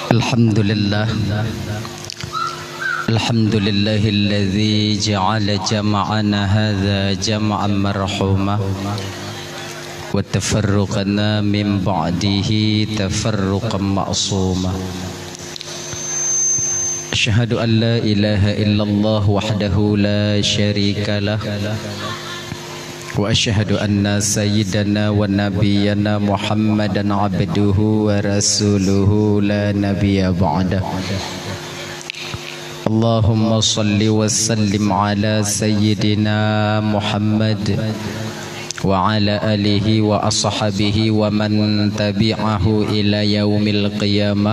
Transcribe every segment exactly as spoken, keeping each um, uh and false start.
الحمد لله. الحمد لله الذي جعل جمعنا هذا جمعا مرحوما، وتفرقنا من بعده تفرقا معصوما. أشهد أن لا إله إلا الله وحده لا شريك له، وأشهد أن سيدنا ونبينا محمدا عبده ورسوله لا نبي بعده. اللهم صل وسلم على سيدنا محمد وعلى آله وأصحابه ومن تبعه إلى يوم القيامة.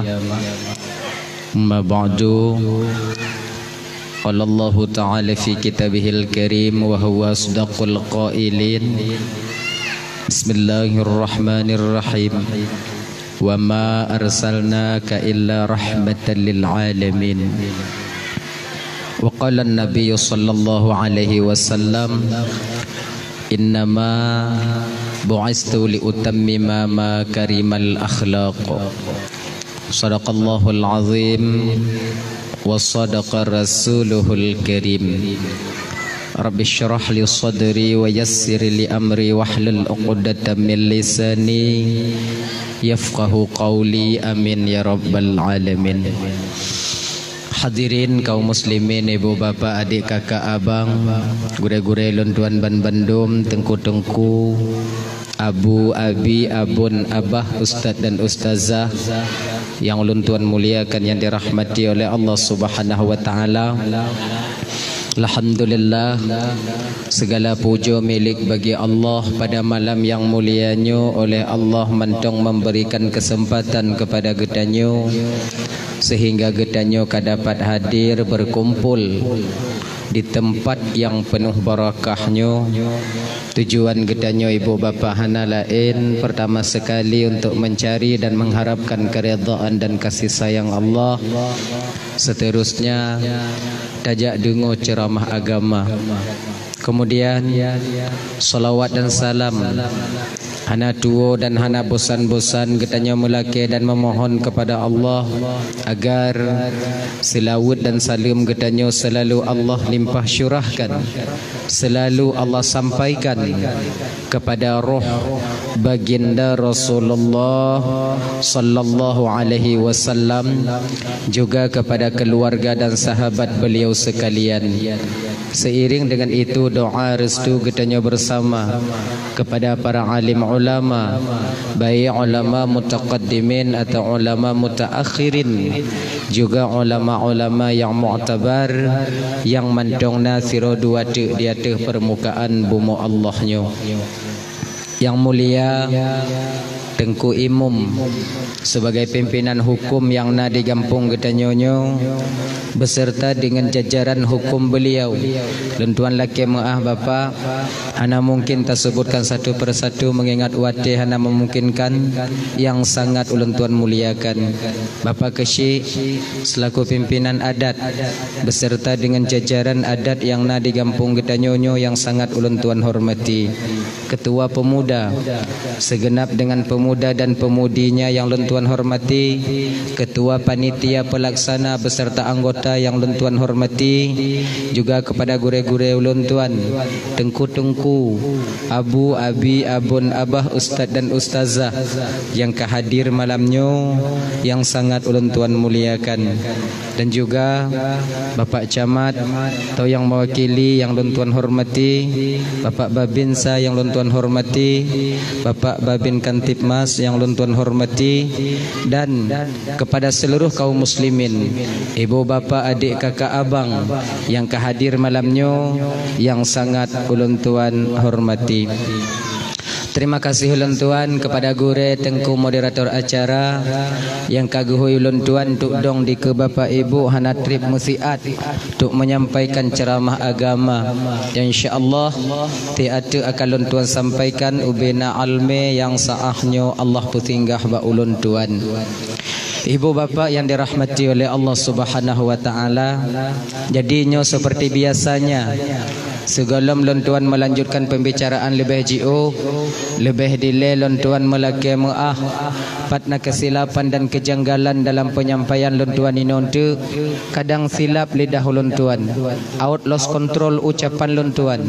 أما بعد، قال الله تعالى في كتابه الكريم وهو أصدق القائلين: بسم الله الرحمن الرحيم. وما أرسلناك إلا رحمة للعالمين. وقال النبي صلى الله عليه وسلم: إنما بعثت لأتمم مكارم الأخلاق. صدق الله العظيم وصدق رسوله الكريم. رب اشرح لي صدري ويسر لي أمري واحلل عقدة من لساني يفقهوا قولي. آمين يا رب العالمين. Hadirin kaum muslimin, ibu bapak, adik kakak abang, gurée-gurée lôn tuan ban bandum, teungku-teungku, abu, abi, abon, abah, ustaz dan ustazah nyang ulôn tuan muliakan, nyang dirahmati oleh Allah Subhanahu wa Ta'ala. Alhamdulillah, segala puja milik bagi Allah. Pada malam yang mulia nyoe, oleh Allah mantong memberikan kesempatan kepada geutanyoe, sehingga geutanyoe ka dapat hadir berkumpul di tempat yang penuh barakah nyoe. Tujuan geutanyoe ibu bapak hana laén, pertama sekali untuk mencari dan mengharapkan keridhaan dan kasih sayang Allah. Seterusnya, tajak deungoe ceramah agama. Kemudian, salawat dan salam hana tuwoe dan hana bosan-bosan geutanyoe meulakée dan memohon kepada Allah agar seulaweuet dan saleuem geutanyoe selalu Allah limpah curahkan, selalu Allah sampaikan kepada roh baginda Rasulullah sallallahu alaihi wasallam, juga kepada keluarga dan sahabat beliau sekalian. Seiring dengan itu, doa restu geutanyoe bersama kepada para alim ulama, baik ulama mutaqaddimin atau ulama mutaakhirin, juga ulama-ulama yang muktabar, nyang mantong na sidroe dua teuk di ateueh permukaan bumoe Allah nyoe. Yang mulia Teungku Imum, sebagai pimpinan hukum nyang na di gampông geutanyoe nyoe, beserta dengan jajaran hukum beliau. Lôn tuan lakée meuáh, Bapak, hana mungkin tasebutkan satu persatu, mengingat watée hana memungkinkan, nyang sangat ulôn tuan muliakan. Bapak Keuchik, selaku pimpinan adat, beserta dengan jajaran adat nyang na di gampông geutanyoe nyoe, nyang sangat ulôn tuan hormati. Ketua Pemuda, segenap dengan pemuda dan pemudinya nyang lôn tuan hormati, Ketua Panitia Pelaksana beserta anggota nyang lôn tuan hormati, juga kepada gurée-gurée ulôn tuan, teungku-teungku, abu, abi, abon, abah, ustaz dan ustazah nyang ka hadir malam nyoe, nyang sangat ulôn tuan muliakan. Dan juga Bapak Camat atau nyang mewakili nyang lôn tuan hormati, Bapak Babinsa nyang lôn tuan hormati, Bapak Babin Kantibmas nyang lôn tuan hormati, dan kepada seluruh kaum muslimin, ibu, bapak, adik, kakak, abang nyang ka hadir malam nyoe nyang sangat ulôn tuan hormati. Terima kasih ulôn tuan kepada gurée teungku moderator acara nyang ka geuhôi ulôn tuan untuk dong dikeue bapak ibu hana treb meusiat untuk menyampaikan ceramah agama. Dan insya Allah, tieb ateueh akan lôn tuan sampaikan ubena almé nyang saah nyoe Allah peusinggah bak ulôn tuan. Ibu bapak yang dirahmati oleh Allah Subhanahu wa Ta'ala, jadi nyoe seperti biasanya, Sigohlom lôn tuan meulanjutkan peumbicaraan leubeh jiôh, leubeh dilée lôn tuan meulakée meuáh, pat na keusilapan dan keujanggalan dalam peunyampaian lôn tuan inoe teuk, kadang silap lidah ulôn tuan, awot lost control ucapan lôn tuan,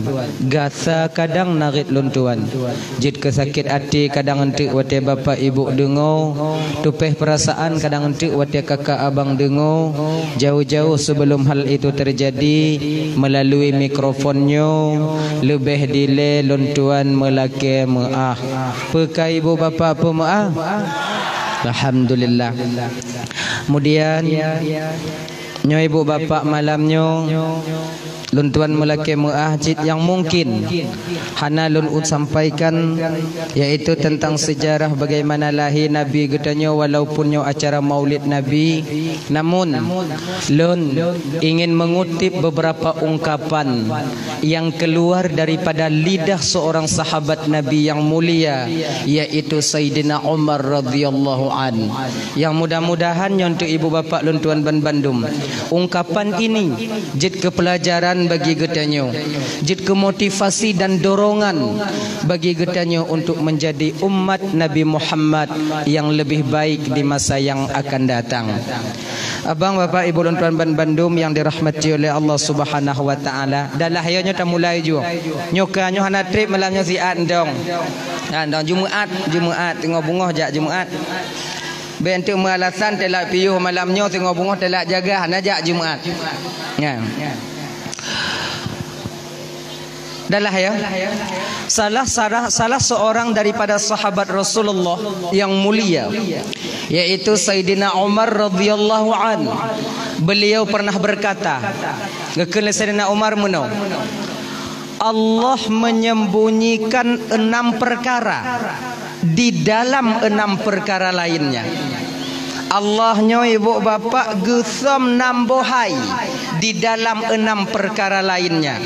gasa kadang narit lôn tuan. Jeuet keu sakét até kadang eunteuk watée bapak ibu deungoe, tupéh peurasaan kadang eunteuk watée kakak abang deungoe, jauh-jauh sebelum hal itu terjadi, melalui mikrofon nyoe, leubeh dilée lôn tuan meulakée meuáh. Peu ka ibu bapak peumeuáh? Alhamdulillah. Kemudian, nyoe ibu bapak malam nyoe, lôn tuan meulakée meuáh cit nyang mungkin hana lôn sampaikan, yaitu tentang sejarah bagaimana lahé Nabi geutanyoe, walaupun nyoe acara Maulid Nabi, namun lôn ingin mengutip beberapa ungkapan yang keluar daripada lidah seorang sahabat Nabi yang mulia, yaitu Saidina Umar radhiyallahu an. Yang mudah-mudahan nyoe untuk ibu bapak lôn tuan ban bandum, ungkapan ini jeuet keu pelajaran bagi geutanyoe, jeuet keu motivasi dan dorongan bagi geutanyoe untuk menjadi umat Nabi Muhammad yang lebih baik di masa yang akan datang. Abang, bapak, ibu lôn tuan ban bandum yang dirahmati oleh Allah Subhanahu wa Taala, dah lah ya nyoe tamulai ju. Nyoe ka nyoe hana treb malam nyoe siat ndong. Ha, ndong Jumaat, Jumaat teungoh beungoh jak Jumaat. Bék enteuk meualasan telat piôh malam nyoe teungoh beungoh telat jaga hana jak Jumaat. Nyan. Dah lah ya. Salah, salah, salah seorang daripada sahabat Rasulullah yang mulia, yaitu Saidina Umar radhiyallahu an. Beliau pernah berkata, geukheun lé Saidina Umar meunoe, "Allah menyembunyikan enam perkara di dalam enam perkara lainnya." Allah nyoe ibu bapak geusöm nam boh hai di dalam enam perkara lainnya.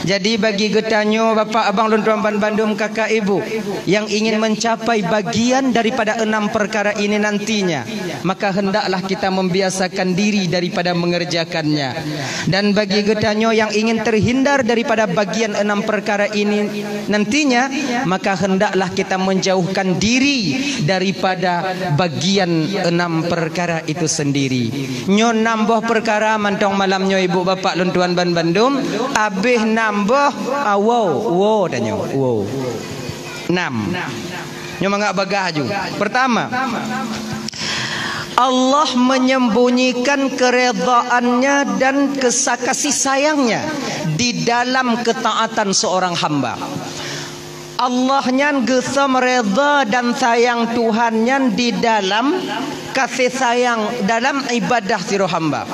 Jadi bagi geutanyoe bapak abang lôn tuan ban bandum kakak ibu yang ingin mencapai bagian daripada enam perkara ini nantinya, maka hendaklah kita membiasakan diri daripada mengerjakannya. Dan bagi geutanyoe yang ingin terhindar daripada bagian enam perkara ini nantinya, maka hendaklah kita menjauhkan diri daripada bagian enam perkara itu sendiri. Nyoe nam boh perkara mantong malam nyoe ibu bapak lôn tuan ban bandum, abéh nam boh, ah, woe, woe tanyoe, woe. Nam. Nyoe mangat bagah ju. Pertama, Allah menyembunyikan keredaannya dan kesa-, kasih sayangnya di dalam ketaatan seorang hamba. Allah nyan geusöm reda dan sayang Tuhan nyan di dalam kasih sayang dalam ibadah sidroe hamba.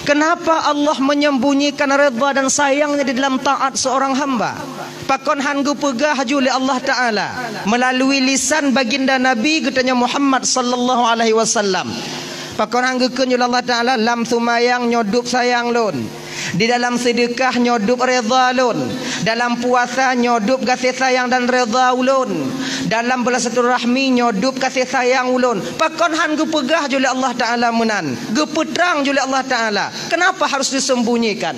Kenapa Allah menyembunyikan reda dan sayangnya di dalam taat seorang hamba? Pakon han geupeugah ju lé Allah Ta'ala melalui lisan baginda Nabi geutanyoe Muhammad sallallahu alaihi wasallam? Pakon han geukheun ju lé Allah Ta'ala, "Lam seumayang nyoe dub sayang lôn, di dalam seudeukah nyoe dub reda lôn, dalam puasa nyoe dub gaséh sayang dan reda ulôn, dalam beusilaturahmi nyoe dub gaséh sayang ulôn"? Pakon han geupeugah ju lé Allah Ta'ala meunan? Geupeutrang ju lé Allah Ta'ala. Kenapa harus disembunyikan?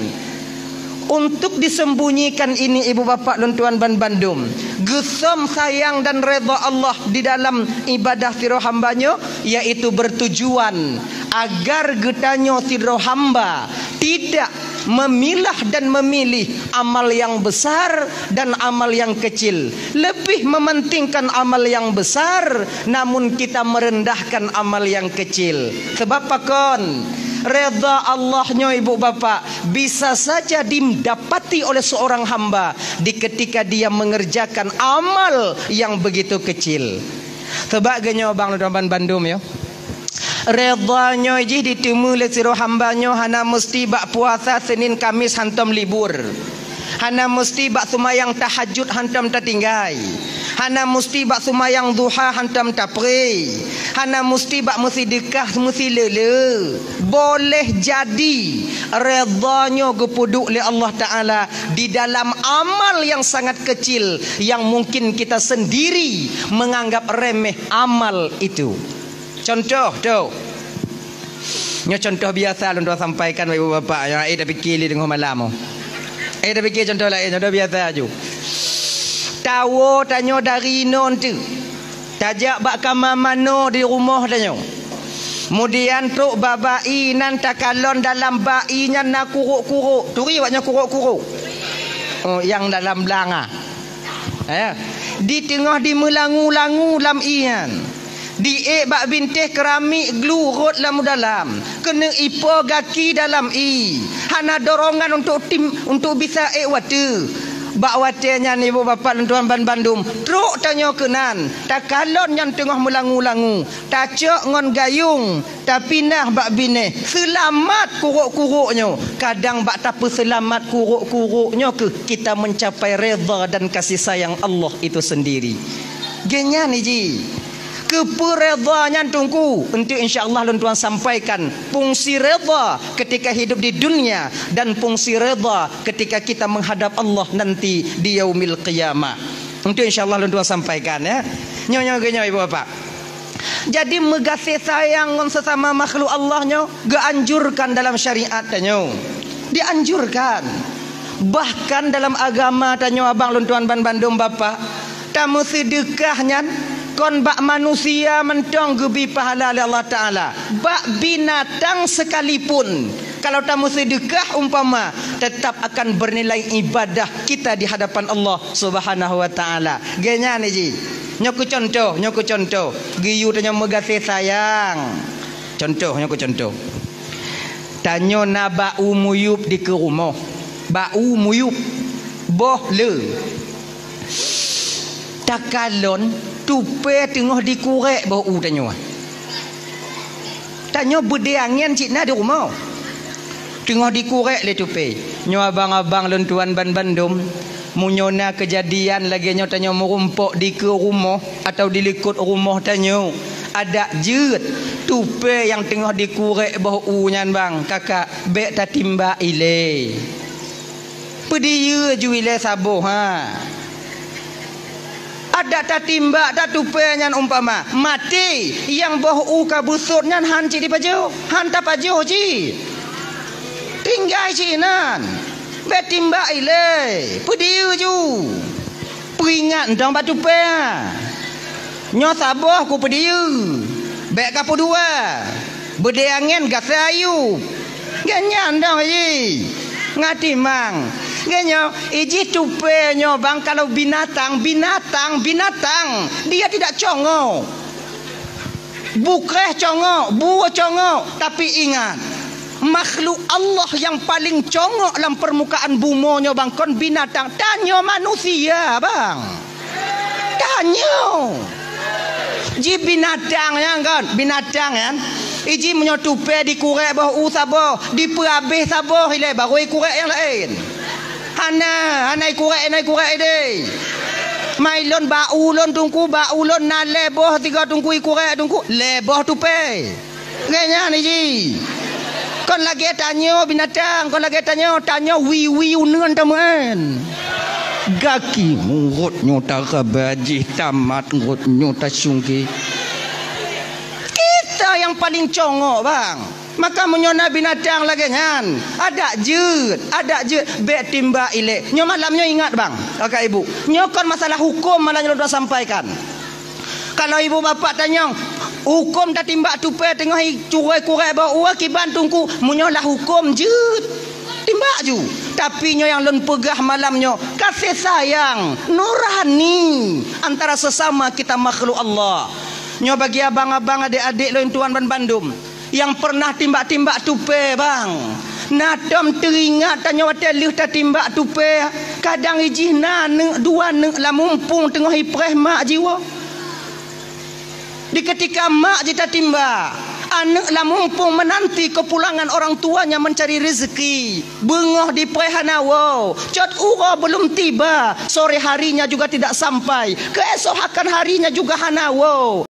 Untuk disembunyikan ini, ibu bapak lôn tuan ban bandum, geusöm sayang dan reda Allah di dalam ibadah sidroe hamba nyoe, yaitu bertujuan agar geutanyoe sidroe hamba tidak memilah dan memilih amal yang besar dan amal yang kecil, lebih mementingkan amal yang besar, namun kita merendahkan amal yang kecil. Sebab pakon? Reda Allah nyoe ibu bapak bisa saja didapati oleh seorang hamba di ketika dia mengerjakan amal yang begitu kecil. Sebab geuh nyoe bang lôn tuan ban bandum ya. Reda nyoe jih diteumé lé sidroe hamba nyoe hana musti bak puasa Senin Kamis hantom libur. Hana musti bak seumayang tahajud hantom tatinggai. Hana musti bak seumayang duha hantom tapré. Hana musti bak meusideukah meusileule. Boleh jadi reda nyoe geupeuduek lé Allah Ta'ala di dalam amal yang sangat kecil yang mungkin kita sendiri menganggap remeh amal itu. Contoh tu. Nyoe contoh biasa lôn tuan sampaikan bak ibu bapak nyang ai tapike lé teungoh malam. Eh, dah pikir contoh laén, contoh biasa aju. Tawoe tanyoe dari inoe teuk. Tajak bak kama manoe di rumoh tanyoe. Kemudian trok bak, bak ie nan takalon dalam bak ie nyan na kurok-kurok. Turi awak nyoe kurok-kurok. Oh, nyang dalam blang ah. Eh, di teungoh dimeulangu-langu lam ie nyan. Diék bak bintéh keramik glu rot lam dalam. Keuneuk ipo gaki dalam ie. Hana dorongan untuk tim, untuk bisa ék watée. Bak watée nyan, ibu bapak lôn tuan ban bandum, trok tanyoe keunan, takalon nyan teungoh meulangu-langu, tacok ngon gayung, tapinah bak binéh, seulamat kurok-kurok nyoe. Kadang bak tapeuseulamat kurok-kurok nyoe keuh kita mencapai redha dan kasih sayang Allah itu sendiri. Geuhnyan iji. Keupeue redha nyan Teungku? Enteuk insya Allah lôn tuan sampaikan fungsi redha ketika hidup di dunia dan fungsi redha ketika kita menghadap Allah nanti di yaumil qiyamah. Enteuk insya Allah lôn tuan sampaikan, ya. Nyoe, nyoe, nyoe, ibu bapak. Jadi meugaséh sayang ngon sesama makhluk Allah nyoe geuanjurkan dalam syariat tanyoe. Dianjurkan. Bahkan dalam agama tanyoe abang lôn tuan ban bandum bapak, tameuseudeukah nyan kon bak manusia mantong geubri pahala lé Allah Taala, bak binatang sekalipun. Kalau tameuseudeukah umpama, tetap akan bernilai ibadah kita di hadapan Allah Subhanahu wa Taala. Geuhnyan iji. Nyoe keu contoh, nyoe keu contoh. Geuyue tanyoe meugaséh sayang. Contoh, nyoe keu contoh. Tanyoe na bak u muyueb dikeue rumoh. Bak u muyueb. Boh le. Takalon tupée teungoh dikurek boh u tanyoe. Tanyoe beudée angén cit na di rumoh. Teungoh dikurek lé tupée. Nyoe abang-abang lôn tuan ban bandum, meunyoe na keujadian lagée nyoe tanyoe meurumpok dikeue rumoh atawa di likot rumoh tanyoe, adak jeuet tupée nyang teungoh dikurek boh u nyan bang, kakak, bék tatimbak ilée. Peudiyeu ju ilée saboh, ha. Adak tatimbak that tupée nyan umpama maté, nyang boh u ka beusôt nyan han cit jipajoh, han tapajoh cit. Tinggai cit inan. Bék timbak ilée, peudiyeu ju. Peuingat dong bak tupée. Nyoe saboh kupeudiyeu. Bék kapeudua. Beudée angén gasai ayue. Geuhnyan dong iji. Ngatimang. Geuhnyoe, iji tupée nyoe bang kalau binatang, binatang, binatang. Dia tidak congok. Bukreh congok, bue congok, tapi ingat, makhluk Allah nyang paleng congok lam peurmukaan bumoe nyoe bang kon binatang, tanyoe manusia bang. Tanyoe. Ji binatang nyan kon, binatang nyan. Iji meunyoe tupée dikurek boh u saboh, dipeuabéh saboh ilée baru ikurek nyang laén. Hana, hana ikurek, hana ikurek ideh. Mai lôn bak u lôn Teungku, bak u lôn na lhée boh tiga Teungku ikurek Teungku, lhée boh tupée. Geuhnyan iji. Kon lagée tanyoe binatang, kon lagée tanyoe, tanyoe wiwi uneuen tameuén. Gaki murot nyoe taraba jih tamat ngot nyoe tasungke. Kita nyang paleng congok bang. Maka meunyoe na binatang lagée nyan, adak jeuet, adak jeuet, bék timbak ilée. Nyoe malam nyoe ingat bang, kakak ibu. Nyoe kon masalah huköm malam nyoe lôn sampaikan. Kalau ibu bapak tanyong, huköm tatimbak tupée teungoh i-, curôi kurek boh u kiban Teungku, meunyoe lah huköm jeuet, timbak ju. Tapi nyoe nyang lôn peugah malam nyoe, kasih sayang nurani antara sesama kita makhluk Allah. Nyoe bagi abang-abang, adék-adék lôn tuan ban bandum. Nyang peureunah timbak-timbak tupée, bang. Na tom teuingat tanyoe watée lheueh tatimbak tupée, kadang ijih na aneuk dua aneuk lam mumpung teungoh ipreh mak jiwoe. Di keutika mak jitatimbak, aneuk lam mumpung meunanti keupulangan orang tuanya meuncari reuzeuki. Beungoh dipreh hana woe, cot uroe beulom tiba, sore harinya juga tidak sampai, keuesokan harinya juga hana woe.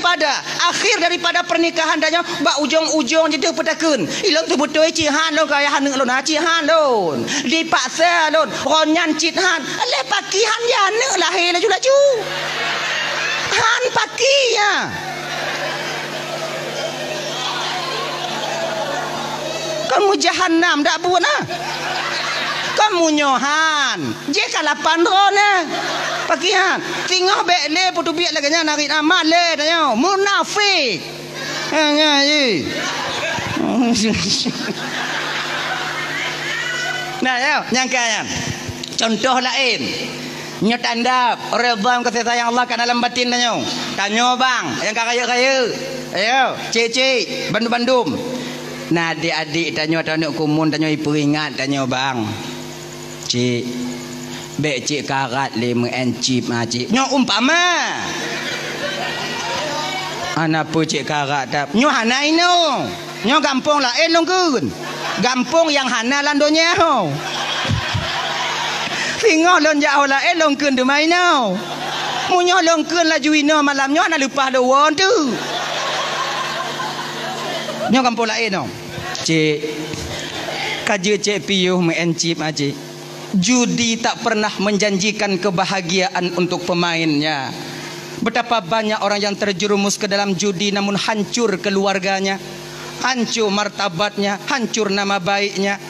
Pada akhir daripada pernikahan tanyoe, bak ujong-ujong jih teuh peutakheun, "Ilôn teubeutôi cit han lôn keu ayah aneuk lôn, ha, cit han lôn. Dipaksa lôn, ron nyan cit han." Lé pakri han, ya aneuk lahé laju-laju. Han pakri, ya. Kon meujahanam dak buet, ah. Kon meunyoe han. Jih ka lapan droeneuh. Pakri han. Singoh bék lé peuteubiet lagée nyan, arit amat lé tanyoe. Munafék. Ha, nyan jih. Nah, ya, nyang ka nyan. Contoh laén. Nyoe tanda redha ngon kasih sayang Allah ka na lam batin tanyoe. Tanyoe bang, nyang ka rayeuk-rayeuk. Ayo, cik-cik, bandum-bandum. Na adik-adik tanyoe, tanyoe kumun, tanyoe ipeuingat tanyoe bang. Cik, bék cik karat lé meu'en chip, ha, cik. Nyoe umpama. Hana peue cik karat, tap. Nyoe hana inoe. Nyoe gampông laén lôn kheun. Gampông nyang hana lam donya ho. Singoh lôn jak ho laén lôn kheun teuma inoe. Meunyoe lôn kheun laju inoe malam nyoe hana leupah lôn woe teuh. Nyoe gampông laén ho. Cik, ka jeuet cik piôh meu'en chip, ha, cik. Judi tak pernah menjanjikan kebahagiaan untuk pemainnya. Betapa banyak orang yang terjerumus ke dalam judi namun hancur keluarganya, hancur martabatnya, hancur nama baiknya.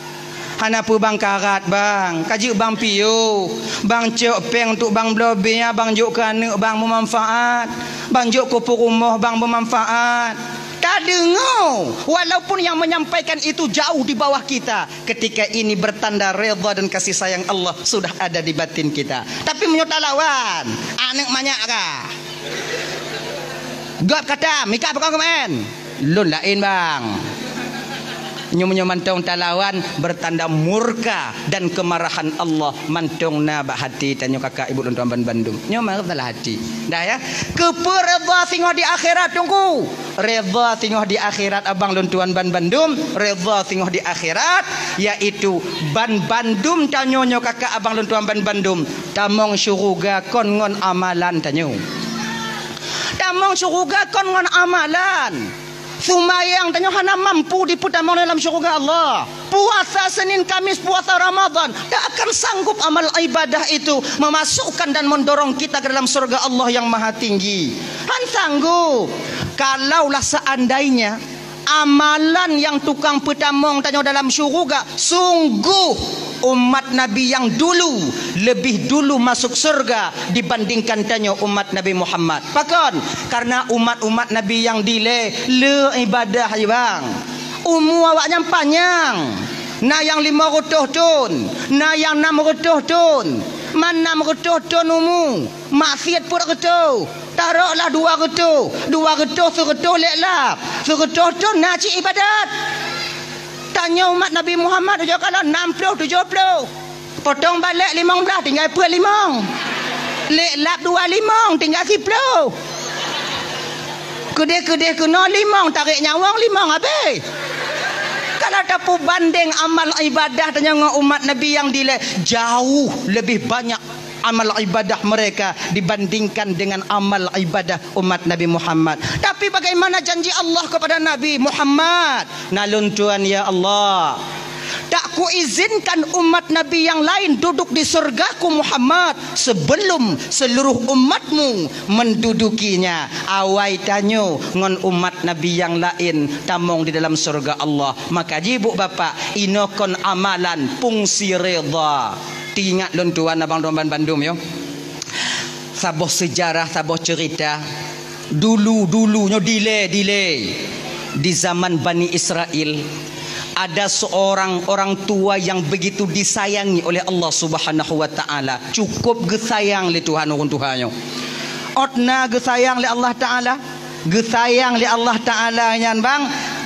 Hana peue bang karat bang, ka jeuet bang piôh, bang cok péng untuk bang bloe bia, bang jok keu aneuk bang beumanfaat, bang jok keu peurumoh bang beumanfaat. Tadeungoe, walaupun yang menyampaikan itu jauh di bawah kita, ketika ini bertanda redha dan kasih sayang Allah sudah ada di batin kita. Tapi meunyoe talawan, aneuk manyak kah? Gob kata, mika pakon keumaén? Lôn laén bang. Nyoe meunyoe mantong talawan, bertanda murka dan kemarahan Allah mantong na bak hati tanyoe kakak ibu lôn tuan ban bandum. Nyoe masalah hati. Dah ya. Keupeue redha singoh di akhirat, Teungku? Redha singoh di akhirat, abang lôn tuan ban bandum, redha singoh di akhirat, yaitu ban bandum tanyoe nyoe kakak abang lôn tuan ban bandum, tamong syuruga kon ngon amalan tanyoe. Tamong syuruga kon ngon amalan. Seumayang tanyoe hana mampu dipeutamong dalam syuruga Allah. Puasa Senin Kamis, puasa Ramadan, tak akan sanggup amal ibadah itu memasukkan dan mendorong kita ke dalam surga Allah yang Maha Tinggi. Han sanggup. Kalaulah seandainya amalan nyang tukang peutamong tanyoe dalam syuruga, sungguh umat Nabi nyang dulu lebih dulu masuk surga dibandingkan tanyoe umat Nabi Muhammad. Pakon? Karena umat-umat Nabi nyang dilée le ibadah, bang. Umu awaknyan panyang. Na nyang lima reutôh thon, na nyang nam reutôh thon. Man nam reutôh thon umu, maksiet peuet reutôh. Taroklah dua reutôh, dua reutôh, seureutôh lé lap. Seureutôh thon na cit ibadat. Tanyoe umat Nabi Muhammad ujoe kalon nam ploh tujoh ploh. Potong balek limong blaih tinggai peuet limong. Lé lap dua limong tinggai siploh. Keudeh-keudeh keunoe limong, tarek nyawöng limong habéh. Kalau tapeubandeng amal ibadah tanyoe ngon umat Nabi nyang dilée, jauh lebih banyak amal ibadah mereka dibandingkan dengan amal ibadah umat Nabi Muhammad. Tapi bagaimana janji Allah kepada Nabi Muhammad? Na lôn tuan, ya Allah, tak kuizinkan umat Nabi yang lain duduk di surgaku Muhammad sebelum seluruh umatmu mendudukinya. Awai tanyoe ngon umat Nabi yang lain tamong di dalam surga Allah. Maka jibuk bapak, inoe kon amalan fungsi redha. Teuingat lôn tuan abang tuan ban bandum, yo. Saboh seujarah, saboh ceurita. Dulu-dulu nyoe dilée-dilée, di zaman Bani Israel, ada seorang orang tua yang begitu disayangi oleh Allah Subhanahu wa Ta'ala. Cukup geusayang lé Tuhan ureuëng tuha nyoe. Ôt na geusayang lé Allah Ta'ala, geusayang lé Allah Ta'ala nyan bang,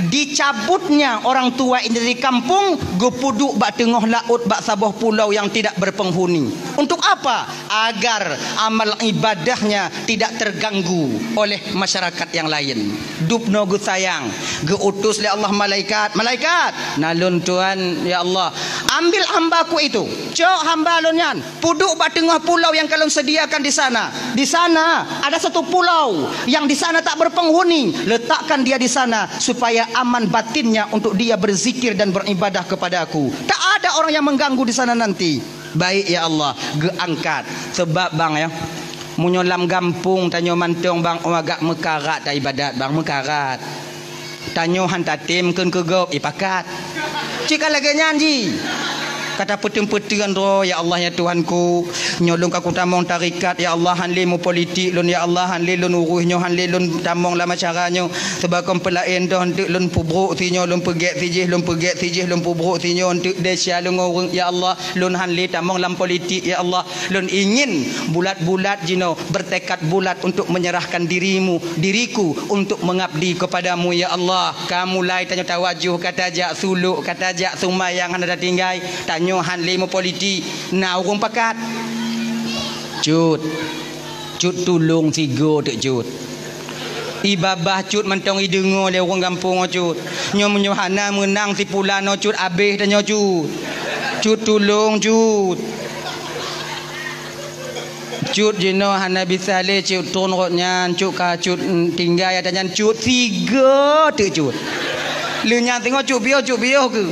dicabutnya orang tua ini dari kampung, geupeuduek bak teungoh laôt bak saboh pulau yang tidak berpenghuni. Untuk apa? Agar amal ibadahnya tidak terganggu oleh masyarakat yang lain. Dubnoe geusayang, geuutus lé Allah malaikat, "Malaikat, na lôn tuan, ya Allah, ambil hambaku itu, cok hamba lôn nyan, peuduek bak teungoh pulau yang ka lôn sediakan di sana. Di sana ada satu pulau yang di sana tak berpenghuni. Letakkan dia di sana supaya aman batinnya untuk dia berzikir dan beribadah kepada-Ku. Tak ada orang yang mengganggu di sana nanti." "Baik, ya Allah," geuangkat. Sebab, bang, ya, meunyoe lam gampông tanyoe mantong, bang, oh, agak meukarat taibadat, bang, meukarat. Tanyoe han tatem kheun keu gob, ipakat. Cit ka lagée nyan jih. Ka tapeuteun-peuteun droe, "Ya Allah, ya Tuhanku, nyoe lôn ka kutamong tarekat, ya Allah, han lé meupolitik lôn, ya Allah, han lé lôn uruih nyoe, han lé lôn tamong lam acara nyoe. Sebab kon peulaén doh, eunteuk lôn peubrok sinyoe, lôn peugét sijih, lôn peugét sijih, lôn peubrok sinyoe, eunteuk desya lôn ngon ureuëng, ya Allah." Lôn han lé tamong lam politik, ya Allah. Lôn ingin bulat-bulat jinoe, bertekad bulat untuk menyerahkan dirimu, diriku untuk mengabdi kepada-Mu, ya Allah. Ka mulai tanyoe tawajoh, ka tajak suluk, ka tajak seumayang hana tatinggai. Tanyoe han lé meupolitik, na ureuëng pakat. Cut. Cut, tulông sigoe teuk, Cut. Ibabah, Cut, mantong ideungoe lé ureuëng gampông nyoe, Cut. Nyoe meunyoe hana meunang si pulan nyoe, Cut, abéh tanyoe, Cut. Cut, tulông, Cut. Cut, jinoe hana bisa lé, Cut, tron rot nyan, Cut, ka Cut, mm, tinggai ata nyan, Cut, sigoe teuk, Cut. Lheueh nyan teungoh, Cut, piôh, Cut, piôh keuh.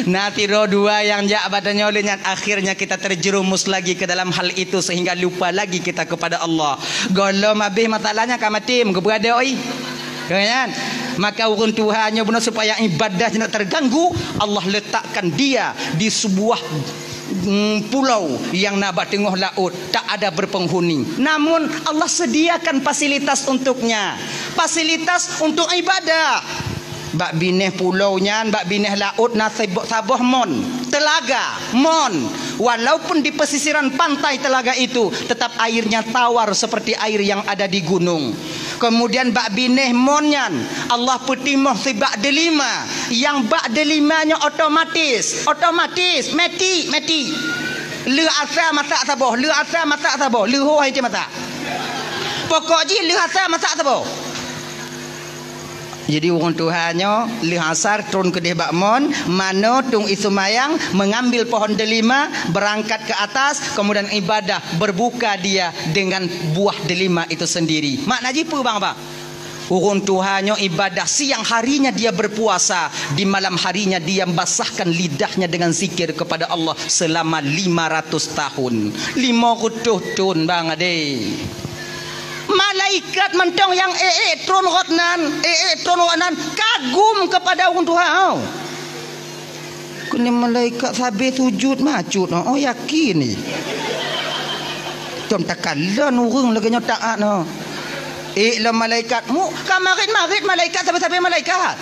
Na sidroe dua nyang jak bak tanyoe, lheueh nyan akhirnya kita terjerumus lagi ke dalam hal itu sehingga lupa lagi kita kepada Allah. Gohlom abéh masalahnya ka maté, meugeubeuadoi. Kan? Maka ureuëng tuha nyoe bunoe supaya ibadah jinoe terganggu, Allah letakkan dia di sebuah, mm, pulau yang na bak teungoh laôt, tak ada berpenghuni. Namun Allah sediakan fasilitas untuknya, fasilitas untuk ibadah. Bak binéh pulo nyan, bak binéh laôt na sebo-, saboh mon, telaga, mon. Walaupun di pesisiran pantai telaga itu, tetap airnya tawar seperti air yang ada di gunung. Kemudian bak binéh mon nyan, Allah peutimoh sibak deulima. Nyang bak deulima nyoe otomatis, otomatis, meti, meti. Lheueh asa masak saboh, lheueh asa masak saboh, lheueh ho hai masak. Pokok jih lheueh asa masak saboh. Jadi, ureuëng tuha nyoe lheueh asar tron keudeh bak mon, manoe tueng ie seumayang, mengambil pohon delima, berangkat ke atas, kemudian ibadah, berbuka dia dengan buah delima itu sendiri. Makna jih peue, bang, bah? Ureuëng tuha nyoe ibadah, siang harinya dia berpuasa, di malam harinya dia basahkan lidahnya dengan zikir kepada Allah selama lima ratus tahun. Lima ratus thon, bang, adé. Malaikat mantong nyang ék-ék tron rot nan, ék-ék tron rot nan kagum kepada ureuëng tuha. Keuneuk malaikat sabe sujud macut, oh, yakin ni. Tom takalon ureuëng lagée nyoe taat, oh. Ék lom malaikat, mu ka marit-marit malaikat, sabe-sabe malaikat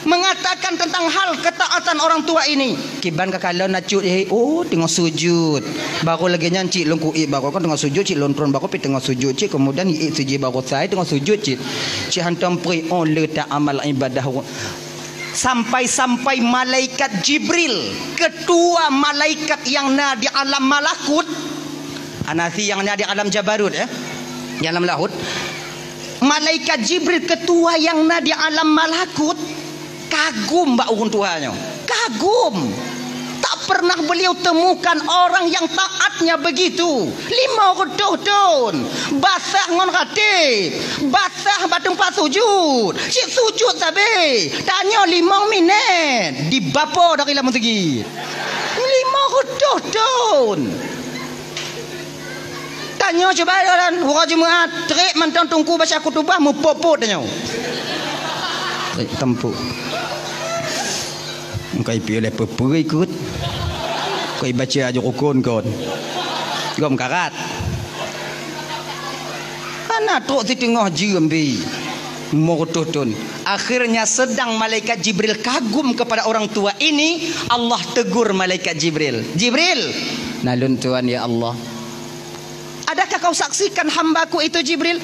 mengatakan tentang hal ketaatan orang tua ini. Kiban ka kalon na cut, eh, oh, teungoh sujud. Baru lagée nyan cit lôn kuék, baru kan teungoh sujud cit, lôn tron baru pih teungoh sujud cit, kemudian iék sijih baru sai teungoh sujud cit. Cit hantom preh, oh, le ta amal ibadah. Sampai-sampai malaikat Jibril, ketua malaikat yang na di alam malakut, anasi yang na di alam jabarut, ya, di alam laut. Malaikat Jibril, ketua yang na di alam malakut, kagum bak ureuëng tuha nyoe. Kagum. Tak pernah beliau temukan orang yang taatnya begitu. Lima ratus thon. Basah ngon rateb. Basah bak teumpat sujud. Cit sujud sabe. Tanyoe limong minét. Dibapo dari lam meuseujid. Lima ratus thon. Tanyoe cuba, uroe Jumat, trép mantong teungku baca khutubah, meupot-pot tanyoe. Trép teumpu. Engkai piôh lé peue-peue ikot. Kok ibaca aju rukun kon. Gom karat. Hana trok siteungoh jeuem bi. Lima ratus thon. Akhirnya sedang malaikat Jibril kagum kepada orang tua ini, Allah tegur malaikat Jibril. "Jibril, na lôn tuan, ya Allah." "Adakah kau saksikan hambaku itu, Jibril?"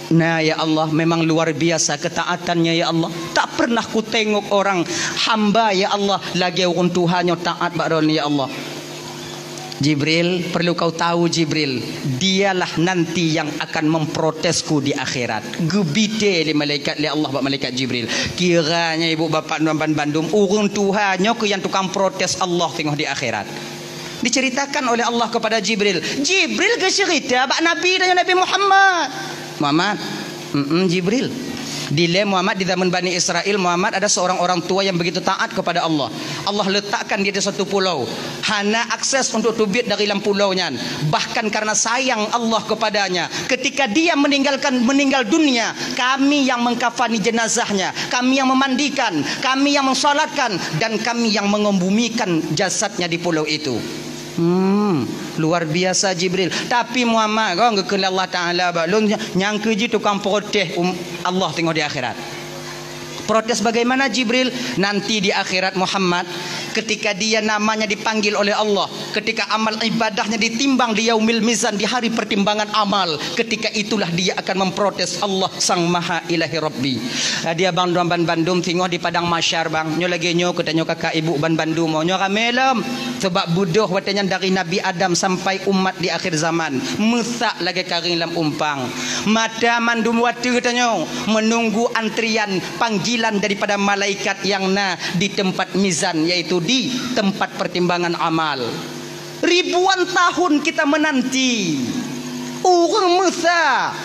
"Na, ya Allah, memang luar biasa ketaatannya, ya Allah. Tak pernah kutengok orang hamba, ya Allah, lagée ureuëng tuha nyoe taat bak droeneuh, ya Allah." Jibril, perlu kau tahu, Jibril, dialah nanti yang akan memprotesku di akhirat. Geubite lé malaikat, lé Allah bak malaikat Jibril. Kiranya ibu bapak nyan ban bandum, ureuëng tuha nyoe keuh nyang tukang protes Allah teungoh di akhirat. Diceritakan oleh Allah kepada Jibril. Jibril geucerita bak Nabi dan Nabi Muhammad. Muhammad, mm Jibril. Dilée Muhammad di zaman Bani Israel, Muhammad ada seorang orang tua yang begitu taat kepada Allah. Allah letakkan dia di satu pulau, hana akses untuk teubiet dari lam pulau nyan. Bahkan karena sayang Allah kepadanya, ketika dia meninggalkan, meninggal dunia, kami yang mengkafani jenazahnya, kami yang memandikan, kami yang mensolatkan, dan kami yang mengembumikan jasadnya di pulau itu. Hmm, luar biasa Jibril. Tapi Muhammad, kong geukheun lé Allah Taala bak lôn, nyang keuji tukang protes um, Allah teungoh di akhirat. Protes bagaimana Jibril? Nanti di akhirat Muhammad, ketika dia namanya dipanggil oleh Allah, ketika amal ibadahnya ditimbang di yaumil mizan, di hari pertimbangan amal, ketika itulah dia akan memprotes Allah Sang Maha Ilahi Rabbi. Dia bang dua ban bandum teungoh di padang mahsyar bang. Nyoe lagée nyoe keu tanyoe kakak ibu ban bandum, nyoe ramé lom. Sebab beudôh watée nyan dari Nabi Adam sampai umat di akhir zaman, meusak lagée karing lam umpang. Mata mandum watée tanyoe menunggu antrian panggilan daripada malaikat yang na di tempat mizan, yaitu di tempat pertimbangan amal. Ribuan tahun kita menanti. Ureuëng meusa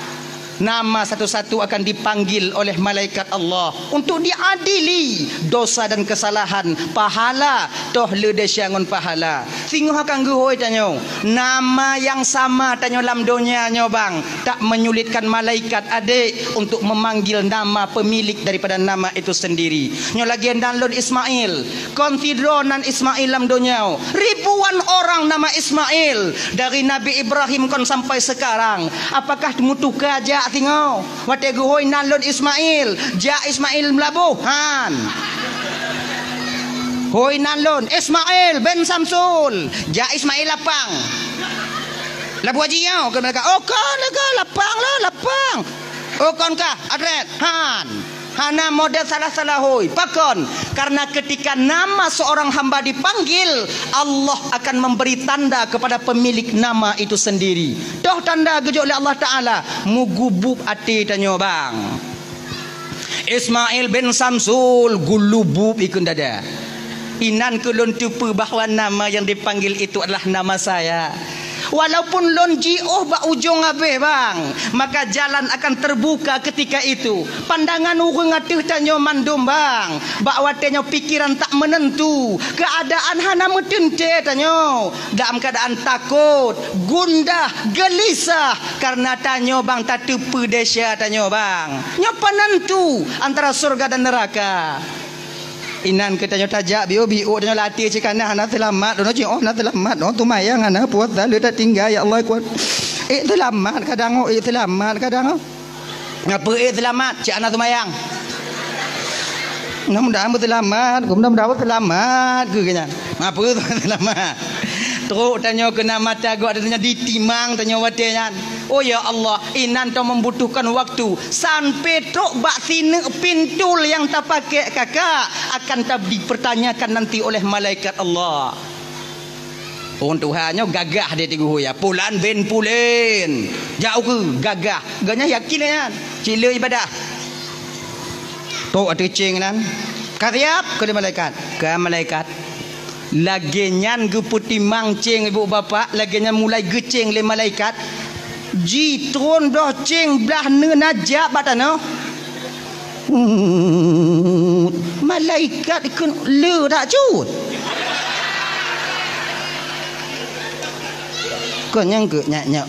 nama satu-satu akan dipanggil oleh malaikat Allah untuk diadili dosa dan kesalahan, pahala, toh le desya ngon pahala. Singoh akan geuhôi tanyoe, nama yang sama tanyoe lam donya nyoe bang, tak menyulitkan malaikat adek untuk memanggil nama pemilik daripada nama itu sendiri. Nyoe lagée nan lôn Ismail, kon sidroe nan Ismail lam donya. Ribuan orang nama Ismail, dari Nabi Ibrahim kon sampai sekarang. Apakah meutuka jak singoh? Watée geuhôi nan lôn Ismail, jak Ismail Meulaboh, han. Hôi nan lôn Ismail bin Samsul, jak Ismail Lapang. Laboh Haji nyoe keu mereka. Oh, kon lagée Lapang lah, Lapang. Oh, kon kah, Adret, han. Hana model salah-salah hôi. Pakon? Karena ketika nama seorang hamba dipanggil, Allah akan memberi tanda kepada pemilik nama itu sendiri. Toh tanda geujok lé Allah Taala, mugubuk até tanyoe bang. Ismail bin Samsul gulubub ikun dada. Inan keu lôn teupeue bahwa nama yang dipanggil itu adalah nama saya. Walaupun lôn jiôh bak ujong abéh bang, maka jalan akan terbuka ketika itu. Pandangan ureuëng ateueh tanyoe mandum bang, bak watée nyoe pikiran tak menentu, keadaan hana meuteuntée tanyoe. Dalam keadaan takot, gundah, gelisah karena tanyoe bang tateupeue desya tanyoe bang. Nyoe penentu antara surga dan neraka. Inan keu tanyoe tajak biôh-biôh tanyoe latih cit kana hana seulamat, dono cit oh hana seulamat, oh tumayang hana puasa le tatinggai ya Allah kuat. Eh seulamat kadang oh, eh seulamat kadang oh. Ngapa eh seulamat cit hana tumayang. Mudah-mudahan beuseulamat, mudah-mudahan beuseulamat keu nyan. Ngapa seulamat? Trok tanyoe keu na mata gok tanyoe ditimang tanyoe watée nyan. Oh ya Allah, inan tanyoe membutuhkan waktu. Sampai trok bak sineuk pintul nyang tapakék kakak akan ta-, dipertanyakan nanti oleh malaikat Allah. Ureuëng tuha nyoe gagah dia tigu huya. Pulan bin Pulen. Jak ukeue gagah. Ganya yakin nyan. Cile ibadah. Tok ateueh ceng nan. Ka siap keu malaikat. Ka malaikat. Lagée nyan geupeutimang ceng ibu bapak, lagée nyan mulai geuceng lé malaikat. Jitron doh ceng blah neuna jak bak tanoh. Malaikat ikon le tak cut. Konyang ke nyak nyak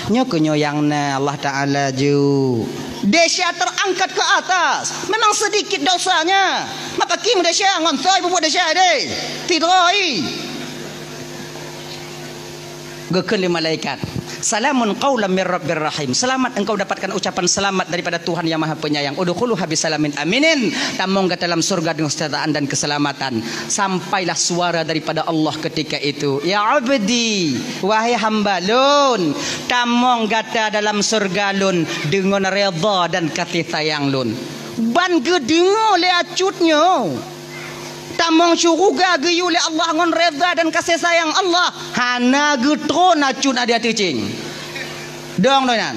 nyoe keu nyoe nyang na Allah Taala ju. Desya terangkat ke atas, memang sedikit dosanya. Maka kim desya ngon soe bubuet desya deh. Tidroi. Geukheun lé malaikat, "Salamun qaulam mir rabbir rahim." Selamat engkau dapatkan ucapan selamat daripada Tuhan yang Maha Penyayang. "Udkhuluha bisalamin aminin." Tamong gata dalam surga dengan kesejahteraan dan keselamatan. Sampailah suara daripada Allah ketika itu, "Ya abdi, wahai hamba lôn, tamong gata dalam surga lôn deungon redha dan kasih sayang lôn." Ban geudeungoe lé acut nyoe. Tamong syuruga geuyue lé Allah ngon reda dan kasih sayang Allah, hana geutron acut na di ateueh cing. Dong donya.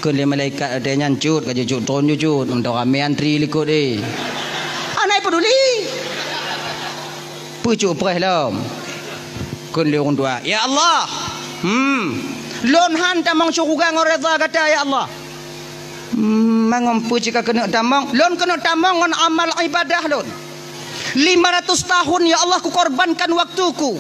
Kheun lé malaikat watée nyan, "Cut, ka jeuet cut, tron jeuet cut, meuntang ramé antri likot, eh." Hana peduli. Peucok preh lom. Kheun lé ureuëng tuha, "Ya Allah, hmm, lôn han tamong syuruga ngon reda gata, ya Allah." "Hmm, mangon peue cit ka keuneuk tamong?" "Lôn keuneuk tamong ngon amal ibadah lôn. Lima ratus tahun, ya Allah, kukorbankan waktuku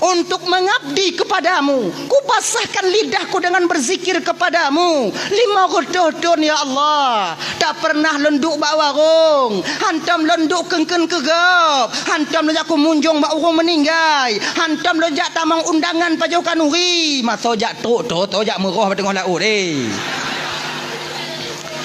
untuk mengabdi kepadamu. Kupasahkan lidahku dengan berzikir kepadamu. Lima ratus thon, ya Allah, tak pernah lôn duek bak warong. Hantom lôn duek keun-keun keu gob. Hantom lôn jak kumunjong bak ureuëng meuninggai. Hantom lôn jak tamong undangan pajoh khanuri. Masa jak trok, trok, trok jak meuroh bak teungoh laôt, eh."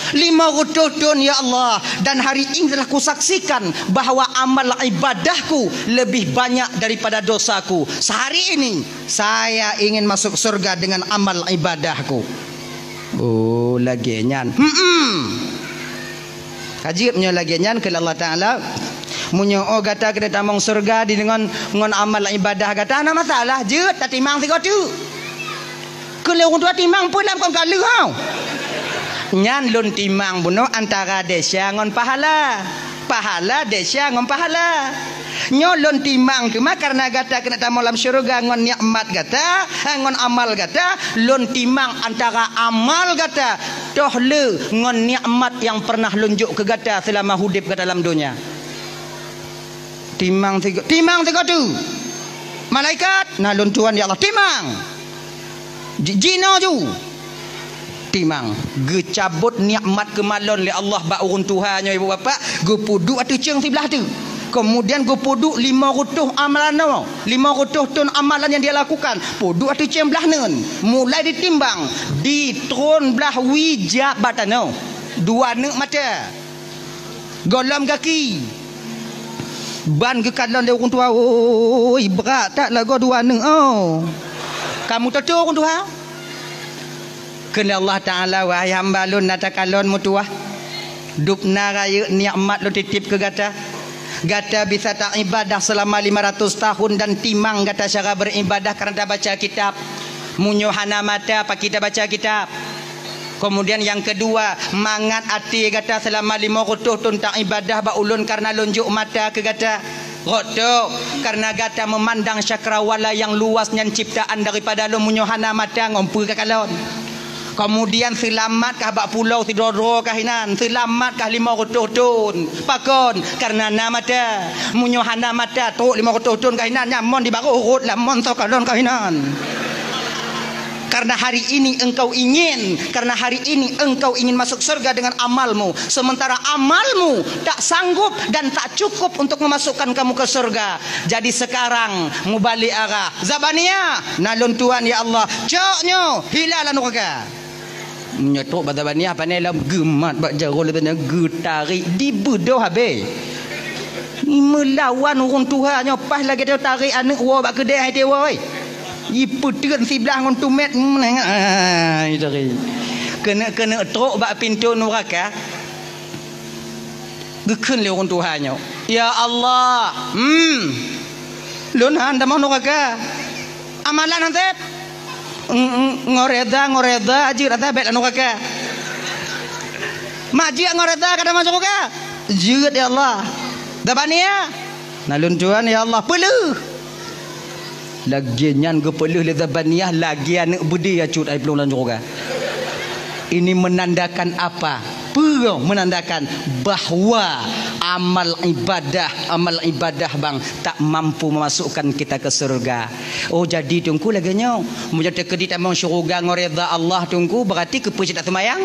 Lima ratus thon, ya Allah, dan hari ini telah kusaksikan bahwa amal ibadahku lebih banyak daripada dosaku. Sehari ini, saya ingin masuk surga dengan amal ibadahku. Oh, lagée nyan. Hmm. Ka jeuet meunyoe lagée nyan, kheun Allah Taala, "Meunyoe oh gata keuneuk tamong surga di ngon, ngon amal ibadah gata, hana masalah, jeuet tatimang sigoe teuk." Kheun lé ureuëng tuha, "Timang peue lam kon ka lheueh hau?" "Nyan lôn timang bunoe antara desya ngon pahala. Pahala desya ngon pahala. Nyoe lôn timang teuma kareuna gata keuneuk tamong lam syeuruga ngon nikmat gata, eh, ngon amal gata, lôn timang antara amal gata toh le ngon nikmat nyang pernah lôn jok keu gata seulama udeb gata lam donya." Timang sigo-, timang sigoe teuk. Malaikat, "Na lôn tuan, ya Allah, timang." Ji-, jinoe ju. Timang. Geucabot nikmat keumalon lé Allah bak ureuëng tuha nyoe, ibu bapak, geupeuduek ateueh ceueng siblah teuk. Kemudian geupeuduek lima reutôh amalan nyoe, lima reutôh thon amalan nyang dia lakukan. Peuduek ateueh ceueng blah neuen. Mulai ditimbang, ditron blah wie jak bak tanoh. Dua neuk mata. Gohlom gaki. Ban geukalon lé ureuëng tuha, "Oi, brat that lagoe dua neuk, oh." Ka meutoto ureuëng tuha. Kheun lé Allah Taala, "Wahai hamba lôn, na takalon meutuwah. Dubna rayeuk nikmat lôn titip keu gata. Gata bisa taibadah seulama lima ratus tahun dan timang gata cara beribadah kareuna tabaca kitab. Meunyoe hana mata, pakri tabaca kitab?" Kemudian yang kedua, mangat até gata seulama lima reutôh thon taibadah bak ulôn kareuna lôn jok mata keu gata. Rot tok, kareuna gata meumandang cakrawala nyang luas nyan ciptaan daripada lôn, meunyoe hana mata ngon peue kakalon. Kemudian seulamat kah bak pulo sidroe-droe kah inan, seulamat kah lima reutôh thon. Pakon? Kareuna na mata. Meunyoe hana mata, trok lima reutôh thon kah inan, nyan mon di barôh rot lam mon soe kalon kah inan. Karena hari ini engkau ingin, karena hari ini engkau ingin masuk surga dengan amalmu, sementara amalmu tak sanggup dan tak cukup untuk memasukkan kamu ke surga. Jadi sekarang mubalik arah. Zabania, na lôn tuan ya Allah. Cok nyoe, hila lam nuraka. Nyoe trok bak Zabania, pane lom geumat bak jaroe lé tanya, geutarek dibeudoh habéh. Meulawan ureuëng tuha nyoe paih lagée tarek aneuëk woe bak keudée hai teuwoe. Jipeuteun siblah ngon tumét, meunengah, ah, jitari. Keuneuk-keuneuk trok bak pintoe nuraka. Geukheun lé ureuëng tuha nyoe, "Ya Allah, hmm, lôn han tamong nuraka. Amalan han sép. Ng-, ng-, ngon reda, ngon reda jeuet, reda bék lam nuraka. Mak jeuet ngon reda ka tamong nuraka? Jeuet, ya Allah. Zabania, na lôn tuan, ya Allah, peuleueh." Lagée nyan geupeuleueh lé Zabaniah lagée aneuëk beudé acut ai plueng lam syeuruga. Ini menandakan apa? Peue menandakan bahwa amal ibadah, amal ibadah bang tak mampu memasukkan kita ke surga. Oh, jadi Teungku lagée nyoe, meunyoe teukeudi tamong syeuruga ngon reda Allah Teungku, berarti keupeue cit taseumayang?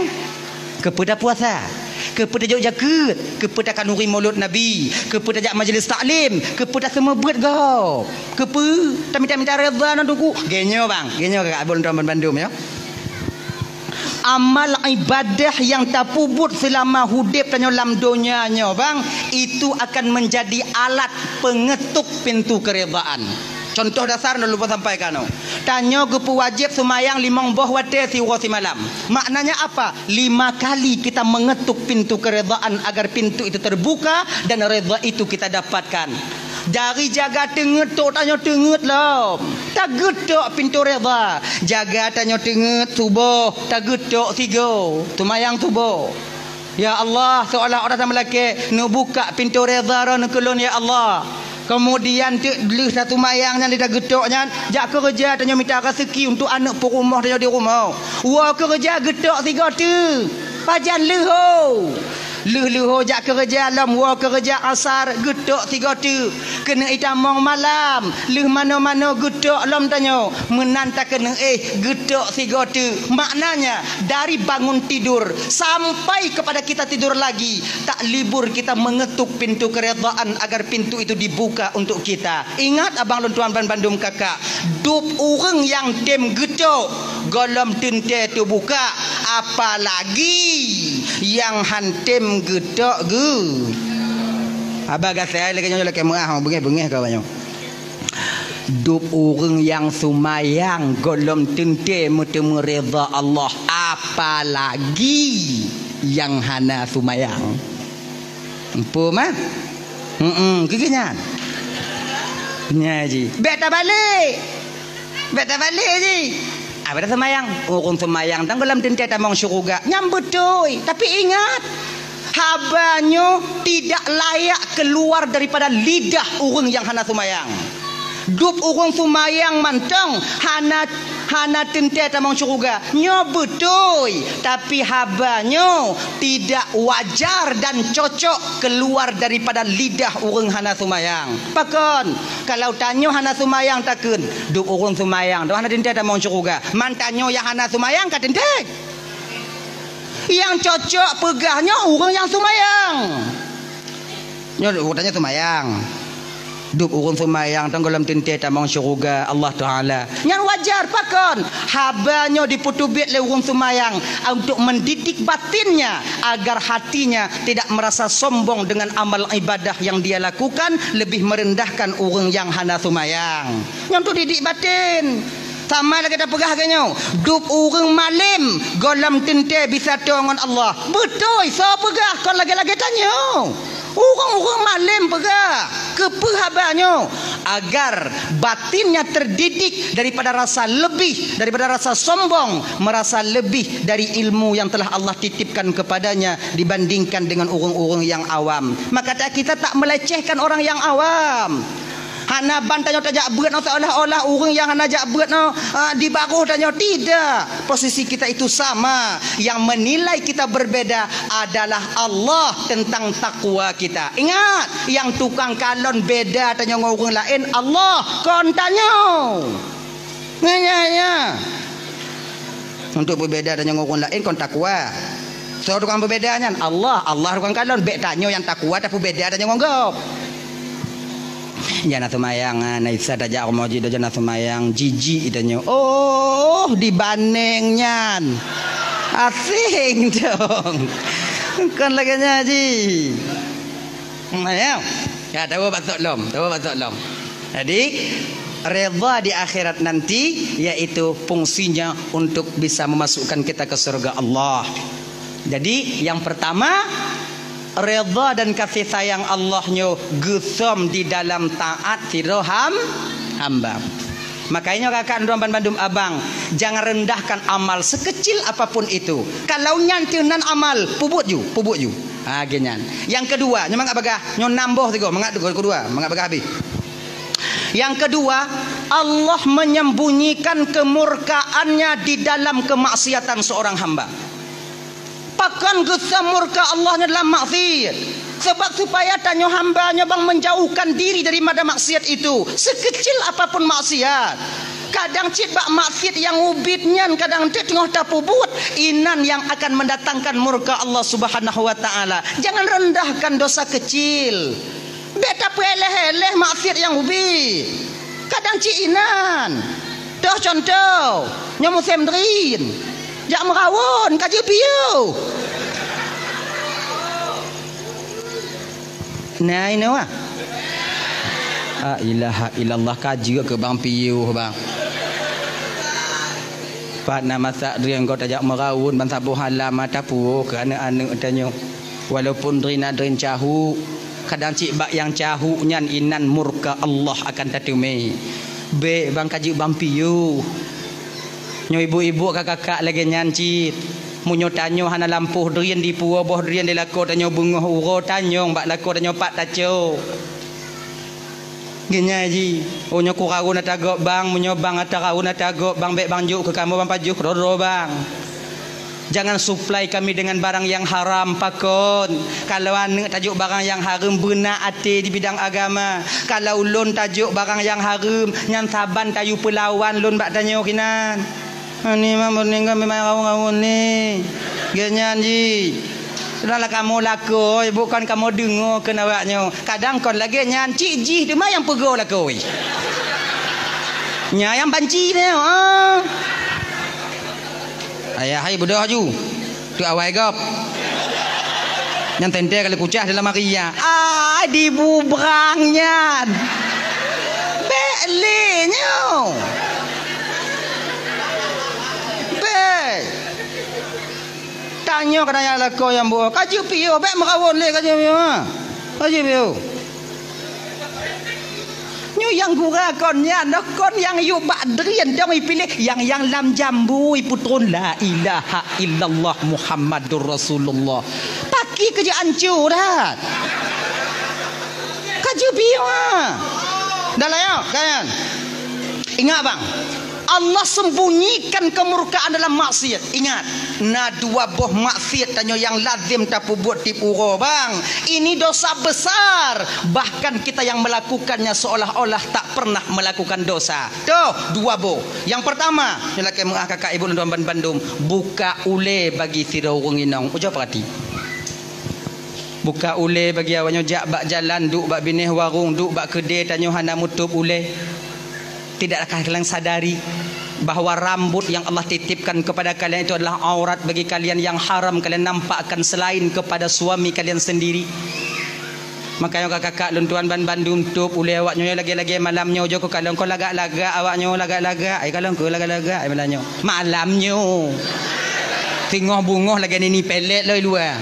Keupeue tapuasa? Keupeue tajok jakeuet? Keupeue takhanuri Maulud Nabi? Keupeue tajak majlis taklim? Keupeue taseumeubeuet gob? Keupeue tamita-mita reda ngon Teungku? Geuh nyoe bang, geuh nyoe kakak abon tuan bandum nyoe. Amal ibadah nyang tapeubuet seulama udeb tanyoe lam donya nyoe bang, itu akan menjadi alat pengetuk pintu keridaan. Contoh dasar lôn lupa sampaikan, oh. Tanyoe geupeuwajéb seumayang limong boh watée siuroe simalam. Maknanya apa? Lima kali kita mengetuk pintu keredaan agar pintu itu terbuka dan reda itu kita dapatkan. Dari jaga teungeut tok tanyoe teungeut lom. Tageutok pintu reda. Jaga tanyoe teungeut suboh, tageutok sigoe. Seumayang suboh. Ya Allah, seolah-olah tameulakée, neubuka pintoe reda droeneuh keu lôn, ya Allah. Keumudian teuk lheueh taseumayang nyan, lheueh tageutok nyan, jak keureuja tanyoe mita raseuki untuk aneuëk peurumoh tanyoe di rumoh. Woe keureuja geutok sigoe teuk. Pajan leuho. Lheueh leuho jak keureuja lom, woe keureuja asar geutok sigoe teuk. Keuneuk itamong malam, lheueh manoe-manoe geutok lom tanyoe, meunan takeuneuk éh geutok sigoe teuk. Maknanya, dari bangun tidur sampai kepada kita tidur lagi, tak libur kita mengetuk pintu keredaan agar pintu itu dibuka untuk kita. Ingat, abang lôn tuan ban bandum kakak, dub ureuëng nyang tem geutok, gohlom teuntée teubuka, apalagi nyang han tem geutok geu. Haba gasai lagée nyoe lakée meuah, beungéh-beungéh ka banyoe. Dub ureuëng nyang seumayang gohlom teuntée meuteumé reda Allah, apalagi nyang hana seumayang. Empu mah? Heeh, keu nyan. Nya ji. Bék tabalek. Bék tabalek ji. Abah dah seumayang. Ureuëng seumayang dan gohlom teuntée tamong syeuruga. Nyan beutôi. Tapi ingat, haba nyoe tidak layak keluar daripada lidah ureuëng nyang hana seumayang. Dub ureuëng seumayang mantong hana, hana teuntée tamong syeuruga. Nyoe beutôi, tapi haba nyoe tidak wajar dan cocok keluar daripada lidah ureuëng hana seumayang. Pakon? Kalau tanyoe hana seumayang takheun, dub ureuëng seumayang, dub hana teuntée tamong syeuruga. Man tanyoe nyang hana seumayang ka teuntée. Nyang cocok peugah nyoe ureuëng nyang seumayang. Nyoe ureuëng tanyoe seumayang. Dub ureuëng seumayang tong gohlom teuntée tamong syeuruga Allah Taala. Nyan wajar pakon? Haba nyoe dipeuteubiet lé ureuëng seumayang untuk mendidik batinnya agar hatinya tidak merasa sombong dengan amal ibadah yang dia lakukan, lebih merendahkan ureuëng nyang hana seumayang. Nyan tu didik batin. Sama lagée tapeugah lagée nyoe, dub ureuëng malém gohlom teuntée bisa toe ngon Allah. Beutôi, soe peugah kon lagée-lagée tanyoe. Ureuëng-ureuëng malém peugah, keupeue haba nyoe? Agar batinnya terdidik daripada rasa lebih, daripada rasa sombong, merasa lebih dari ilmu yang telah Allah titipkan kepadanya dibandingkan dengan ureuëng-ureuëng nyang awam. Maka ta-, kita tak melecehkan orang yang awam. Hana ban tanyoe tajak beuet nyoe seolah-olah ureuëng nyang hana jak beuet nyoe, ah, di baroh tanyoe. Tidak. Posisi kita itu sama. Yang menilai kita berbeda adalah Allah tentang takwa kita. Ingat, nyang tukang kalon beda tanyoe ngon ureuëng laén Allah, kon tanyoe. Nyan, nyan, nyan. Untuk peubeda tanyoe ngon ureuëng laén kon takwa. Soe tukang peubeda nyan? Allah. Allah tukang kalon. Bék tanyoe nyang takwa tapeubeda tanyoe ngon gob. Jana seumayang, ah, na Isa tajak rumoh jih, jana seumayang, jijik tanyoe. Oh, dibandéng nyan. Asing dong. Kon lagée nyan jih. Hmm, ya. Ya, tahu batok lom, tahu batok lom. Jadi, redha di akhirat nanti, yaitu fungsinya untuk bisa memasukkan kita ke surga Allah. Jadi, yang pertama, redha dan kasih sayang Allah nyoe geusom di dalam taat sidroe ham-, hamba. Makanya kakak droe ban bandum abang, jangan rendahkan amal sekecil apapun itu. Kalau nyan teuh nan amal, peubuet ju, peubuet ju. Ha, geuh nyan. Yang kedua, nyoe mangat bagah, nyoe nam boh sigoe, mangat kedua, mangat bagah habéh. Yang kedua, Allah menyembunyikan kemurkaannya di dalam kemaksiatan seorang hamba. Pakon geusom murka Allah nyoe dalam maksiat? Sebab supaya tanyoe hamba nyoe bang menjauhkan diri daripada maksiat itu, sekecil apapun maksiat. Kadang cit bak maksiat nyang ubit nyan kadang cit teungoh tapeubuet, inan nyang akan mendatangkan murka Allah Subhanahu wa Ta'ala. Jangan rendahkan dosa kecil. Bék tapeuéléh-éléh maksiat nyang ubit. Kadang cit inan. Toh contoh, nyoe musém drin. Jak meurawon ka jeuet piôh. Nah, inoe wah. La ilaha illallah, ka jeuet keu bang piôh, bang. Pat na masak drien gob tajak meuraun ban saboh alam mata puwoe keu aneuk-aneuk tanyoe. Walaupun drien na drien cahuk, kadang cit bak nyang cahuk nyan inan murka Allah akan tateumé. Bék bang ka jeuet bang piôh. Nyoe ibu-ibu ka kakak lagée nyan cit. Meunyoe tanyoe hana lampôh drien dipuwoe boh drien di lakoe tanyoe beungoh uroe tanyong bak lakoe tanyoe pat tacok. Geunyai jih, oh nyoe kuraun ata gob bang, meunyoe bang ata raun ata gob bang, bék bang jok keu kamoe bang pajoh keudroe-droe bang. Jangan supply kami dengan barang yang haram, pakon. Kalau aneuk tajok barang yang hareuem, beuna até di bidang agama. Kalau ulôn tajok barang yang hareuem, nyan saban tayue peulawan lôn bak tanyoe kinan. Ni mah meuneuk memang raun-raun ni. Geuhnyan jih. Sudahlah kamoe lakoe, bukan kamoe deungoe keu awaknyoe. Kadang kon lagée nyan, cit jih teuma nyang peugoe lakoe. Nya nyang banci nyoe, ah. Ayah hai beudôh ju. Tu awai gob. Nyang teuntée kali kucah dalam hari ya. Ah, dibubrang nyan. Bék lé nyoe. Bék. Tanyoe keunan nyang lakoe nyang buet. Ka jeuet piôh, bék meurawon lé ka jeuet piôh, ha. Ka jeuet piôh. Nyoe nyang gura kon nyan, kon nyang yue bak drien dong ipiléh, nyang, nyang lam jambu ipeutron la ilaha illallah Muhammadur Rasulullah. Paki keu jeuet ancô that. Ka jeuet piôh, ha. Dah layak, kan? Ingat, bang. Allah sembunyikan kemurkaan dalam maksiat. Ingat, na dua boh maksiat tanyoe nyang lazem tapeubuet tiep uroe, bang. Ini dosa besar. Bahkan kita yang melakukannya seolah-olah tak pernah melakukan dosa. Toh, dua boh. Yang pertama, nyoe lakée meu'ah kakak ibu lôn tuan ban bandum, buka ulée bagi sidroe ureuëng inong. Ujoe peurati. Buka ulée bagi awaknyoe jak bak jalan, duek bak binéh warong, duek bak keudée tanyoe hana mutôb ulée. Tidakkah kalian sadari bahwa rambut yang Allah titipkan kepada kalian itu adalah aurat bagi kalian yang haram kalian nampakkan selain kepada suami kalian sendiri? Makanya kakak-kakak lôn tuan ban bandum tôb ulée awaknyoe lagée-lagée malam nyoe jok keu kalon kon lagak-lagak awaknyoe lagak-lagak ai kalon kon lagak-lagak ai malam nyoe. Malam nyoe. Singoh bungoh lagée nini pelet loi luwa.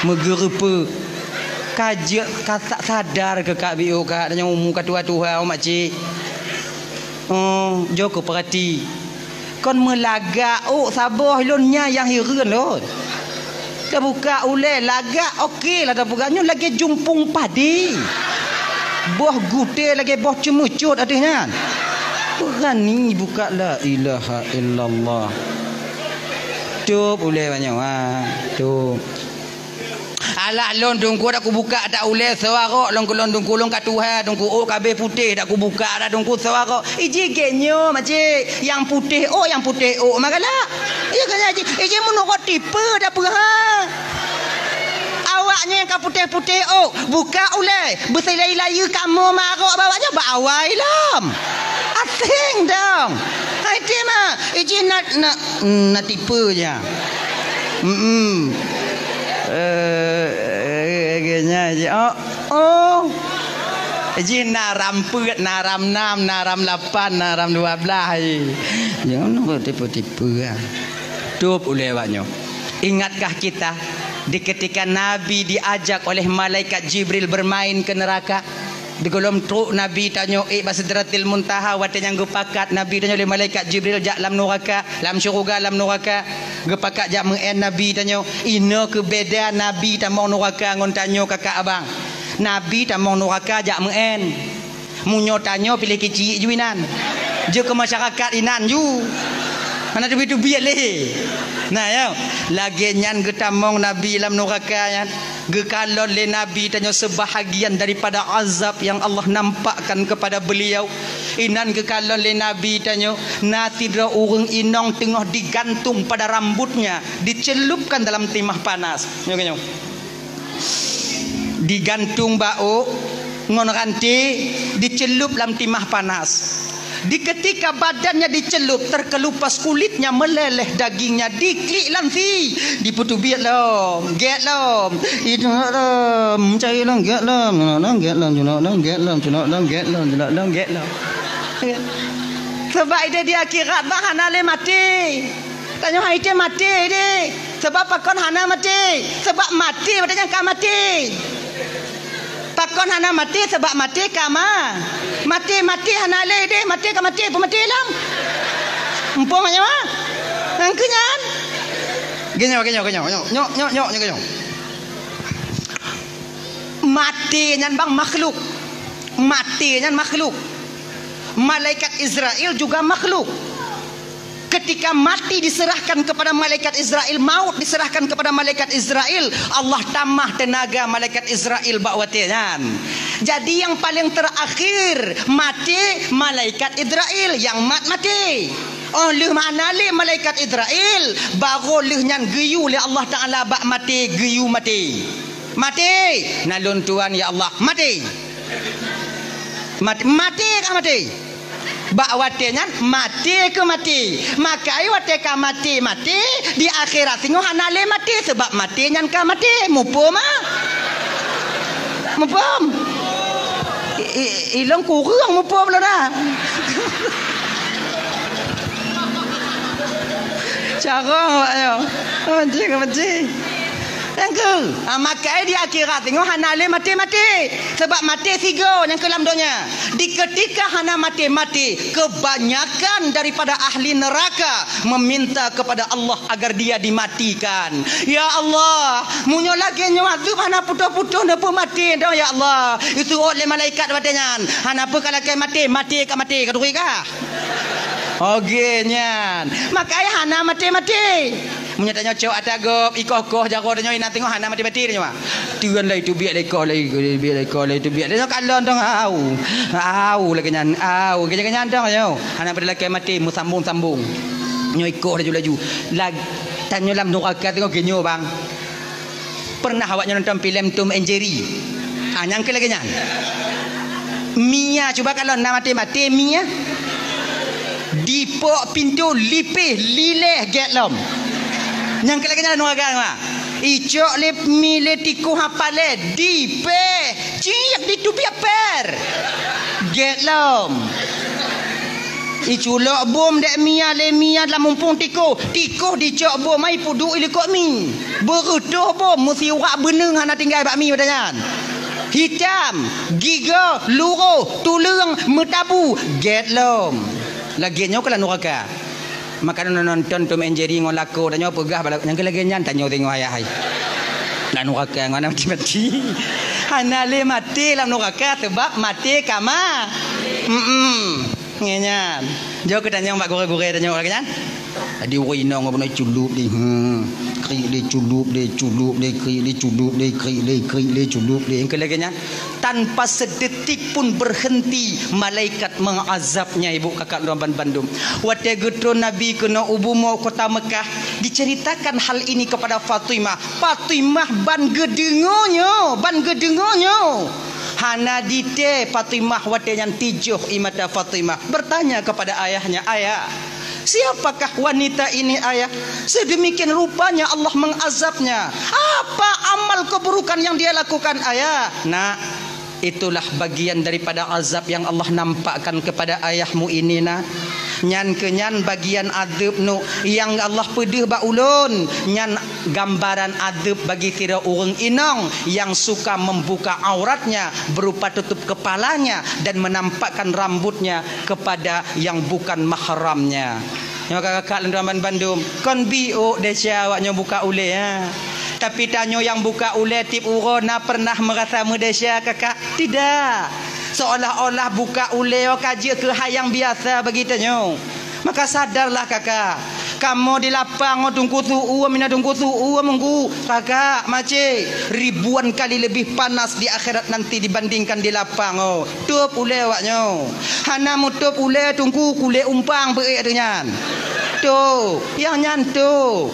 Meugeureupeu. Ka jeuet ka sa-, sadar keu kak biu kak, tanyoe umu ka tuha-tuha, oh, makcik. Oh, jok keu peurati. Kon meulagak, oh, saboh lôn nya nyang hireuen lôn. Tabuka ulée lagak, oke lah tabuka. Nyoe lagée jumpung padi. Boh gute lagée boh ceumeucot ateueh nyan. Beurani buka la ilaha illallah. Tôb ulée banyoe, ha. Tôb. Alah lôn teungku dak kubuka dak ulée suarok lôn keu lôn teungku lôn ka tuha teungku ôk ka abéh putéh dak kubuka dak teungku suarok. Iji gét nyoe makcik, nyang putéh ôk, nyang putéh ôk mah galak. Iya kan iji, iji meunurot tipe dak peue ha. Awaknyan nyang ka putéh-putéh ôk, buka ulée, beusilai-layeue kamoe marok bak awaknyan bak awai lom. Asing dong. Hai ti mah, iji na, na, na tipe nya. Hmm. Eh, eh, eh, nya, ji, oh, oh. Ji na ram peuet, na ram enam, na ram lapan, na ram dua belas, ji. Jangan tipu-tipu, ah. Tôb ulée awaknyoe. Ingatkah kita di ketika Nabi diajak oleh malaikat Jibril bermain ke neraka? Di gohlom trok Nabi tanyoe ék bak Sidratil Muntaha, watée nyang geupakat Nabi tanyoe lé malaikat Jibril jak lam nuraka, lam syeuruga lam nuraka, geupakat jak meu'én Nabi tanyoe. Inoe keu beda Nabi tamong nuraka ngon tanyoe kakak abang. Nabi tamong nuraka jak meu'én. Meunyoe tanyoe piléh keuciek ju inan. Jeuet keu masyarakat inan ju. Hana teubiet-teubiet lé. Nah, ya. Lagée nyan geutamong Nabi lam nuraka nyan. Geukalon lé Nabi tanyoe seubahagian daripada azab nyang Allah nampakkan kepada beliau. Inan geukalon lé Nabi tanyoe, na sidroe ureuëng inong teungoh digantung pada rambutnya, dicelupkan dalam timah panas. Nyoe, nyoe. Digantung bak ôk ngon ranté, dicelup lam timah panas. Di ketika badannya dicelup, terkelupas kulitnya, meleleh dagingnya, diklik lam sie, dipeuteubiet lom, gét lom, ituek lom, cai lom, gét lom, cunok lom, gét lom, cunok lom, gét lom, cunok lom, gét lom, cunok lom, gét lom. Sabab ideh di akhirat bah hana lé maté. Tanyoe hai tém maté deh. Sabab pakon hana maté? Sabab maté watée nyan ka maté. Pakon hana maté? Sabab maté ka ma-, maté, maté hana lé deh, maté ka maté, peumaté lom. Muphom nyoe? Nyang keu nyan. Geunyoe, geunyoe, geunyoe, nyoe, nyoe, nyoe, nyoe, nyoe, geunyoe. Maté nyan bang makhluk. Maté nyan makhluk. Malaikat Israel juga makhluk. Ketika mati diserahkan kepada malaikat Israel, maut diserahkan kepada malaikat Israel, Allah tamah teunaga malaikat Israel bak watée nyan. Jadi nyang paleng terakhir maté malaikat Israel, nyang mat maté. Oh lheueh mana lé malaikat Israel, baru lheueh nyan geuyue lé Allah Taala bak maté, geuyue maté. Maté, na lôn tuan ya Allah, maté. Maté, maté ka maté. Bak watée nyan maté keu maté. Makai watée ka maté, maté, di akhirat singoh hana lé maté, sabab maté nyan ka maté. Muphom ah? Muphom? I, i, ilong kureueng muphom lôn ah. Carong awak nyoe. Benci, benci. Nyang keu, ah, makai di akhirat singoh hana lé maté-maté. Sabab maté sigoe nyang keu lam donya. Di ketika hana maté-maté, kebanyakan daripada ahli neraka meminta kepada Allah agar dia dimatikan. Ya Allah, meunyoe lagée nyoe azeub hana putôh-putôh neupeumaté dong ya Allah. Isuôt lé malaikat watée nyan. Hana peue ka lakée maté, maté ka maté, ka turi kah? Oge nyan. Makai hana maté-maté. Meunyoe tanyoe cok ata gob, ikoh-koh jaroe tanyoe inan teungoh hana maté-maté tanyoe. Tuan lai teubiet lai koh lai, teubiet lai koh lai, teubiet. Tanyoe kalon dong au. Au lagée nyan, au. Lagée nyan dong nyoe. Hana pada lakée maté, meusambong-sambong. Nyoe ikoh laju-laju. Lag-, tanyoe lam nuraka teungoh geunyoe bang. Pernah awak nyoe nonton filem Tom and Jerry? Ah, nyang keu lagée nyan. Mia, cuba kalau na maté-maté Mia. Dipok pintoe lipéh lileh gét lom. Nyang keu lagée nyan nuraka nyoe. Icok lé mi lé tikoh hapalé dipéh ciek diteubiet pér. Gét lom. Iculok bom dek Mia lé Mia lam mumpung tikoh. Tikoh dicok bom ai peuduek ilikot mi. Beureutoh bom meusiwak beuneueng hana tinggai bak mi watée nyan. Hitam, gigoe, luroh, tuleueng, meutabu, gét lom. Lagée nyoe keuh lam nuraka. Maka nonton Tom and Jerry ngon lakoe tanyoe peugah bala nyang keu lagée nyan tanyoe teungoh ayah hai. Lam nuraka ngon hana maté-maté. Hana lé maté lam nuraka sabab maté ka ma-, mm-mm. Ngieng nyan. Jok keu tanyong bak gurée-gurée tanyong lagée nyan. Jadi ureueng inong beuna culub di, hmm. Krik di culub di, culub di, krik di culub di, krik di, krik di culub di. Nyang keu lagée nyan. Tanpa sedetik pun berhenti malaikat mengazabnya, ibu kakak lôn ban bandum. Watée geutron Nabi keunoe u bumoe kota Mekah, diceritakan hal ini kepada Fatimah. Fatimah ban geudeungoe nyoe, ban geudeungoe nyoe. Hana ditée Fatimah watée nyan tijoh ie mata Fatimah. Bertanya kepada ayahnya, "Ayah, siapakah wanita ini, Ayah? Sedemikian rupanya Allah mengazabnya. Apa amal keburukan yang dia lakukan, Ayah?" "Nak, itulah bagian daripada azab yang Allah nampakkan kepada ayahmu ini, Nak. Nyan keuh nyan bagian azeub nu nyang Allah peudeuh bak ulôn. Nyan gambaran azeub bagi sidroe ureueng inong nyang suka membuka auratnya berupa tutup kepalanya dan menampakkan rambutnya kepada yang bukan mahramnya." Nyoe kakak lôn ban bandum, kon biôk desya awak nyoe buka ulée, ha. Tapi tanyoe nyang buka ulée tieb uroe na pernah meurasa meudesya kakak? Tidak. Seolah-olah buka ulée nyoe ka jeuet keu hai nyang biasa bagi tanyoe. Maka sadarlah kakak, kamoe di lapang ngon teungku su-uem, mina teungku su-uem, teungku, kakak, macé, ribuan kali leubeh panas di akhirat nanti dibandingkan di lapang, oh. Tôb ulée awak nyoe. Hana meutôb ulée teungku kulét umpang beuék ateueh nyan. Tôb, nyang nyan tôb.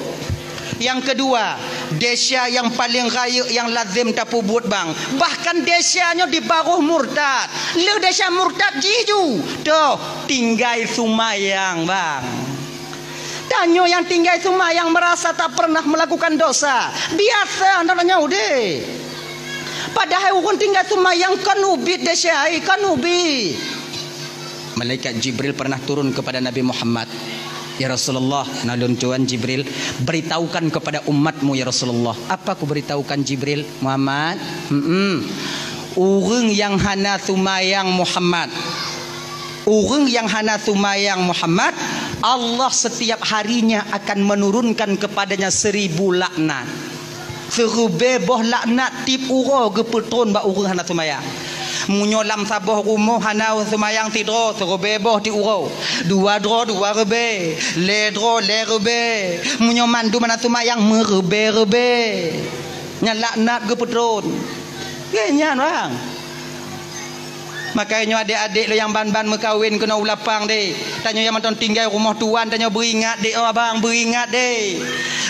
Nyang keudua, Desya nyang paleng rayeuk nyang lazem tapeubuet bang. Bahkan desya nyoe di baroh murtad. Lheueh desya murtad jih ju. Toh, tinggai sumayang bang. Tanyoe nyang tinggai sumayang merasa tak pernah melakukan dosa. Biasa na tanyoe deh. Padahai ureuëng tinggai sumayang kon ubit desya, ai, kon ubit. Malaikat Jibril pernah turun kepada Nabi Muhammad. "Ya Rasulullah, na lôn tuan Jibril, beritahukan kepada umatmu ya Rasulullah." "Apa kuberitahukan Jibril?" "Muhammad, hmm, ureuëng nyang hana sumayang Muhammad, ureuëng nyang hana sumayang Muhammad, Allah setiap harinya akan menurunkan kepadanya seribu laknat." Siribée boh laknat tieb uroe geupeutron bak ureuëng hana sumayang. Meunyoe lam saboh rumoh hana sumayang sidroe, siribée boh tieb uroe. Dua droe, dua ribée. Lhée droe, lhée ribée. Meunyoe mandum hana sumayang, meuribée-ribée. Nyan laknat geupeutron. Lheueh nyan, bang. Makajih nyoe adék-adék lôn nyang ban-ban meukawen keunoe u lapang deh. Tanyoe nyang mantong tinggai rumoh tuan, tanyoe beuingat deh, oh abang, beuingat deh.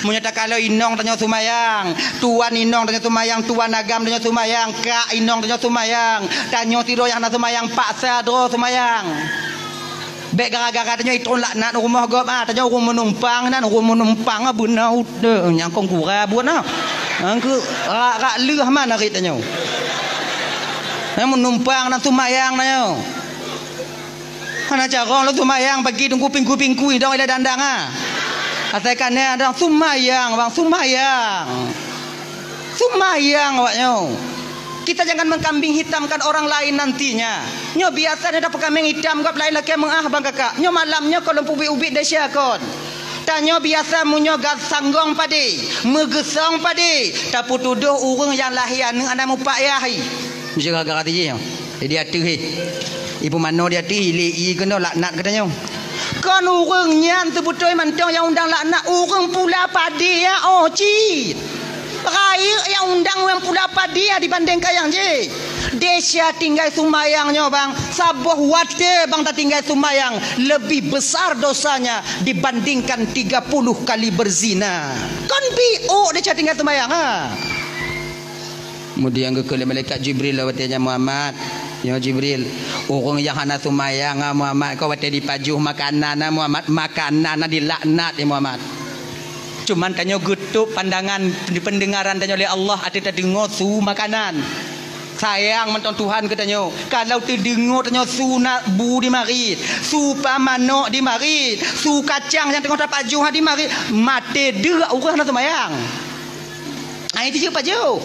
Meunyoe takalon inong tanyoe sumayang, tuan inong tanyoe sumayang, tuan agam tanyoe sumayang, kak inong tanyoe sumayang, tanyoe sidroe nyang hana sumayang, paksa droe sumayang. Bék gara-gara tanyoe itron laknat rumoh gob, ah, tanyoe ureuëng meunumpang nan, ureuëng meunumpang, ah, beuna udeueng nyang kon gura buet na. Nyang keu rak-rak leuh man arit tanyoe. Nyang meunumpang nan sumayang tanyoe. Hana carông lôn sumayang pagi teungku pingku-pingku idong ilée dandang, ah. Asai ka na dong sumayang, bang, sumayang. Sumayang awak nyoe. Kita jangan mengkambing hitamkan orang lain nantinya. Nyoe biasa nyoe tapeukameng itam gob laén lakée meuáh bang kakak. Nyoe malam nyoe kon lôn peubiet-ubiet desya kon. Tanyoe biasa meunyoe ga sanggong padé, meugeusong padé, tapeutudôh ureuëng nyang lahé aneuëk hana mupak yah. Meusti gara-gara tijih nyoe. Di ateueh, eh. Ibu mano di ateueh, ilée ie keunoe laknat geutanyoe. Kon ureuëng nyan teubeutôi mantong nyang undang laknat, ureuëng pula padé nyan, oh, cit. Rayeuk nyang undang ureuëng pula padé nyan dibandingkan nyang jih. Desya tinggai sumayang nyoe, bang, saboh watée bang tatinggai sumayang, lebih besar dosanya dibandingkan tiga puluh kali berzina. Kon biôk desya tinggai sumayang, ha? Kemudian geukheun lé malaikat Jibril lom watée nyan, "Muhammad, nyoe Jibril, ureuëng nyang hana sumayang, ah, Muhammad, kon watée jipajoh makanan, ah, Muhammad, makanan, ah, dilaknat, ya Muhammad." Cuman tanyoe geutôb pandangan, peundengaran tanyoe lé Allah ateueh tadeungoe su makanan. Sayang mantong Tuhan keu tanyoe. Kalau teudeungoe tanyoe su na bu di marit, su pa manok di marit, su kacang nyang teungoh tapajoh di marit, maté deuk ureuëng hana sumayang. Ai tijeuet pajoh.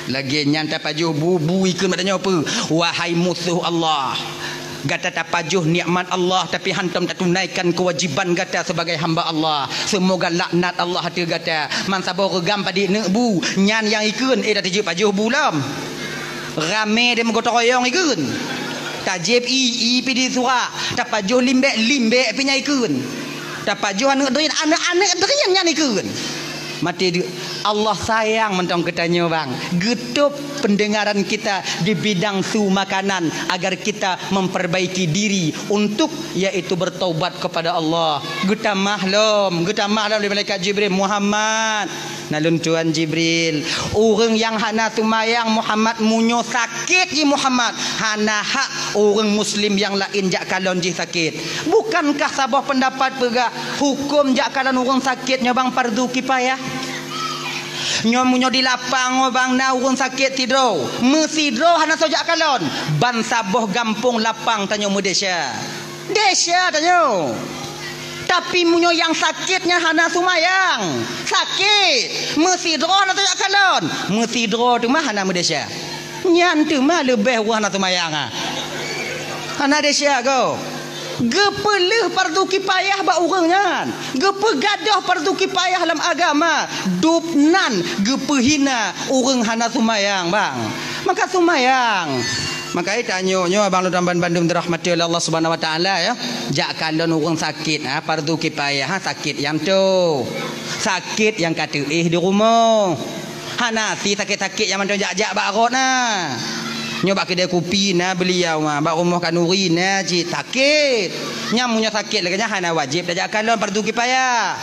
Lagée nyan tapajoh bu, bu ikheun bak tanyoe peue? Wahai musoh Allah, gata tapajoh nikmat Allah, tapi hantom tatunaikan keuwajiban gata sebagai hamba Allah. Seumoga laknat Allah ateueh gata. Man saboh reugam padit neuk bu, nyan nyang ikheun, eh, dak tijeuet pajoh bu lom. Ramé deh meugotong royong ikheun. Tajieb ie, ie pih di surak. Tapajoh limbek, limbek pih nyan ikheun. Tapajoh aneuëk drien, aneuëk-aneuëk drien nyan ikheun. Maté deuk. Allah sayang mantong keu tanyoe, bang. Geutôb pendengaran kita di bidang su makanan agar kita memperbaiki diri untuk, yaitu bertaubat kepada Allah. Geutamah lom, geutamah lom lé malaikat Jibril, "Muhammad, na lôn tuan Jibril, ureuëng nyang hana sumayang Muhammad, meunyoe sakét jih Muhammad, hana hak ureuëng muslim nyang laén jak kalon jih sakét." Bukankah saboh peundapat peugah hukôm jak kalon ureuëng sakét nyoe bang fardu kifayah? Nyoe meunyoe di lapang nyoe bang na ureuëng sakét sidroe, meusidroe hana soe jak kalon, ban saboh gampông lapang tanyoe meudesya. Desya tanyoe. Tapi meunyoe nyang sakét nyan hana sumayang, sakét, meusidroe hana soe jak kalon, meusidroe teuma hana meudesya. Nyan teuma leubeh ureuëng hana sumayang, ha. Hana desya goe. Geupeuleueh fardu kifayah bak ureuëng nyan. Geupeugadôh fardu kifayah lam agama. Dub nan geupeuhina ureuëng hana sumayang, bang. Maka sumayang. Maka tanyoe nyoe abang lôn ban-, bandum dirahmati oleh Allah Subhanahu Wa Taala, ya. Jak kalon ureuëng sakét, ha, fardu kifayah, ha, sakét nyang toe. Sakét nyang ka teuéh di rumoh. Hana si sakét-sakét nyang mantong jak-jak bak rot na. Nyoe bak keudée kupi na beuliau ma, bak rumoh khanuri na cit sakét. Nyang meunyoe sakét lagée nyan hana wajéb tajak kalon, fardu kifayah.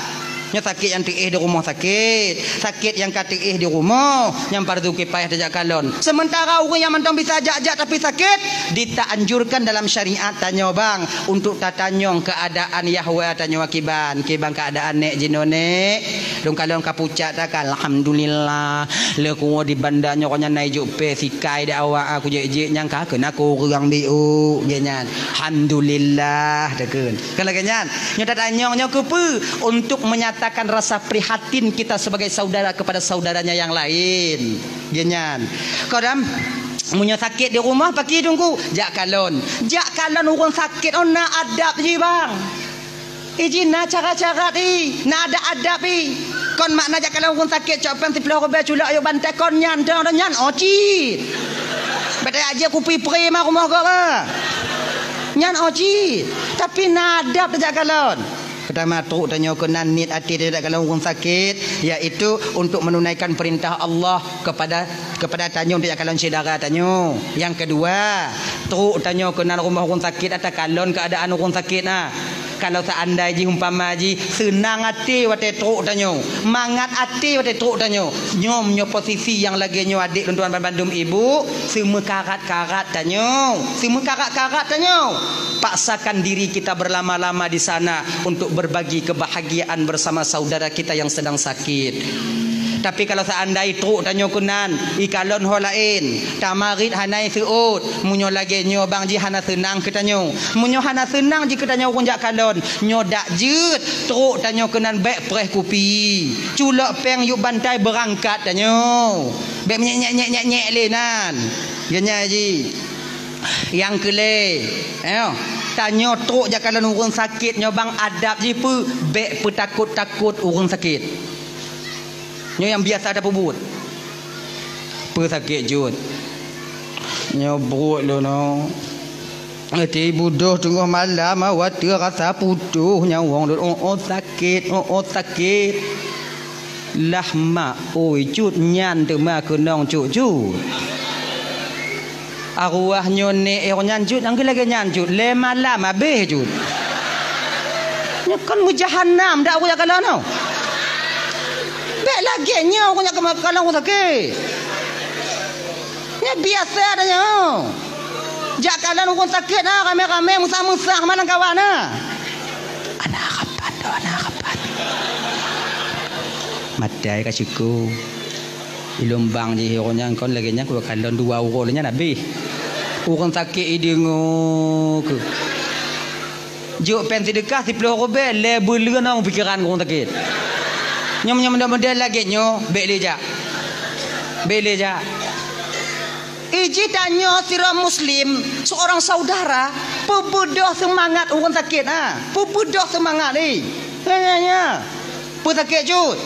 Nyoe sakét nyang teuéh di rumoh sakét, sakét nyang ka teuéh di rumoh, nyang fardu kifayah tajak kalon. Sementara ureuëng nyang mantong bisa jak-jak tapi sakét, ditaanjurkan dalam syariat tanyoe bang untuk tatanyong keuadaan yahwa tanyoe kiban, kiban keuadaan nek jinoe nek. Lôn kalon ka pucak takan, alhamdulillah. Lé kuwoe di banda nyoe nyan na ijok pé sikai di awak aku jek-jek nyang ka keunan kureueng biuk jek nyan. Alhamdulillah takheun. Kan lagée nyan. Nyoe tatanyong nyoe keupeue? Untuk menyatakan rasa prihatin kita sebagai saudara kepada saudaranya yang lain. Geuh nyan. Kadang meunyoe sakét di rumoh paki teungku, jak kalon. Jak kalon ureuëng sakét oh na adab jih bang. Iji na cara-cara i, na adab-adab i. Kon makna jak kalon ureuëng sakét cok péng siplôh rubée culok yôk bantai kon nyan dong nyan oh cit. Beda aja kupi prima rumoh gob. Nyan oh cit. Tapi na adab jak kalon. Pertama, trok tanyoe keunan niet até tajak kalon ureuëng sakét, yaitu untuk menunaikan perintah Allah kepada kepada tanyoe tajak kalon syedara tanyoe. Yang kedua, trok tanyoe keunan rumoh ureuëng sakét atawa kalon keuadaan ureuëng sakét na. Kalau seandai jih umpama jih seunang até watée trok tanyoe, mangat até watée trok tanyoe. Nyoe nyoe posisi nyang lagée nyoe adék lôn tuan bandum ibu, seumeukarat-karat tanyoe, seumeukarat-karat tanyoe. Paksakan diri kita berlama-lama di sana untuk berbagi kebahagiaan bersama saudara kita yang sedang sakit. Tapi kalau seandai trok tanyoe keunan, ikalon ho laén, tamarit hana iseuôt, meunyoe lagée nyoe bang jih hana seunang keu tanyoe. Meunyoe hana seunang jih keu tanyoe ureuëng jak kalon, nyoe dak jeuet trok tanyoe keunan bék preh kupi. Culok péng yôk bantai beurangkat tanyoe. Bék menyek-nyek-nyek-nyek-nyek lé nan. Geuh nyan jih. Nyang keu lhée, eh, tanyoe trok jak kalon ureuëng sakét nyoe bang adab jih peue, bék peutakot-takot ureuëng sakét. Nyoe nyang biasa tapeubuet. Peue sakét jeuet? Nyoe pruet lôn oh. Ati budôh teungoh malam, watée rasa putôh nyawöng lôn oh, oh sakét, oh, oh sakét. Lah mak, oi cut nyan teuma keunong cut-cut. Arwah nyoe nek eh nyan cut, nyang lagée nyan cut, lé malam habéh cut. Nyoe kon meujahanam dak ureuëng jak kalon nyoe. Bék lagée nyoe ureuëng jak kalon ureuëng sakét. Nyoe biasa dah nyoe. Jak kalon ureuëng sakét na ramé-ramé meusah-meusah malam kawan na. Anak rapat tu, anak rapat. Matai ka syukur. Di lumbang jih ureuëng nyan kon lagée nyan kukalon dua uroe nyan habéh. Ureuëng sakét ideungoe keu. Jok péng seudeukah siplôh rubée lé beuleuen ong pikeran ureuëng sakét. Nyoe meunyoe model-model lagée nyoe bék lé jak. Bék lé jak. Iji tanyoe sidroe muslim, seorang saudara, peubeudoh seumangat ureuëng sakét ha. Peubeudoh seumangat lé. Nya nya nya. Peue sakét cut?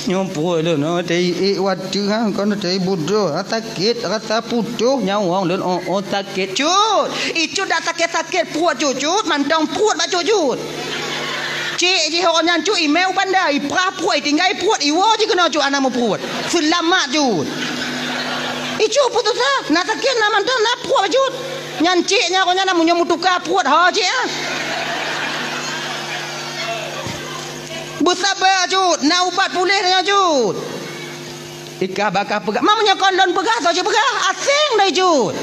Nyoe pruet lôn, oh, teuiek watée ha, kon teuiek budôh, ha sakét rasa putôh nyawöng lôn, oh, oh sakét cut. Icut dak sakét-sakét pruet cut-cut, mantong pruet bak cut-cut. Cik jih ureuëng nyan cut imé u banda, iprah pruet, itinggai pruet, iwoe jih keunoe cut hana meupruet. Seulamat cut. Icut putus asa, na sakét na mantong na pruet bak cut. Nyan cik nyan ureuëng nyan meunyoe meutuka pruet ho cik ah. Beusaba cut, na ubat puléh nyan cut. Ikah bakah peugah, ma meunyoe kon lôn peugah, soe cit peugah, aséng dai cut.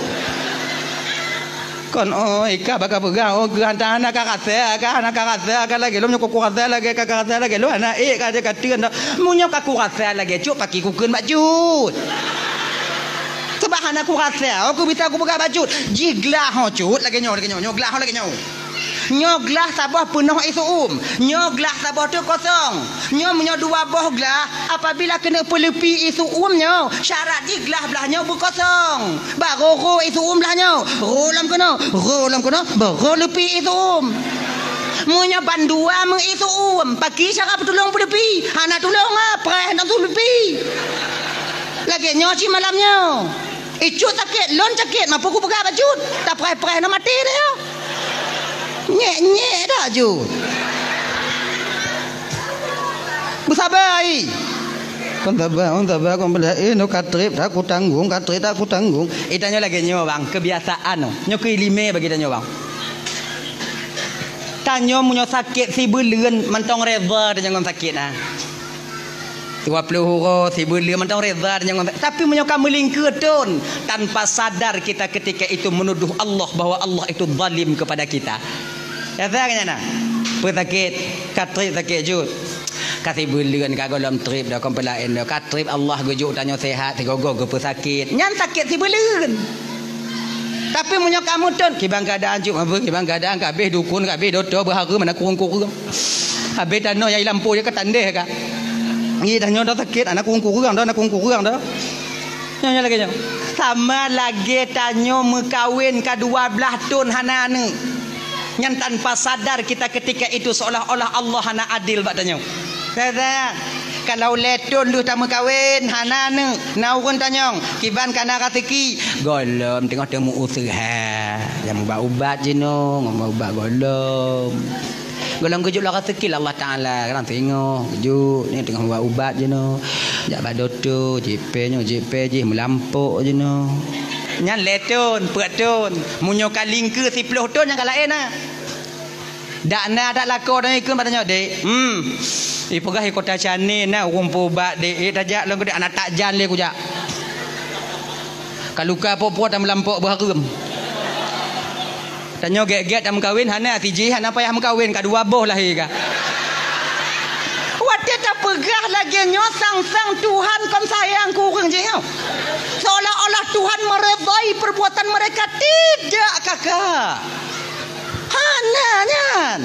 Kon oh, ikah bakah peugah, oh geuh hana ka rasa, ka hana ka rasa, ka lagée lôn meunyoe ku rasa lagée ka rasa lagée lôn hana ék ka ka teun dah. Meunyoe ka ku rasa lagée cut paki ku kheun bak cut. Sebab hana ku rasa, oh ku bisa ku peugah bak cut. Jiglah ho cut lagée nyoe, lagée nyoe, nyoe glah ho lagée nyoe. Nyoe glah saboh peunoh ié su'um. Nyoe glah saboh teuk kosong. Nyoe meunyoe dua boh glah, apabila keuneuk peuleupi ié su'um nyoe, syarat jih glah blah nyoe beukosong. Barô rô ié su'um blah nyoe. Rô lom keunoe, rô lom keunoe, barô leupi ié su'um. Meunyoe bandua meu ié su'um, paki cara peutulông peuleupi? Hana tulông ah, preh nang su leupi. Lagée nyoe cit malam nyoe. Icut sakét, lôn sakét, ma peue ku peugah bak cut. Tapreh-preh na maté dah nyoe. Nyek-nyek dah cut. Beusaba ai. Kon saba, kon saba, kon beudah, eh, nyoe ka treb, dah ku tanggong, ka treb, dah ku tanggong. Eh, tanyoe lagée nyoe bang, keubiasaan nyoe. Nyoe keu iéleumé bagi tanyoe bang. Tanyoe meunyoe sakét sibeuleuen mantong reba tanyoe ngon sakét na. Dua puluh uroe, sibeuleuen mantong reda nyang, tapi meunyoe ka meulingkeue thon, tanpa sadar kita ketika itu menuduh Allah bahwa Allah itu zalim kepada kita. Nyata kan nyang na? Peue sakét, ka trép sakét jeuet. Ka sibeuleuen ka gohlom trép dah, kon peue laén dah. Ka trép Allah geujok tanyoe sehat, sigoe-goe geupeusakét. Nyan sakét sibeuleuen. Tapi meunyoe ka meuthon, kiban keuadaan jeuet, apa kiban keuadaan, ka habéh dukon, ka habéh dokto, beuhareuem, hana kureueng-kureueng. Habéh tanoh nyang i lampôh jih ka tandeh ka. Ngi tanyoe dah sakét, hana kureueng-kureueng dah, hana kureueng-kureueng dah. Nyoe, nyoe lagèe nyoe. Sama lagèe tanyoe meukawen ka dua blaih thon hana aneuk. Nyan tanpa sadar kita ketika itu seolah-olah Allah hana adil bak tanyoe. Teuka, kalau lhèe thon lheueh tameukawen, hana aneuk, na ureueng tanyong, kiban ka na raseuki. Gohlom teungoh teumeuuseuha, nyang ubat-ubat jinoe, ngon ubat gohlom. Gohlom geujok lam raseuki lé Allah Taala, kadang singoh geujok, nyoe teungoh ubat-ubat jinoe. Jak bak dokto, jipe nyoe, jipe jih, meulampok jinoe. Nyan lhèe thon, peuet thon. Meunyoe ka lingkeue siploh thon, nyan ka laén na. Dak na dak lakoe tanyoe ikheun bak tanyoe, "Dek, hmm, ipeugah i Kota Chennai na ureueng peuubat, Dek. Eh, tajak lôn keu Dek, hana tajak lé kujak. Ka luka po-po tameulampok beuhareuem." Tanyoe gét-gét tameukawen, hana sijih, hana payah meukawen, ka dua boh lahé ka. Watèe tapeugah lagèe nyoe, sang-sang Tuhan kon sayang keu ureueng jih nyoe. Seolah-olah Tuhan meredai perbuatan mereka. Tidak, kakak. Hana nyan.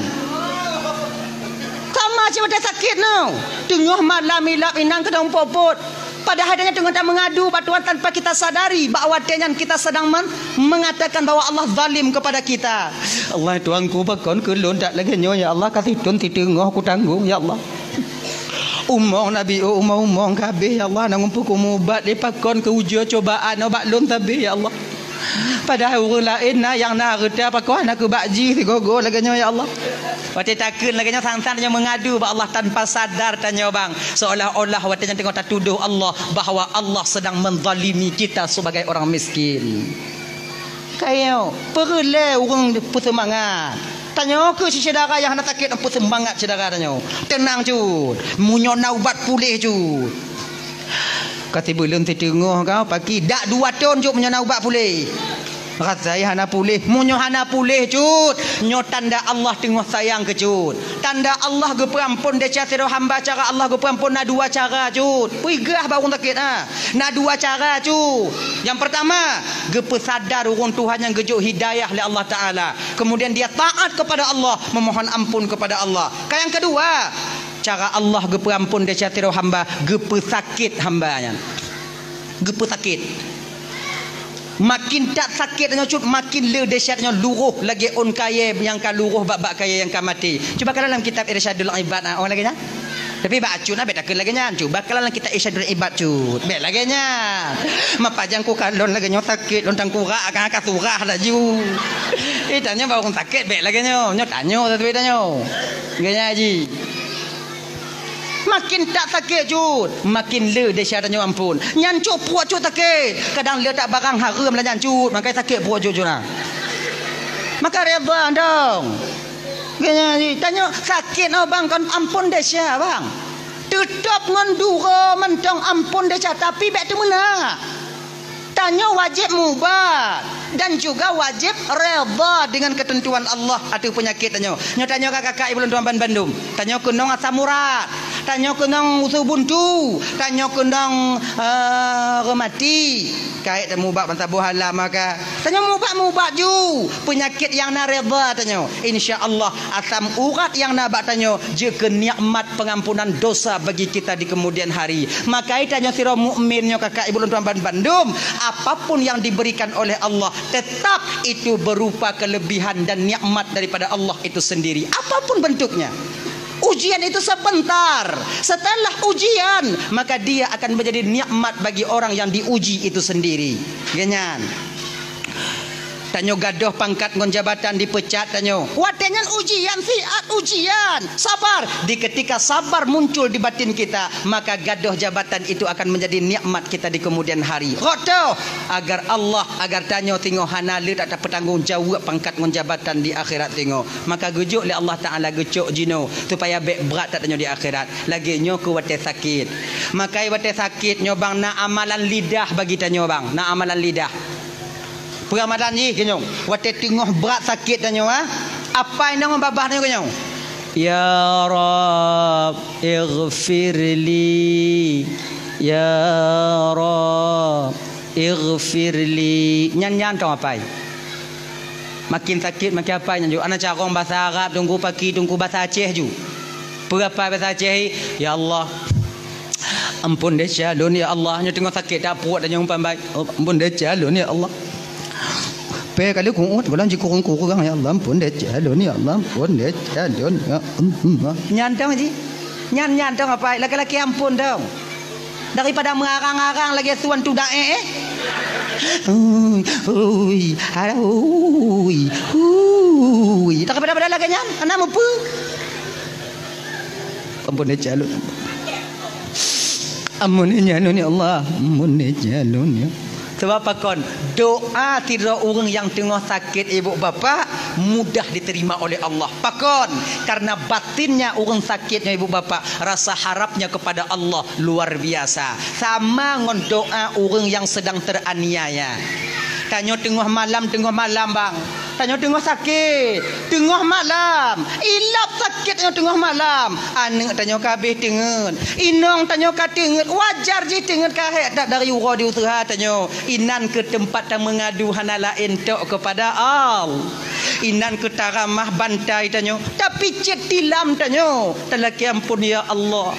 Sama cit watèe sakét nyoe. Teungoh malam ilap inan keudong popot. Padahai tanyoe teungoh tameungadu bak Tuhan tanpa kita sadari bahwa watèe nyan kita sedang men-, mengatakan bahwa Allah zalim kepada kita. Allah Tuhanku, pakon keu lôn that lagèe nyoe, ya Allah, ka sithon siteungoh kutanggong, ya Allah. Umong Nabi, oh, umong-umong ka habéh, ya Allah, na ureueng peukumeubat lé pakon keu ujoe cobaan bak lôn sabé, ya Allah. Padahai ureueng laén na nyang na hareuta pakon hana keu bak jih sigoe-goe lagèe nyoe, ya Allah. Watèe takheun lagèe nyoe, sang-sang tanyoe meungadu bak Allah tanpa sadar tanyoe bang, seolah-olah watèe nyan teungoh tatudoh Allah bahwa Allah sedang menzalimi kita sebagai orang miskin. Kayo, peureulèe ureueng peuseumangat. Tanyoe keuh syedara nyang hana sakét, peuseumangat syedara tanyoe. Teunang cut, meunyoe na ubat puléh cut. Ka sibeuleuen siteungoh ka paki, dak dua thon cut meunyoe na ubat puléh. Rasai hana puléh, meunyoe hana puléh cut, nyoe tanda Allah teungoh sayang keu cut. Tanda Allah geupeuampon desya sidroe hamba, cara Allah geupeuampon na dua cara cut. Peugah bak ureueng sakét, ha. Na dua cara cut. Nyang peurtama, geupeusadar ureueng tuha nyang geujok hidayah lé Allah Taala. Kemudian dia taat kepada Allah, memohon ampun kepada Allah. Ka nyang keudua, cara Allah geupeuampon desya sidroe hamba, geupeusakét hamba nyan. Geupeusakét. Makin that sakét nyoe cut, makin le desya nyoe luroh lagèe ôn kayèe nyang ka luroh bak, bak kayèe nyang ka maté. Cuba kalon lam kitab Irsyadul Ibad, ah, oh, lagèe nyan. Tapi bak acut na bèk takheun lagèe nyan. Cuba kalon lam kitab Irsyadul Ibad cut. Bèk lagèe nyan. Mapajang kukalon lagèe nyoe sakét lôn tangkurak ka, ka surah laju. Eh, tanyoe bak ureueng sakét bèk lagèe nyoe. Nyoe tanyoe, tapi tanyoe. Lagèe nyan ji. Makin that sakét cut, makin le desya tanyoe ampon. Nyan cut pruet cut sakét. Kadang le that barang hareuem lah nyan cut, maka sakét pruet cut cut na. Maka reda dong. Tanyoe sakét nyoe bang, kon ampon desya bang. Teutap ngon duro mantong ampon desya, tapi bèk teumeunak. Tanyoe wajéb mubat dan juga wajéb reda dengan ketentuan Allah ateueh peunyakét tanyoe. Nyoe tanyoe ka kakak ibu lôn tuan ban bandum. Tanyoe keunong asam urat, tanyoe keunong usu buntu, tanyoe keunong, eh, rematik. Kayèe tamubat ban saboh alam maka. Tanyoe mubat-mubat ju peunyakét nyang na reda tanyoe. Insya Allah asam urat nyang na bak tanyoe jeuet keu nikmat pengampunan dosa bagi kita di kemudian hari. Maka tanyoe sidroe mukmin nyoe kakak ibu lôn tuan ban bandum, apapun yang diberikan oleh Allah tetap itu berupa kelebihan dan nikmat daripada Allah itu sendiri. Apapun bentuknya. Ujian itu sebentar. Setelah ujian, maka dia akan menjadi nikmat bagi orang yang diuji itu sendiri. Lagèe nyan. Tanyoe gadôh pangkat ngon jabatan, dipeucat tanyoe. Watée nyan ujian siat ujian. Sabar. Di ketika sabar muncul di batin kita, maka gadôh jabatan itu akan menjadi nikmat kita di kemudian hari. Rot toh, agar Allah, agar tanyoe singoh hana le tak tapeutanggong jaweueb pangkat ngon jabatan di akhirat singoh. Maka geujok lé Allah Taala geucok jinoe supaya bék brat that tanyoe di akhirat. Lagée nyoe keu watée sakét. Maka watée sakét nyoe bang, na amalan lidah bagi tanyoe bang, na amalan lidah. Peue amalan jih keu nyoe? Watée teungoh brat sakét tanyoe, ha? Apai nong babah tanyoe keu nyoe? Ya Rabb, ighfirli. Ya Rabb, ighfirli. Nyan, nyan tong apai. Makin sakét makin apai nyan ju. Ana carông basa Arab, teungku paki, teungku basa Aceh ju. Peue apai basa Aceh, "Ya Allah, ampôn desya lôn ya Allah." Nyoe teungoh sakét that pruet tanyoe umpan bai. "Oh, ampôn desya lôn ya Allah." Pé kali ku'uet, gohlom jikurong-kurong, "Ya Allah, ampôn desya lôn ya Allah, ampôn desya lôn ya Allah." Nyan tong ji. Nyan, nyan tong apai, laki-laki ampôn tong. Daripada meurarang-arang lagée suan tudak, eh, eh. Ui, ui, alah, ui, ui. Daripada-pada lagée nyan, hana mupeue. Ampôn, ya Allah. Ampôn, ya Allah. Ampôn, ya Allah. Sebab pakon, doa sidroe ureuëng nyang teungoh sakét ibu bapak mudah diterima oleh Allah. Pakon, karena batinnya ureuëng sakét nyoe ibu bapak, rasa harapnya kepada Allah luar biasa. Sama ngon doa ureuëng nyang sedang teraniaya. Tanyoe teungoh malam, teungoh malam bang. Tanyoe teungoh sakét, teungoh malam. Ilab sakét nyoe teungoh malam. Aneuëk tanyoe ka habéh teungeut. Inong tanyoe ka teungeut. Wajar jih teungeut ka hék that dari uroe di useuha tanyoe. Inan keuh teumpat tameungadu hana laén tok keupada Allah. Inan keuh taramah bantai tanyoe. Tapicét tilam tanyoe. Talakée ampôn ya Allah.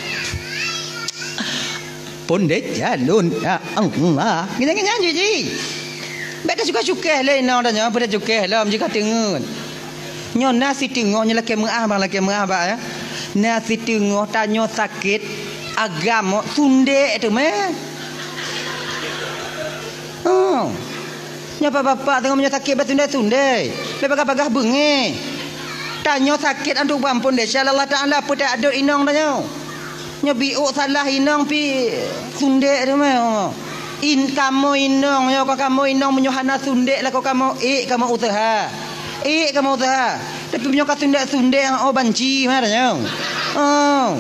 Pondek jalon ya Allah. Nginyang-nginyang jih jih. Bék teucukéh-cukéh lé inong tanyoe, peue teucukéh lom jih ka teungeut. Nyoe na siteungoh nyoe lakée meuáh bang, lakée meuáh bak ya. Na siteungoh tanyoe sakét agam sundek teumé. Oh. Nyoe bapak-bapak teungoh meunyoe sakét bak sundek-sundek. Bék bagah-bagah beungéh. Tanyoe sakét antu bang pondek, insya Allah Taala peue teuadot inong tanyoe. Nyoe biuk salah inong pi sundek teumé. In kamoe inong nyoe ka kamoe inong meunyoe hana sundek lakoe kamoe ék kamoe useuha. Ék kamoe useuha. Tapi meunyoe ka sundek-sundek oh banci meunan nyoe. Oh.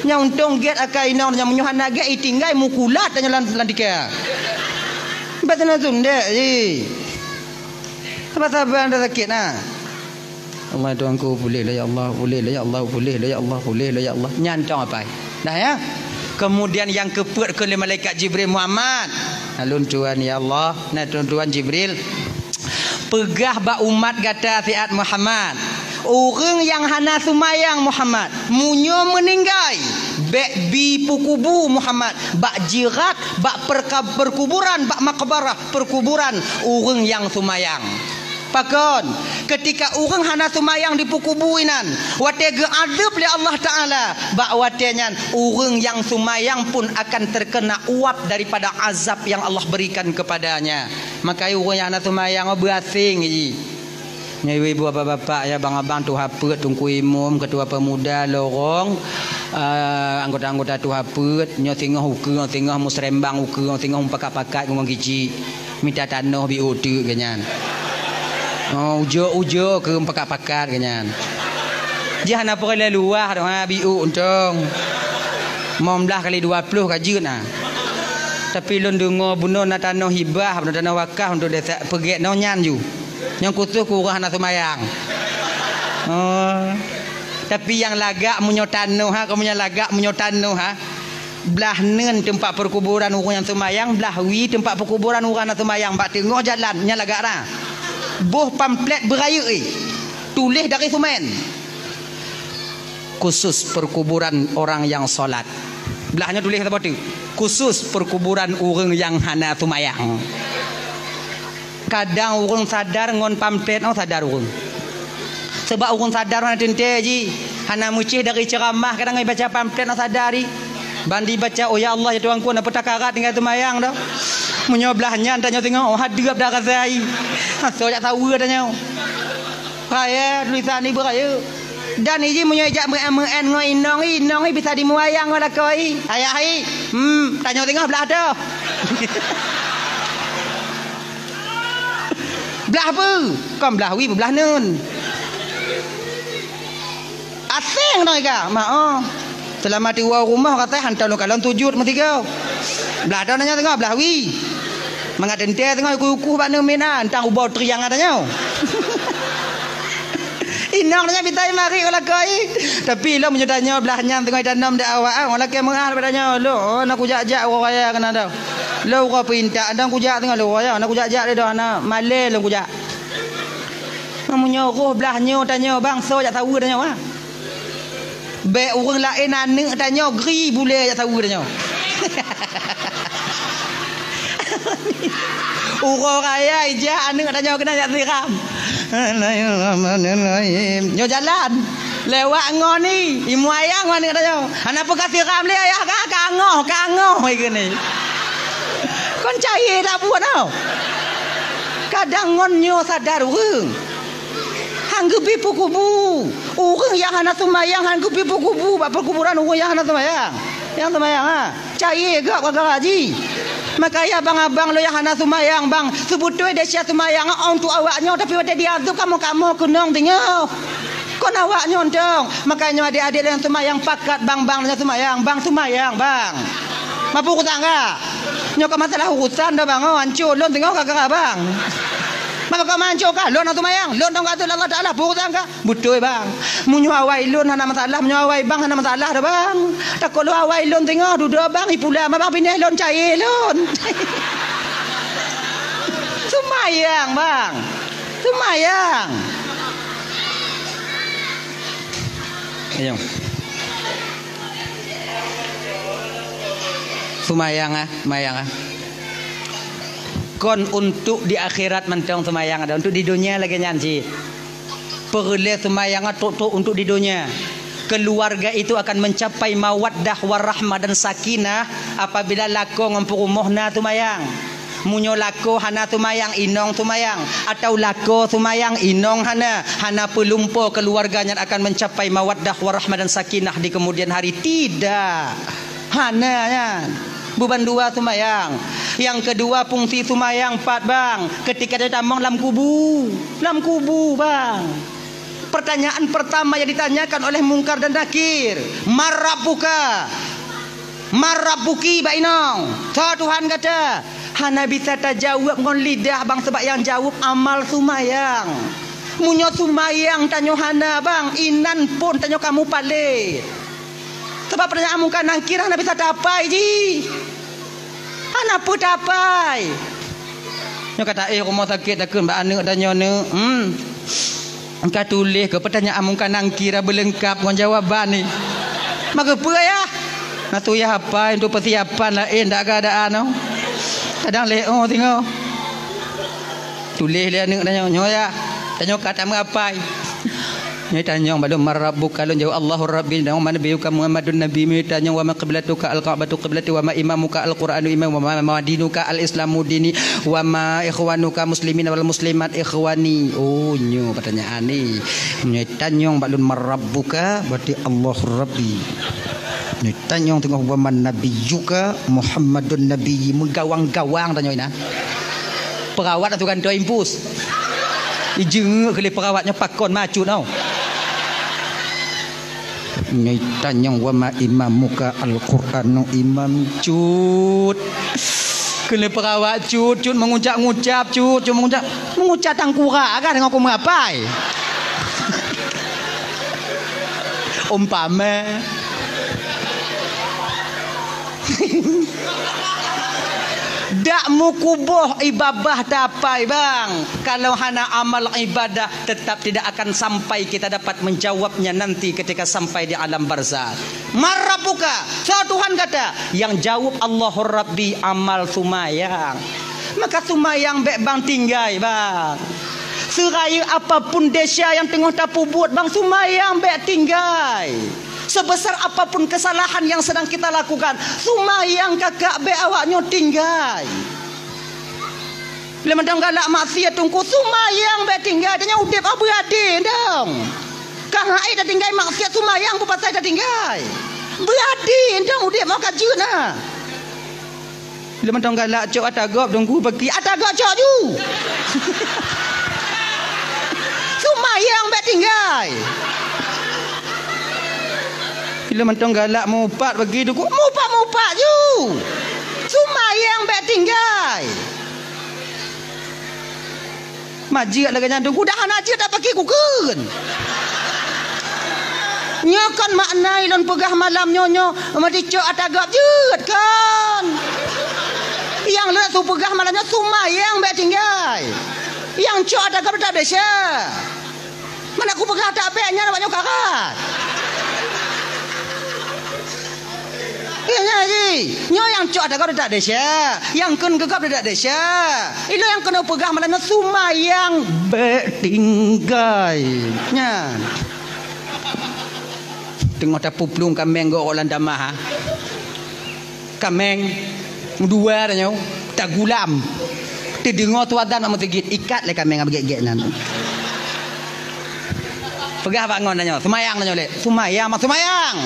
Nyang untông gét akai inong nyoe meunyoe hana gét itinggai mukulat nyoe lam lam tika. Bah sundek-sundek jih. Sabar-sabar dah sakét nah. Allah Tuhanku, pulih lah ya Allah, pulih lah ya Allah, pulih lah ya Allah, pulih lah ya Allah. Nyan tong apai. Dah ya. Kemudian nyang keupeuet keu lé malaikat Jibril, Muhammad. Nah, lôn tuan ya Allah, nah lôn tuan Jibril. Peugah bak umat gata siat Muhammad. Ureuëng nyang hana seumayang Muhammad, meunyoe meuninggai, bék bi peukubu Muhammad, bak jirat, bak perka-, perkuburan, bak makbarah, perkuburan ureuëng nyang seumayang. Pakon, ketika ureuëng hana seumayang di peukubu inan, watée geuadeueb lé Allah Taala, bak watée nyan ureuëng nyang seumayang pun akan terkena uap daripada azab yang Allah berikan kepadanya. Maka ureuëng nyang hana seumayang beuaséng jih. Nyoe ibu-ibu, bapak-bapak, ya, abang-abang, tuha peuet, teungku imum, ketua pemuda, lorong, eh, anggota-anggota tuha peuet, nyoe singoh ukeue, singoh musrembang ukeue, singoh mupakat-pakat ngon giji. Mita tanoh biuk teuk geuh nyan. Oh, ujoe-ujoe keu pakat-pakat geuh nyan. Jih hana peureulée luwah doh, ha, biuk untông. Lima belas kali dua puluh ka jeuet na. Tapi lôn deungoe bunoe na tanoh hibah, bunoe tanoh wakaf untuk desa peugét nyoe nyan ju. Nyang khusus keu ureuëng hana seumayang. Oh. Tapi nyang lagak meunyoe tanoh ha, kamoe nyang lagak meunyoe tanoh ha. Blah neun teumpat peukuburan ureuëng nyang seumayang, blah wie teumpat peukuburan ureuëng hana seumayang bak teungoh jalan, nyan lagak na. Boh pamflet beurayeuk, eh. Tuléh dari seumén. Khusus perkuburan orang yang salat. Blah nyoe tuléh saboh teuk. Khusus perkuburan ureuëng nyang hana seumayang. Kadang ureuëng sadar ngon pamflet, oh, sadar ureuëng. Sebab ureuëng sadar hana teuntée jih, hana meucéh dari ceuramah, kadang ibaca pamflet, oh, sadar jih. Ban dibaca, "Oh ya Allah, ya Tuhanku, na peutakarat tinggai seumayang dah." Meunyoe blah nyan tanyoe teungoh, oh, hadeup dah rasa ai. Asoe jak saweue tanyoe. Raya tulisan ibu raya. Dan iji meunyoe jak meu'en-meu'en ngon inong, inong bisa dimuayang ngon lakoe. Ayah ai. Hmm, tanyoe teungoh blah toh. Blah peue? Kon blah wie, blah nun. Aseng nong iga, mak oh. Selama tiwoe rumoh katai hantom lôn kalon sujud meusigoe. Blah dah nanya teungoh blah wie. Mangat teuntée teungoh uku-uku bak neumina, entang ubau triang tanyoe. Inong nanya bitai mari ulah koi. Tapi lom meunyoe tanyoe blah nyan teungoh itanom di awak ah, ulah keu meuah bak tanyoe. Lo, oh, na kujak-jak uroe raya keunan dah. Lo uroe peuintak, entang kujak teungoh lo raya, na kujak-jak deh dah, na malée lôn kujak. Meunyoe roh blah nyoe tanyoe bang, soe jak saweue tanyoe, ha? Bék ureuëng laén aneuk tanyoe gri bulée jak saweue tanyoe. Uroe raya ijak aneuk tanyoe keunan jak siram. Bismillahirrahmanirrahim. Nyoe jalan. Lewat ngon ni, imuayang ngon aneuk tanyoe. Hana peugah siram lé ayah ka, kangoh, kangoh ikeu ni. Kon cai dak buet tau. Kadang ngon nyoe sadar ureuëng. Han geubri peukubu. Ureuëng nyang hana seumayang han geubri peukubu bak peukuburan ureuëng nyang hana seumayang. Nyang seumayang ha. Cai gak gara-gara jih. Makanya abang-abang lôn nyang hana seumayang bang, seubeutôi desya seumayang untuk awak nyoe tapi watée diazeueb kamoe-kamoe keunong teungoh. Kon awak nyoe dong. Makanya adék-adék lôn nyang seumayang pakat bang, bang lôn nyang seumayang, bang seumayang bang. Mapu kutangga. Nyoe ka masalah urusan dah bang, oh, ancô lôn teungoh gara-gara bang. Maka kau manco kah? Lôn hana seumayang. Lôn dong kata Allah Taala, peue urusan kah? Beutôi bang. Meunyoe awai lôn hana masalah, meunyoe awai bang hana masalah dah bang. Takot lôn awai lôn teungoh dudoe bang ipula ma bang pineh lôn cai lôn. Seumayang bang. Seumayang. Ayo. Seumayang ah, seumayang ah. Kon untuk di akhirat mantong seumayang ada, untuk di dunia lagée nyan cit. Peureulée seumayang trok-trok untuk di dunia. Keluarga itu akan mencapai mawaddah warahmah dan sakinah apabila lakoe ngon peurumoh na seumayang. Meunyoe lakoe hana seumayang, inong seumayang, atau lakoe seumayang, inong hana, hana peulumpo keluarga nyan akan mencapai mawaddah warahmah dan sakinah di kemudian hari. Tidak. Hana nyan. Buban dua seumayang. Nyang keudua fungsi seumayang pat bang, ketika dia tamong lam kubu. Lam kubu bang. Pertanyaan pertama yang ditanyakan oleh Mungkar dan Nakir, "Man rabbuka?" "Man rabbuki?" Bak inong. "Soe Tuhan gata?" Hana bisa tajaweueb ngon lidah bang, sebab nyang jaweueb amal seumayang. Meunyoe seumayang tanyoe hana bang, inan phon tanyoe ka mupalét. Sabab pertanyaan Mungkar Nakir hana bisa tapai jih. Hana peue tapai. Nyoe kata, "Eh, rumoh sakét takheun bak aneuk tanyoe neuk." Hmm. Ka tuléh keu pertanyaan Mungkar Nakir beuleungkap ngon jawaban ni. Maka peue yah? Na tuyah apai untuk persiapan laén dak keadaan oh. Kadang lé oh singoh. Tuléh lé aneuk tanyoe, nyoe yah. Tanyoe ka tameuapai. Nyoe tanyong bak lôn, "Man rabbuka?" Lôn jaweueb, "Allahu Rabbi." "Wa man nabiyyuka?" "Muhammadun nabiyyi." Nyoe tanyong, "Wa ma qiblatuka?" "Al-Ka'batu qiblati." "Wa ma imamuka?" "Al-Qur'anu imami." "Wa ma, ma dinuka?" "Al-Islamu dini." "Wa ma ikhwanuka muslimina wal muslimat ikhwani." Oh, nyoe pertanyaan ni. Nyoe tanyong bak lôn, "Man rabbuka?" Berarti, "Allahu Rabbi." Nyoe tanyong teungoh, "Wa man nabiyyuka?" "Muhammadun nabiyyi." Meugawang-gawang tanyong inan. Perawat atau gantoe impus. Ijeungeuk keu lé perawat nyoe pakon macut tau. Nyoe tanyong, "Wa ma imamuka?" "Al-Qur'anu imami." Cut. Keu lé perawat cut, cut meungucap-ngucap, cut, cut meungucap. Meungucap tangkurak kan deungon ku meuapai. Umpama. Dak meukuboh ié babah tapai bang, kalau hana amal ibadah tetap tidak akan sampai kita dapat menjawabnya nanti ketika sampai di alam barzakh. "Man rabbuka?" Soe Tuhan gata? Nyang jaweueb, "Allahu Rabbi," amal seumayang. Maka seumayang bék bang tinggai bang. Seurayeuk apapun desya nyang teungoh tapeubuet bang, seumayang bék tinggai. Sebesar apapun kesalahan yang sedang kita lakukan, seumayang kakak bék awak nyoe tinggai. Lé mantong galak maksiat Teungku, seumayang bék tinggai. Tanyoe udeb oh beuadé dong. Ka hai tatinggai maksiat, seumayang peue pasai tatinggai. Beuadé dong udeb oh ka jeuet na. Lé mantong galak cok ata gob Teungku, peuki ata gob cok ju. Seumayang bék tinggai. Lé mantong galak mupat peuki Teungku, mupat-mupat ju. Seumayang bék tinggai. Majeuet lagée nyan Teungku, dah hana jeuet dak paki kukheun. Nyoe kon makna ilôn peugah malam nyoe, nyoe meuticok ata gob jeuet kon. Nyang lôn su peugah malam nyoe seumayang bék tinggai. Nyang cok ata gob dak desya. Mana kupeugah ata bék nyan awak nyoe karat. Iya, nyan jih. Nyoe nyang cok ata gob dak desya, nyang kheun keu gob dak desya. Ilôn nyang keuneuk peugah malam nyoe seumayang bék tinggai. Nyan. Teungoh tapuplueng kaméng gob lam tamah, ha. Kaméng meudua tanyoe, tagulam. Teudeungoe su azan bak meuseujid, ikat lé kaméng nyang beugét-gét nyan. Peugah bak ngon tanyoe, seumayang tanyoe lé. Seumayang, mak seumayang.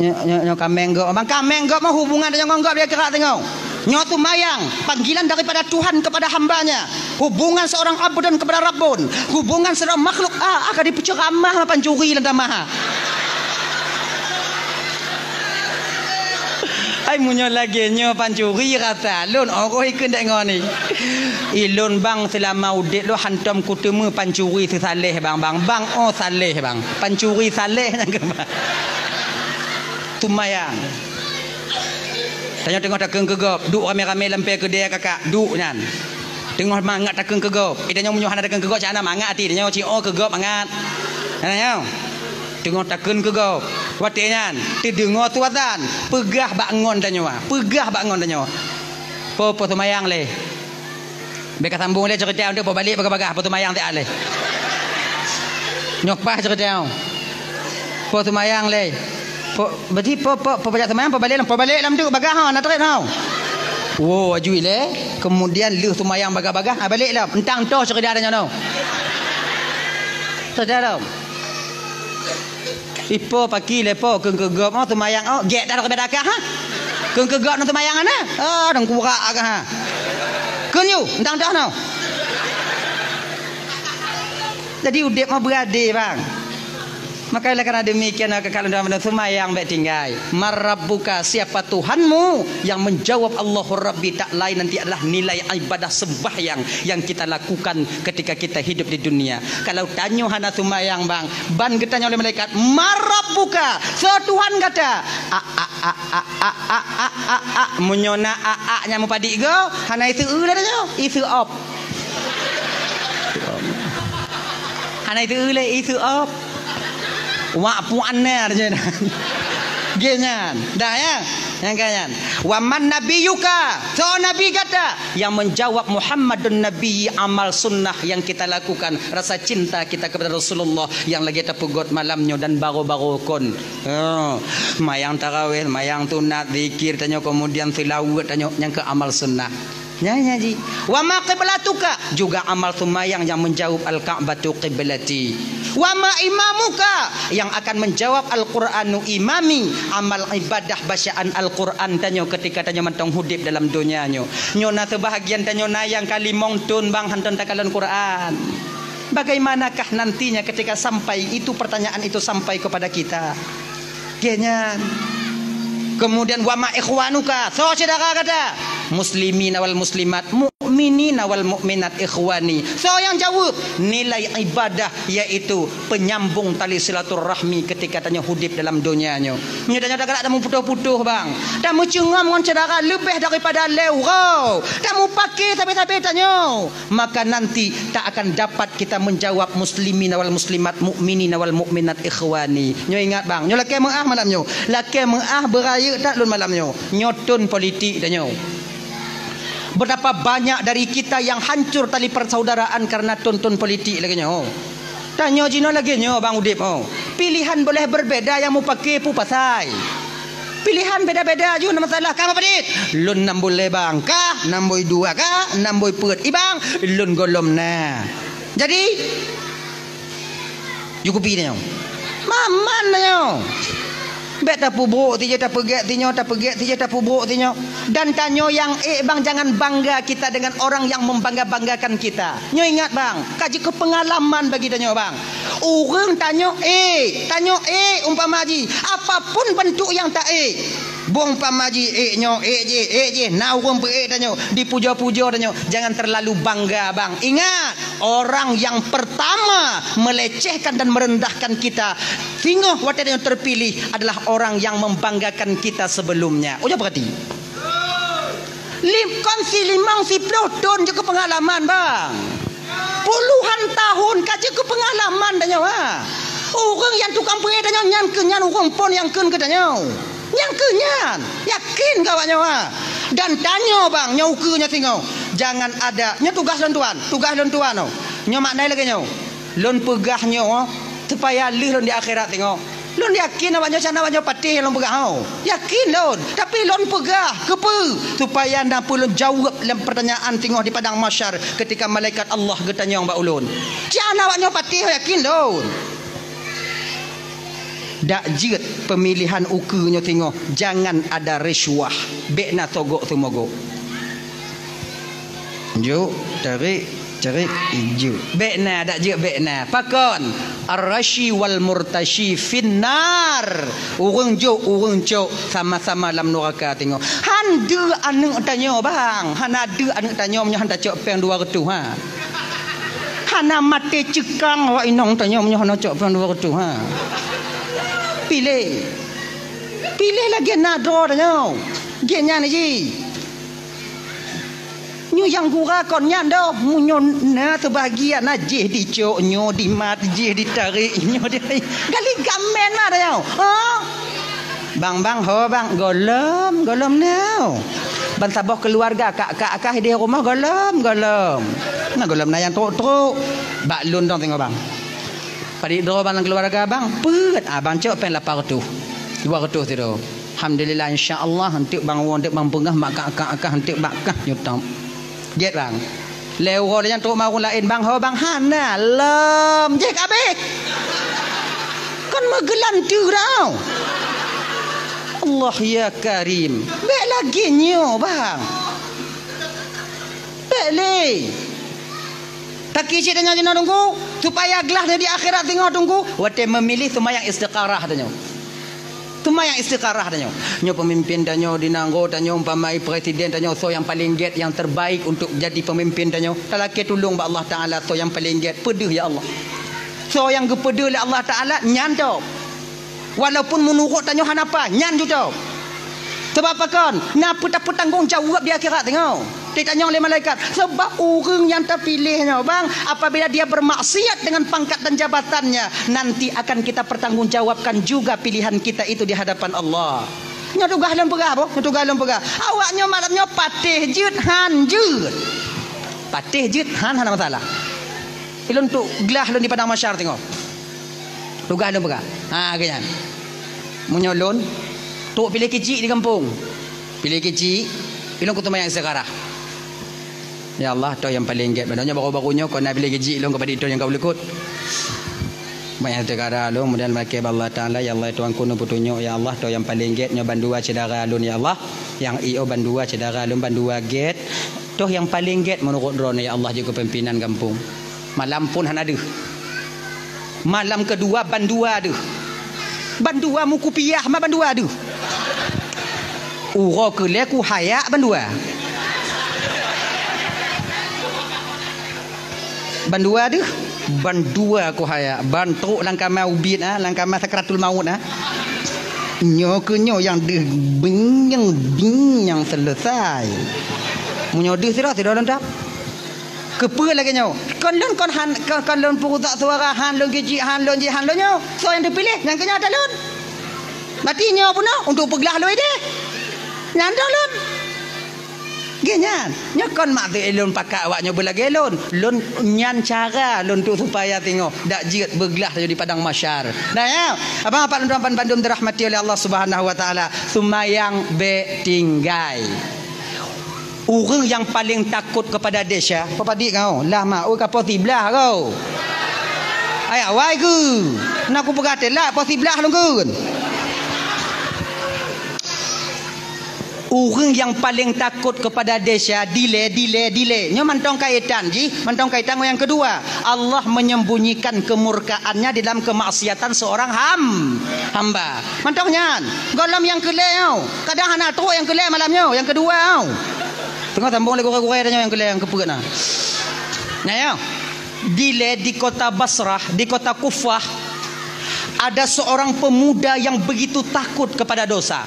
Nyoe, nyoe, nyoe kaméng gob. Bang kaméng gob mah hubungan tanyoe ngon gob dia keurak tanyoe. Nyoe seumayang, panggilan daripada Tuhan kepada hamba-Nya. Hubungan seorang abdun kepada Rabbun. Hubungan seorang makhluk, ah, akan dipeuceuramah pancuri lam tamah. Ai meunyoe lagée nyoe pancuri rasa lôn, oh, ikheun dek ngon ni. Ilôn bang seulama udeb lôn hantom kuteumé pancuri seusaléh bang, bang, bang, oh saléh bang. Pancuri saléh nyang keubah. Seumayang. Tanyoe teungoh takheun keu gob, duek ramé-ramé lam pée keudée kakak, duek nyan. Teungoh mangat takheun keu gob. Eh, tanyoe meunyoe hana takheun keu gob, cak hana mangat até tanyoe, ci oh keu gob mangat. Hana nyoe. Teungoh takheun keu gob. Watée nyan, teudeungoe su azan, peugah bak ngon tanyoe, peugah bak ngon tanyoe. Po, po seumayang lé. Bék ka sambong lé ceurita nyoe, po balek bagah-bagah, po seumayang siat lé. Nyoe paih ceurita nyoe. Po seumayang lé. Po, berarti po, po, po bajak seumayang, po balek lom, po balek lom tu, bagah ha, na trép ha. Wo, aju lé. Kemudian lheueh seumayang bagah-bagah, ha, balek lom. Entang toh ceurita nyoe. Ceurita lom. Ipo paki lé po kheun keu gob oh seumayang oh, gét dah keu beda kah, ha? Kheun keu gob nang seumayang ana? Oh, dang kurak kah, ha? Kheun yu, entang dah nau. Jadi udeb mah beuadé, bang. Maka oleh karena demikian, maka kalau dalam seumayang bék tinggai. Man rabbuka, siapa Tuhanmu? Yang menjawab Allahu Rabbi, tak lain nanti adalah nilai ibadah sembahyang yang kita lakukan ketika kita hidup di dunia. Kalau tanyoe hana seumayang, bang, ban geutanyong lé malaikat, "Man rabbuka?" Soe Tuhan gata? A, a, a. Meunyoe na a, a nyang meupadik go, hana iseu lé tanyoe, iseu op. Hana iseu lé, iseu op. Wak puan na je na. Ge nyan. Dah ya? Nyang ka nyan. "Wa man nabiyyuka?" Soe nabi gata? Yang menjawab, "Muhammadun Nabi," amal sunnah yang kita lakukan, rasa cinta kita kepada Rasulullah yang lagi tapeugot malam nyoe dan baroe-baroe kon. Ha, mayang tarawih, mayang sunat, zikir tanyoe, kemudian seulaweuet tanyoe, nyang keu amal sunnah. Nyan, nyan ji. "Wa ma qiblatuka?" Juga amal seumayang yang menjawab, "Al-Ka'batu qiblati." "Wa ma imamuka?" Yang akan menjawab, "Al-Qur'anu imami." Amal ibadah bacaan Al-Qur'an tanyoe ketika tanyoe mantong hudeb dalam donya nyoe. Nyoe na seubahagian tanyoe na nyang ka limong thon bang hantom takalon Qur'an. Bagaimanakah nantinya ketika sampai itu pertanyaan itu sampai kepada kita? Ge nyan. Kemudian, "Wa ma ikhwanuka?" Soe syedara gata? "Muslimina wal muslimat, mukminina wal mukminat ikhwani." Soe nyang jaweueb? Nilai ibadah, yaitu penyambung tali silaturahmi ketika tanyoe hudeb dalam donya nyoe. Nyoe tanyoe galak tameuputoh-putoh, bang. Tameucungom ngon syedara leubeh daripada lhèe uroe. Tameupake sabe-sabe tanyoe. Maka nanti tak akan dapat kita menjawab, "Muslimina wal muslimat, mukminina wal mukminat, ikhwani." Nyoe ingat, bang, nyoe lakèe meu'ah malam nyoe. Lakèe meu'ah beurayeuk that lôn malam nyoe. Nyoe thon politik tanyoe. Betapa banyak dari kita yang hancur tali persaudaraan karena thon-thon politik lagèe nyoe. Tanyoe jinoe lagèe nyoe, bang, udeb, oh. Pilihan boleh berbeda, nyang mupake peue pasai. Pilihan beda-beda ju na masalah. Ka Padit? Lôn nam boh lé bang. Ka nam boh dua, ka nam boh peuet. I bang, lôn gohlom na. Jadi, ju kupi tanyoe. Maman tanyoe. Bèk tapeubrok tijeh, tapeugèt tinyoe, tapeugèt tijeh, tapeubrok tinyoe. Dan tanyoe nyang ék bang, jangan bangga kita dengan orang yang membangga-banggakan kita. Nyoe ingat bang, ka jeuet keu peungalaman bagi tanyoe bang. Ureueng tanyoe ék, tanyoe ék umpama jih, apapun bentuk nyang ta ék. Boh umpama jih ék nyoe, ék jih, ék jih, na ureueng peuék tanyoe, dipuja-puja tanyoe. Jangan terlalu bangga bang. Ingat, orang yang pertama melecehkan dan merendahkan kita singoh watèe tanyoe terpilih adalah orang yang membanggakan kita sebelumnya. Ujoe peurati. Lim-, kon si limong siploh thôn jeuet keu peungalaman bang. Puluhan tahun ka jeuet keu peungalaman tanyoe ha. Ureueng nyang tukang peuék tanyoe nyan keuh nyan ureueng phôn nyang kheun keu tanyoe. Nyang keuh nyan, yakin keu awak nyoe ha. Dan tanyoe bang, nyoe ukeue nyoe singoh. Jangan ada, nyoe tugaih lôn tuan, tugaih lôn tuan oh. Nyoe makna lagèe nyoe. Lôn peugah nyoe supaya lheueh lôn di akhirat singoh. Lôn yakin awak nyoe, can awak nyoe patéh nyang lôn peugah nyoe. Yakin lôn, tapi lôn peugah keupeue? Supaya na peue lôn jaweueb lam peurtanyaan singoh di padang mahsyar ketika malaikat Allah geutanyong bak ulôn. Can awak nyoe patéh, yakin lôn. Dak jeuet peumilihan ukeue nyoe singoh, jangan ada risuah, bèk na sogok seumogok. Jok, tarék, tarék, jok. Bèk na, dak jeuet bèk na. Pakon? Ar-rashi wal murtashi finnar. Ureueng jok, ureueng cok, sama-sama lam nuraka singoh. Han deuh aneuk tanyoe bang, hana deuh aneuk tanyoe meunyoe han tacok péng dua reutôh ha. Hana maté ceukang awak inong tanyoe meunyoe hana cok péng dua reutôh ha. Piléh. Piléh lagèe na droe tanyoe. Gét nyan jih. Nyoe nyang gura kon nyan doh, meunyoe na seubahagian na jih dicok, nyoe dimat, jih ditarék, nyoe di-, gali gamen mah dah nyoe. Ha? Bang, bang, ho bang, gohlom, gohlom nyoe. Ban saboh keuluwarga, kak, kak, kak di rumoh gohlom, gohlom. Na gohlom na nyang trok-trok. Bak lôn dong singoh bang. Padit droe bang lam keuluwarga bang, peuet. Ah, bang cok péng lapan reutôh. Dua reutôh sidroe. Alhamdulillah, insya Allah, eunteuk bang woe, eunteuk bang peugah, mak kak, kak, kak, eunteuk bak kah nyoe tom. Jeuet bang. Lé uroe nyan trok mawöng laén bang, ho bang, hana lom. Jih kabeh. Kan meugeulanteu tau. Allah ya Karim. Bèk lagèe nyoe bang. Bèk lé. Taki cit tanyoe jinoe teungku, supaya glah di akhirat singoh teungku, watèe meumilih seumayang istikharah tanyoe. Seumayang istikharah tanyoe. Nyoe peumimpin tanyoe di nanggroe tanyoe, umpama presiden tanyoe, soe nyang paleng gét, nyang terbaik untuk jadi peumimpin tanyoe. Talakèe tulông bak Allah Taala, soe nyang paleng gét, peudeuh ya Allah. Soe nyang geupeudeuh lé Allah Taala, nyan tôb. Walaupun meunurot tanyoe hana paih, nyan ju tôb. Sabab pakon? Na peue tapeutanggong jaweueb di akhirat singoh. Ditanyong lé malaikat. Sabab ureueng nyang tapiléh nyoe, bang, apabila dia bermaksiat dengan pangkat dan jabatannya, nanti akan kita pertanggungjawabkan juga pilihan kita itu di hadapan Allah. Nyoe tugaih lôn peugah, boh. Nyoe tugaih lôn peugah. Awak nyoe malam nyoe patéh jeuet han jeuet. Patéh jeuet han hana masalah. Ilôn trok glah lôn di padang mahsyar singoh. Tugaih lôn peugah. Ha, geuh nyan. Meunyoe lôn, trok piléh keuchik di gampông. Piléh keuchik, ilôn kuteumayang istikharah. Ya Allah, toh nyang paleng gét. Padahai nyoe baru-baru nyoe, kon na piléh keuchik lôn keupada toh nyang ka ulukot. Banyak istikharah lôn, kemudian lakèe bak Allah Taala, ya Allah, Tuhanku, neupeutunyok, ya Allah, toh nyang paleng gét, nyoe bandua syedara lôn, ya Allah. Nyang i o bandua syedara lôn, bandua gét. Toh nyang paleng gét meunurot droeneuh, ya Allah, jeuet keu pimpinan gampông. Malam phôn hana deuh. Malam keudua bandua deuh. Bandua meukupiah ma bandua deuh. Uroe keulhèe kuhayak bandua. Bandua deuh. Bandua kuhayak. Ban trok lam kama ubit, ah, lam kama sakratul maut, ah. Nyoe keuh nyoe nyang deuh binyang-binyang selesai. Meunyoe deuh sidroe, sidroe lôn dap. Keupeue lagèe nyoe? Kon lôn kon han, kon, kon lôn peurusok suara, han lôn geuchik, han lôn jih, han lôn nyoe. Soe nyang teupiléh, nyang keu nyoe ata lôn. Berarti nyoe peunoh untuk peuglah lôn idéh. Nyan ata lôn. Lagée nyan, nyoe kon maksud ulôn pakat awak nyoe beulagée lôn. Lôn nyan cara lôn tu supaya singoh dak jeuet beuglah tanyoe di padang mahsyar. Nah, ya, abang apak lôn tuan bandum dirahmati oleh Allah Subhanahu wa Taala, seumayang bék tinggai. Ureuëng nyang paleng takot keupada desya, peue padit kau? Lah ma, oi ka poh siblaih kau. Ai awai keu. Na kupeugah teulat poh siblaih lôn keu. Ureuëng nyang paleng takot keupada desya, dilée, dilée, dilée. Nyoe mantong kaitan jih, mantong kaitan ngon nyang keudua. Allah menyembunyikan kemurkaan-Nya di dalam kemaksiatan seorang ham-, hamba. Mantong nyan. Gohlom nyang keu lhée nyoe. Kadang hana trok nyang keu lhée malam nyoe, nyang keudua nyoe. Teungoh sambong lé gurée-gurée tanyoe nyang keu lhée nyang keupeuet na. Nah, ya. Dilée di kota Basrah, di kota Kufah, ada seorang pemuda yang begitu takut kepada dosa.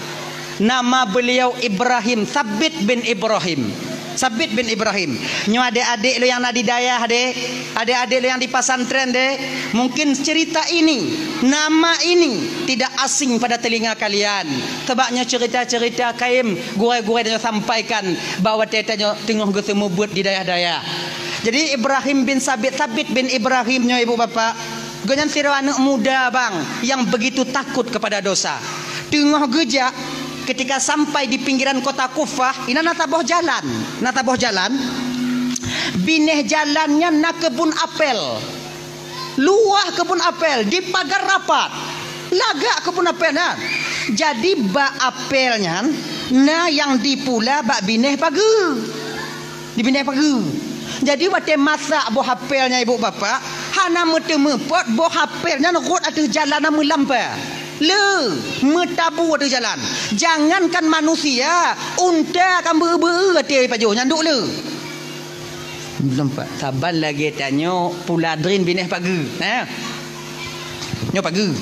Nama beliau Ibrahim, Sabit bin Ibrahim. Sabit bin Ibrahim. Nyoe adék-adék lôn nyang na di dayah deh, adék-adék lôn nyang di pesantren deh, mungkin cerita ini, nama ini tidak asing pada telinga kalian. Sebab nyoe cerita-cerita kayém gurée-gurée tanyoe sampaikan bak watée tanyoe teungoh geuseumeubeuet di dayah-dayah. Jadi Ibrahim bin Sabit, Sabit bin Ibrahim nyoe ibu bapak, gobnyan sidroe aneuëk muda bang yang begitu takut kepada dosa. Teungoh geujak, ketika sampai di pinggiran kota Kufah, inan na saboh jalan, na saboh jalan. Binéh jalan nyan na keubun apel. Luwah keubun apel, dipagar rapat. Lagak keubun apel nyan. Jadi bak apel nyan na nyang dipula bak binéh pageue. Di binéh pageue. Jadi watée masak boh apel nyan ibu bapak, hana meuteumeupot boh apel nyan rhot ateueh jalan na meulampa. Le, meutabu ateueh jalan. Jangankan manusia, unta ka beu-beu ateueh pajoh nyan duek le. Nampak? Saban lagée tanyoe pula drin binéh pageue. Nah. Nyoe pageue.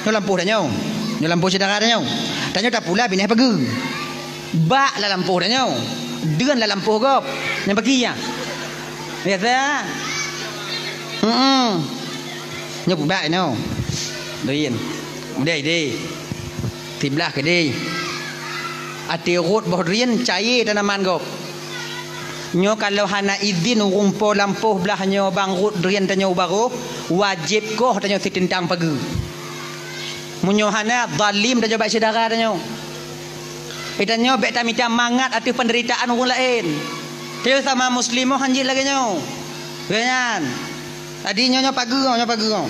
Nyoe lampôh tanyoe. Nyoe lampôh syedara tanyoe. Tanyoe tapula binéh pageue. Bak lam lampôh tanyoe. Deun lam lampôh gob. Nyang bagi ya. Biasa. Hmm. Nyoe pubak nyoe. Drin. Udah ide. Siblaih keudeh. Até rhot boh drin cayée tanaman gob. Nyoe kalau hana idhin ureuëng po lampôh blaih nyoe bang rhot drin tanyoe u barôh, wajéb koh tanyoe siteutang pageue. Meunyoe hana, zalim tanyoe bak syedara tanyoe. Tanyoe bék tamita mangat ateueh peunderitaan ureuëng laén. Tanyoe sama muslimah hanjeuet lagée nyoe. Lagée nyan. Jadi nyoe, nyoe pageue, nyoe pageue.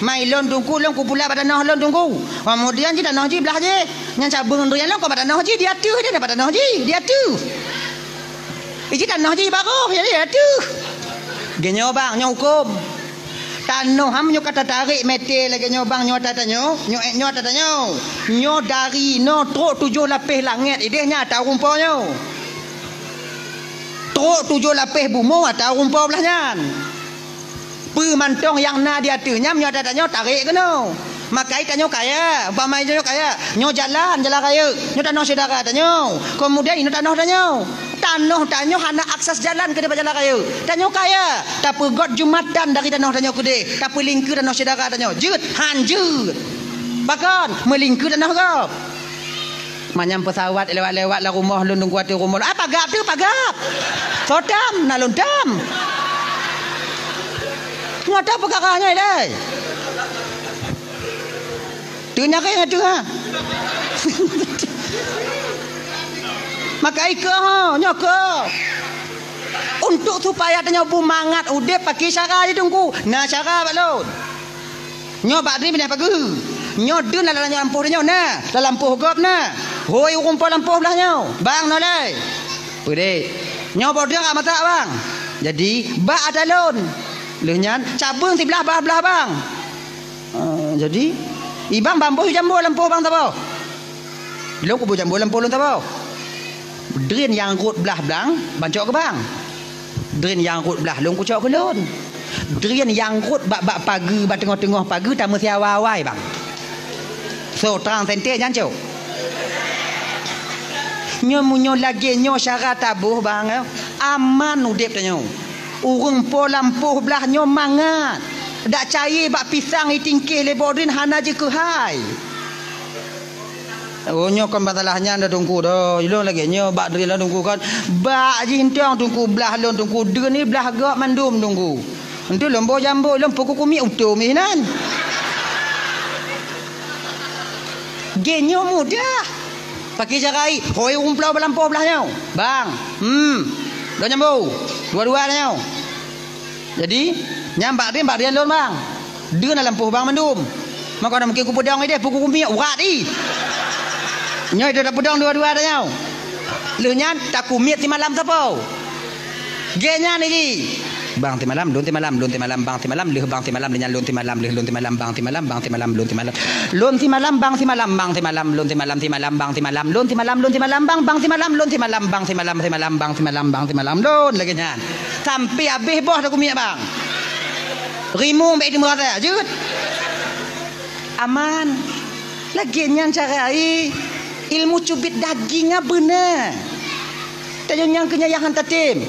Mai lôn teungku, lôn kupula bak tanoh lôn teungku. Keumudian jih tanoh jih blaih jih. Nyang cabeueng drin lôn keu bak tanoh jih di ateueh, di bak tanoh jih di ateueh. Iji tanoh jih barôh, jadi di ateueh. Geuh nyoe bang, nyoe huköm. Tanoh ham nyoe ka tatarek mete lagée nyoe bang, nyoe ata tanyoe, nyoe ék nyoe ata tanyoe. Nyoe dari noe trok tujoh lapéh langét ideh nyan ata ureuëng po nyoe. Trok tujoh lapéh bumoe ata ureuëng po blaih nyan. Peue mantong nyang na di ateueh nyan, nyoe ata tanyoe tarek keunoe. Makai tanyoe kaya, umpama tanyoe kaya, nyoe jalan, jalan rayeuk, nyoe tanoh syedara tanyoe. Keumudian inoe tanoh tanyoe. Tanoh tanyoe hana akses jalan keudeh bak jalan rayeuk. Tanyoe kaya, tapeugot jumatan dari tanoh tanyoe keudeh, tapeulingkeue tanoh syedara tanyoe. Jeuet, han jeuet. Pakon, meulingkeue tanoh gob. Manyang peusawat lewat-lewat lam rumoh lôn teungku ateueh rumoh. Ah, pagab tu, pagab. Soe tam, na lôn tam. Nyoe ata peukara nyoe ilée. Teunyaréng ateueh, ha. Maka ikeu, ha, nyoe keu. Untuk supaya tanyoe beumangat udeb pakai cara jih teungku. Na cara bak lôn. Nyoe bak drin binéh pageue. Nyoe deun lam lampôh tanyoe na, lam lampôh gob na. Hôi ureuëng po lampôh blaih nyoe. Bang nolai. Peudeh. Nyoe boh drin ka masak bang. Jadi bak ata lôn. Lheueh nyan cabeueng siblaih bah blaih bang. Ah, jadi ibang bamboh jambô lampôh bang saboh. Lôn kubu jambô lampôh lôn saboh. Drin nyang rhot blaih blang, bang cok keu bang. Drin nyang rhot blaih lôn kucok keu lôn. Drin nyang rhot bak-bak pageue, bak teungoh-teungoh pageue tameusiawa awai bang. So, trang sente nyan cok. Nyoe meunyoe lagée nyoe syara taboh bang, aman udeb tanyoe. Ureuëng po lampôh blaih nyoe mangat. Dak cayée bak pisang itingkeh lé boh drin hana jikeuhai. Oh, nyoe kon masalah nyan dah Teungku dah. Ilôn lagèe nyoe bak dri lôn Teungku kon. Bak jih entong Teungku blah lôn Teungku. Dri ni blah gob mandum Teungku. Entu lôn boh jambo, lôn peukuku miet utom inan. Gèt nyoe mudah. Pakri cara i, hôi ureueng pulo balampôh blah nyoe. Bang. Hmm. Dua jambo. Dua-dua nyoe. Jadi, nyan bak dri, bak dri lôn, bang. Dri na lampôh bang mandum. Maka na mungkin kupeudong ideh, peukuku miet urat i. Nyoe ideh tapeudong dua-dua dah nyoe. Lheuh nyan takumiet simalam sapo? Gèt nyan ji. Bang simalam, lôn simalam, lôn simalam, bang simalam, lheuh bang simalam, lheuh nyan lôn simalam, lheuh lôn simalam, bang simalam, bang simalam, lôn simalam. Lôn simalam, bang simalam, bang simalam, lôn simalam, simalam, bang simalam, lôn simalam, bang simalam, lôn simalam, bang simalam, simalam, bang simalam, bang simalam, lôn lagèe nyan. Sampai habéh boh takumiet, bang. Rimueng bèk teumeu rasa, jeuet. Aman. Lagèe nyan cara i. Ilmu cubit daging nyan beuna. Tanyoe nyang keu nyan nyang han tatem.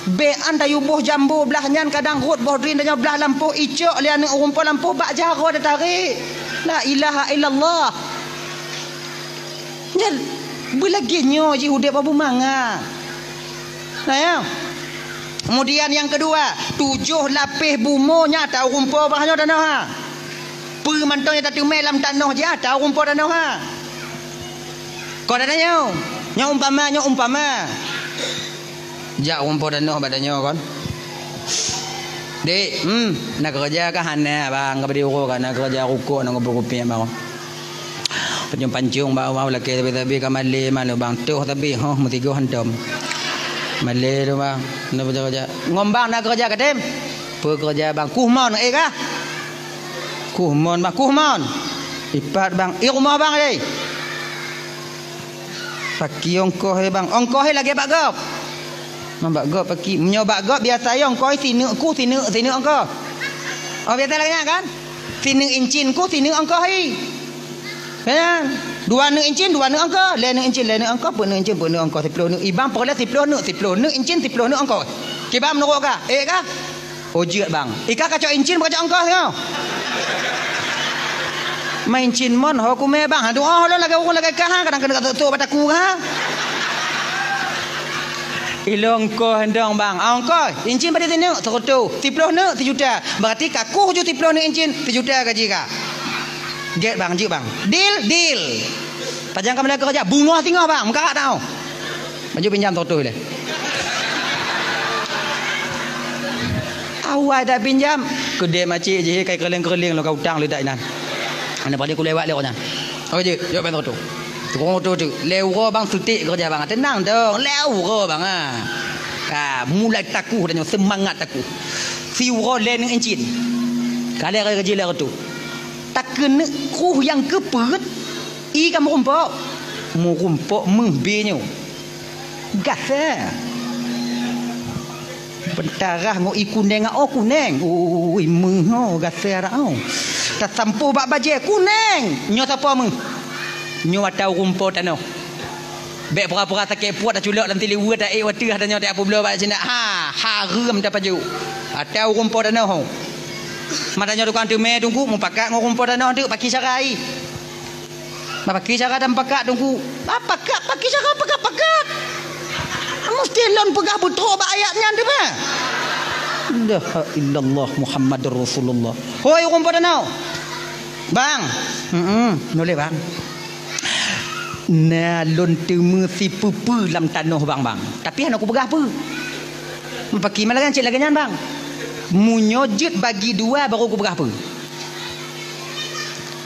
Bèk an tayue boh jambo blah nyan kadang rhot boh dri tanyoe blah lampôh icok lé aneuk ureueng po lampôh bak jaroe tatarek. La ilaha illallah. Nyan beulagèe nyoe jih udép Abu Manga. Nah, ya. Kemudian nyang keudua, tujoh lapéh bumoe nyang ata ureueng po bak nyoe tanoh ha. Peue mantong nyang tateumé lam tanoh jih ata ureueng po tanoh ha. Kon ata nyoe, nyoe umpama, nyoe umpama. Jak ureueng po tanoh bak tanyoe kon. Dek, hmm, na keureuja kah? Hana, bang, ka bri uroe ka na keureuja rukok na kupeue kupiek bang. Pancong-pancong bak awak lakèe sabe-sabe ka malèe malu bang. Toh sabe, hoh, meusigoe hantom. Malèe tu bang, na keureuja-keureuja. Ngon bang na keureuja katem? Peue keureuja bang? Kuh mon, eh kah? Kuh mon bang, kuh mon. Ipat bang, i rumoh bang deh. Pakri ongkoh he bang. Ongkoh he lagèe bak gob. Bak gob pakri. Meunyoe bak gob biasa he ongkoh he sineuk kuh, sineuk, sineuk ongkoh. Oh, biasa lagèe nyan kan? Sineuk incin kuh, sineuk ongkoh he. Kan? Dua neuk incin, dua neuk ongkoh. Lhèe neuk incin, lhèe neuk ongkoh. Peuet neuk incin, peuet neuk ongkoh. Siploh neuk. I bang peureulèe siploh neuk, siploh neuk incin, siploh neuk ongkoh. Kiban meunurot kah? Eh kah? Oh, jeuet bang. I kah kacok incin, kacok ongkoh nyoe? Ma incin mon, ho kumè bang. Aduh, oh, lôn lagèe ureueng lagèe kah, kadang keuneuk sôk-sôk bak takue ha. Ilôn ongkoh dong bang. Ah, ongkoh, incin padum sineuk? Seureutôh. Siploh neuk? Sijuta. Berarti ka kuh ju siploh neuk incin, sijuta gaji kah. Gèt bang, jeuet bang. Deal, deal. Pajan kamoe na keureuja, beungoh singoh bang, meukarat tau. Baju pinjam seratus lé. Awai dak pinjam, keudè macik jih kai keureuling-keureuling lôn ka utang leudak inan. Aneuk padé kulewat lé awak nyan. Oke jih, jok pinjam seratus. Tukang oto tu, lhèe uroe bang sutik keureuja bang. Teunang dong, lhèe uroe bang ah. Ka mulai takuh dan nyoe seumangat takuh. Siuroe lhèe neuk incin. Ka lhèe raya gaji lhèe reutôh. Takeuneuk kruh nyang keupeuet, i ka meurumpok. Meurumpok meuh bie nyoe. Gasa. Beutarah ngon i kuneng, oh kuneng. Ui meuh oh gasa dak oh. Tasampôh bak bajèe kuneng. Nyoe sapo meuh? Nyoe ata ureueng po tanoh. Bèk pura-pura sakét puet taculok lam siliweue taék watèe tanyoe tak peubloe bak sinan. Ha, hareuem tapajoh. Ata ureueng po tanoh. Mata nyoe tukang teumè teungku mupakat ngon ureueng po tanoh teuk pakri cara i. Pakri cara dan pakat teungku. Ah, pakat, pakri cara pakat-pakat. Meusti lôn peugah beutôi bak ayat nyan teuma. La ilaha illallah Muhammadur Rasulullah. Hoi ureueng po tanoh. Bang. Heeh, nulèe bang. Na lôn teumé sipeue-peue lam tanoh bang, bang. Tapi hana kupeugah peue. Pakri ma lagèe cit lagèe nyan bang. Meunyoe jeuet bagi dua baru kupeugah peue.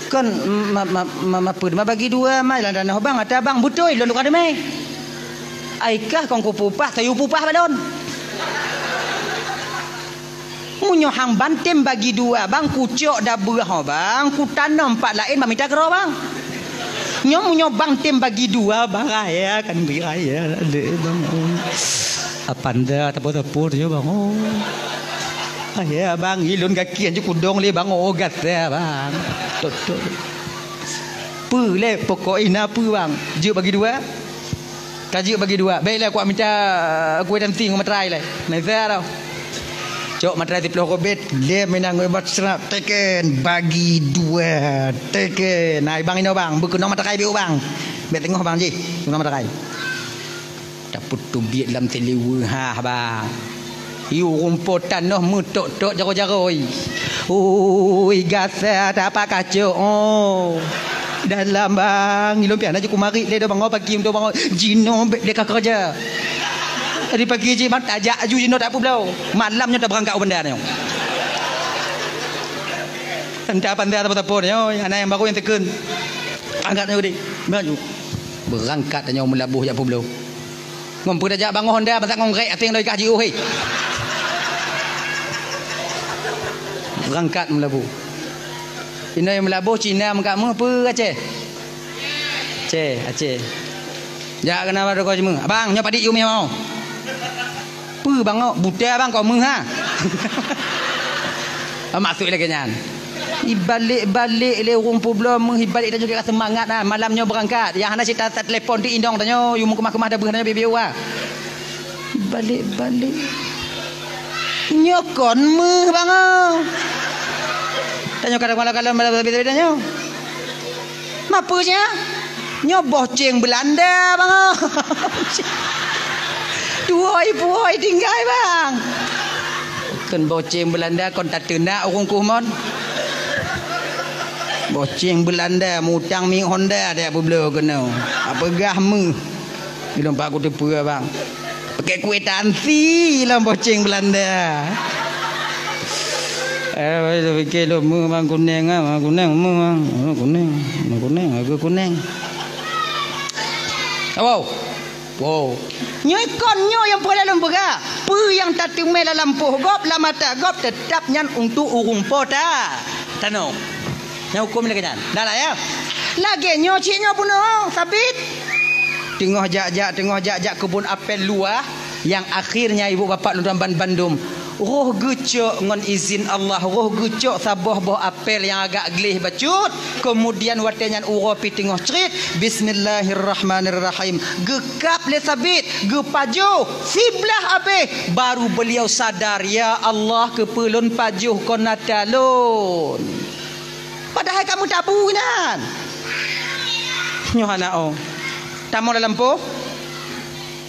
Kon ma, ma, ma, ma peue ma bagi dua ma lam tanoh bang, ata bang beutôi lôn tukang teumè. Ai kah kon kupeupah, sayue peupah bak lôn. Meunyoe hang ban tem bagi dua bang, kucok dabeuh ho bang, kutanom pat laén bak mita keudroe bang. Nyoe meunyoe bang tem bagi dua bang, raya kan bri raya deh bang. Oh. Apanda tapo-tapo nyoe bang. Oh. Raya bang, ilôn gaki anju kudong lé bang, oh gata bang. Tutup. Peue lé pokok ina peue bang? Jeuet bagi dua. Ka jeuet bagi dua. Baiklah, kuat mita, eh, kueh tanti ngon materai lé. Neza tau. Cok materai siploh kobet, lé meunan ngon ubat seurap, teken, bagi dua, teken. Nah, bang inoe bang, beukeunong materai biôk bang. Bèk teungoh bang jih, teungoh meudarai. Tapeuteubiet lam siliweue hah bang. Yue ureueng po tanoh meutok-tok jaroe-jaroe. Ui gasa tapak kacok oh. Dalam bang, ilôn pian aju kumarit lé do bangoe pagi untuk bangoe. Jinoe bèk lé ka keureuja. Tadi pagi jih bang tajak aju jinoe tak peubloe. Malam nyoe tabeurangkat u banda nyoe. Entah pandai apa-apa nyoe, anak nyang baru nyang teukheun. Angkat nyoe deh. Maju. Beurangkat tanyoe meulaboh jak peubloe. Ngon peue tajak bangoh honda, masa ngon grék até ngon ikah jiôh, hei. Beurangkat meulaboh. Inoe meulaboh Cina meukat meuh peue Aceh? Aceh, Aceh. Jak keunan bak toko jimeung. Abang, nyoe padit yue meuh mau. Peue bang, oh, buta bang, kok meuh ha? Maksud lagèe nyan. Ibalek-balek lé ureueng peubloe meuh, ibalek tanyoe ka seumangat ha. Malam nyoe beurangkat. Nyang hana cit ta-, tatelepon ti inong tanyoe, yue meukeumah-keumah dabeuh tanyoe bieu-bieu wa. Ibalek-balek. Nyoe kon meuh bang, oh. Tanyoe kadang malam-malam malam beda-beda nyoe. Mapeue nya? Nyoe boh ceng Belanda bang, oh. Tuwoi-puwoi tinggai bang. Kon boh ceng Belanda kon tateunak ureueng kuh mon. Boh ceng Belanda mutang minyeuk Honda dak peubloe keunoe. Apeugah meuh. Ilôn pak kuteupeue bang. Pakai kuitansi lam boh ceng Belanda. Eh, pikir lôn meuh bang kuneng ah, bang kuneng meuh bang. Oh, kuneng, oh, kuneng, aku kuneng. Wow. Wow. Nyoe kon nyoe nyang peureulèe lôn peugah. Peue nyang tateumé lam lampôh gob, lam mata gob, teutab nyan untuk ureueng po ta-, tanoh. Nyang huköm lagèe nyan. Dah lah ya. Lagèe nyoe cit nyoe bunoe, sabit. Teungoh jak-jak, teungoh jak-jak keubon apel luwah, nyang akhirnya ibu bapak lôn tuan ban-, bandum. Roh geucok ngon izin Allah, roh geucok saboh boh apel nyang agak gleh bacut. Kemudian watèe nyan uroe pih teungoh crit, bismillahirrahmanirrahim. Geukab lé sabit, geupajoh, siblah abéh, baru beliau sadar, "Ya Allah, keupeue lôn pajoh kon ata lôn?" Padahai ka meutabu nyan. Nyoe hana oh. Tamong lam lampôh.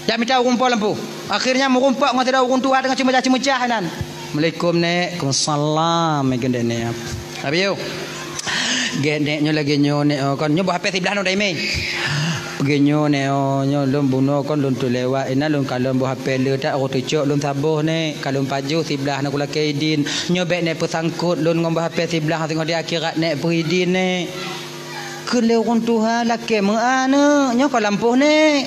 Jak mita ureueng po lampôh. Akhirnya meurumpok ngon sidroe ureueng tuha teungoh ceumeucah-ceumeucah nan. "Assalamualaikum, Nek." "Waalaikumsalam," meukeun dek Nek. Habis yuk. "Gét Nek, nyoe lagèe nyoe Nek, oh, kon nyoe boh hapé siblah nyoe daimé." "Lagèe nyoe Nek, oh, nyoe lôn bunoe kon lôn teulewat, inan lôn kalon boh hapé le that roh teucok lôn saboh Nek, kalon pajoh siblah na kulakèe idin. Nyoe bèk Nek peusangkot lôn ngon boh hapé siblah singoh di akhirat Nek, peuidin Nek." Kheun lé ureueng tuha, "Lakèe meu'ah neuh, nyoe kon lampôh Nek."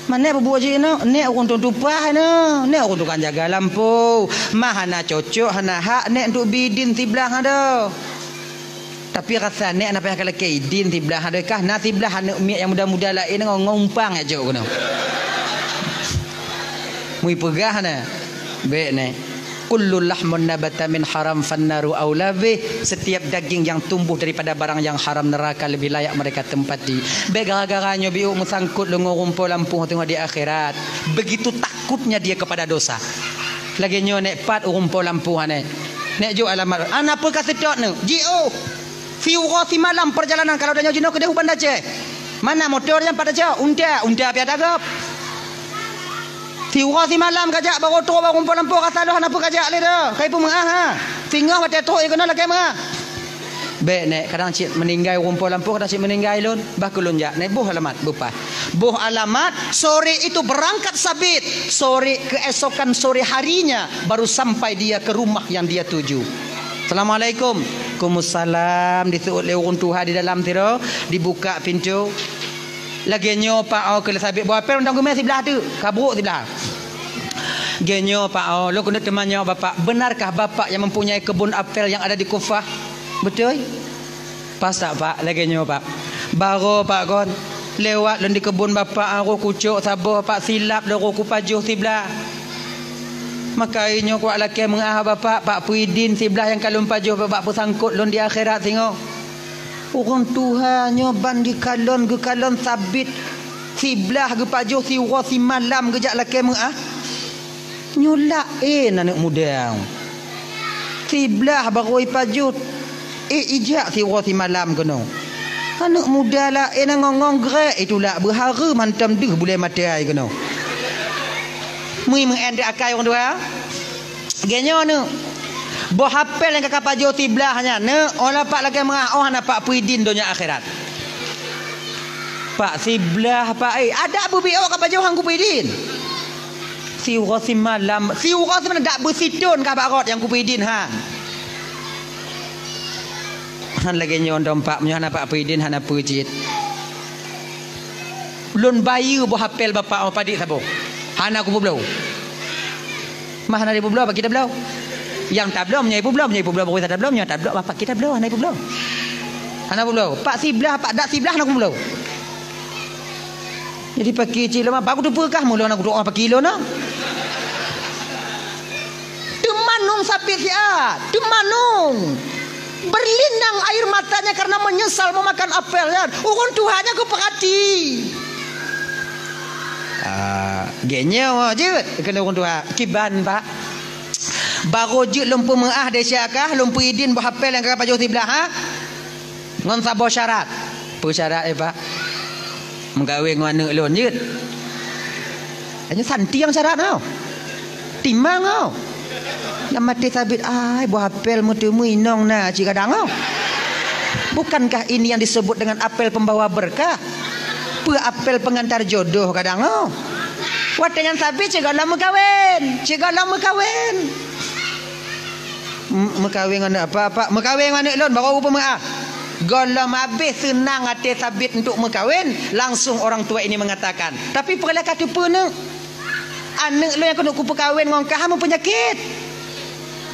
"Ma Nek peubuet jih inoe?" "Nek ureueng tueng tupaih neuh, Nek ureueng tukang jaga lampôh. Ma hana cocok, hana hak Nek untuk bie idin siblah adoe. Tapi rasa Nek hana payah kalakèe idin siblah adoe kah, na siblah aneuk miet nyang muda-muda laén ngon, ngon umpang jak jok keunoe." Meuipeugah na, "Bèk Nek." "Kullu lahmun nabata min haram fannaru aula bih." Setiap daging yang tumbuh daripada barang yang haram, neraka lebih layak mereka tempati. Bèk gara-gara nyoe biôk meusangkot lôn ngon ureueng po lampôh teungoh di akhirat. Begitu takutnya dia kepada dosa. Lagèe nyoe Nek, pat ureueng po lampôh Nek. Nek jok alamat. "Ana peue ka seutôt neuh?" "Jiôh. Siuroe simalam perjalanan kalau tanyoe jinoe keudéh u Banda Aceh." "Mana motor nyan pat tacok?" "Unta, unta piah tagop." "Siuroe simalam kajak baru trôk bak ureueng po lampôh, rasa lôn hana peue kajak lé dah. Kai peumeu'ah ha. Singoh watèe trôk ie keunoe lakèe meu'ah." "Bèk Nek, kadang cit meuninggai ureueng po lampôh, kadang cit meuninggai lôn. Bah keu lôn jak Nek, boh alamat, beupaih." Boh alamat, sore itu berangkat sabit. Sore, keesokan sore harinya baru sampai dia ke rumah yang dia tuju. "Assalamualaikum." "Waalaikumsalam." Diseuôt lé ureueng tuha di dalam sidroe, dibuka pintoe. "Lagèe nyoe Pak, oh," kheun lé sabit, "boh apel mantong geumè siblah teuk, ka brôk siblah." "Lagèe nyoe Pak, oh, lôn keuneuk teumanyong Bapak, benarkah Bapak yang mempunyai kebun apel yang ada di Kufah?" "Beutôi." "Pas that Pak, lagèe nyoe Pak. Baroe Pak kon, lewat lôn di kebun Bapak, roh kucok saboh Pak, silap lôn roh kupajoh siblah. Maka nyoe kuwat lakèe meu'ah Bapak, Pak peuidin siblah nyang ka lôn pajoh Bapak peusangkot lôn di akhirat singoh." Ureueng tuha nyoe ban geukalon, geukalon sabit siblah geupajoh siuroe simalam geujak lakèe meu'ah. Nyoe laén aneuk muda. Siblah baroe ipajoh, eh, ijak siuroe simalam keunoe. Aneuk muda laén ngong-ngong grek itulak beuhareuem hantom deuh bulée maté ai keunoe. Mui meu'en di akai ureuëng tuha. Geuh nyoe neuk. Boh apel nyang ka kapajoh siblah nyan neuk, oh lapak lakée meu'ah, oh hana pak peuidin donya akhirat. Pak siblah pak, eh, adak beubiôk kapajoh han kupeuidin. Siuroe simalam, siuroe simalam dak beusithon ka bak rot nyang kupeuidin han. Han lagée nyoe dom pak, meunyoe hana pak peuidin hana peue cit. Lôn bayeue boh apel bapak, oh, padit saboh. Hana kupeubloe. Mah hana dipubloe, bak kita bloe. Nyang tabloe, meunyoe ipubloe, meunyoe ipubloe, baru tabloe, meunyoe tabloe, bapak kita bloe, hana ipubloe. Hana publoe. Pak siblah, pak dak siblah hana kupubloe. Jadi paki cit lama, baru teupeukah mulo na kudoa paki lo na. Teumanung sapi siat, teumanung. Berlinang air matanya karena menyesal memakan apel nyan. Ureuëng tuha nyan kupeurati. Ah, geuh nyoe jeuet keuneuk ureuëng tuha. Kiban, Pak. Baru jeuet lôn peumeu'ah desya kah, lôn peuidin boh apel nyang ka pajoh siblah, ha? Ngon saboh syarat. Peue syarat, eh, Pak? Meukawen ngon aneuk lôn jeuet. Hanya santiang syarat tau. Timang tau. Lam até sabit, ai, boh apel meuteumui inong na cit kadang tau. Bukankah ini yang disebut dengan apel pembawa berkah? Peue apel pengantar jodoh kadang tau. Watée nyan sabit cit gohlom meukawen, cit gohlom meukawen. M-, meukawen ngon aneuk apa, Pak? Meukawen ngon aneuk lôn, baru peumeu'ah. Gohlom habéh seunang até sabit untuk meukawen, langsung orang tua ini mengatakan, "Tapi peue lé ka teupeu, neuk? Aneuk lôn nyang keuneuk kupeukawen ngon kah meupeunyakét.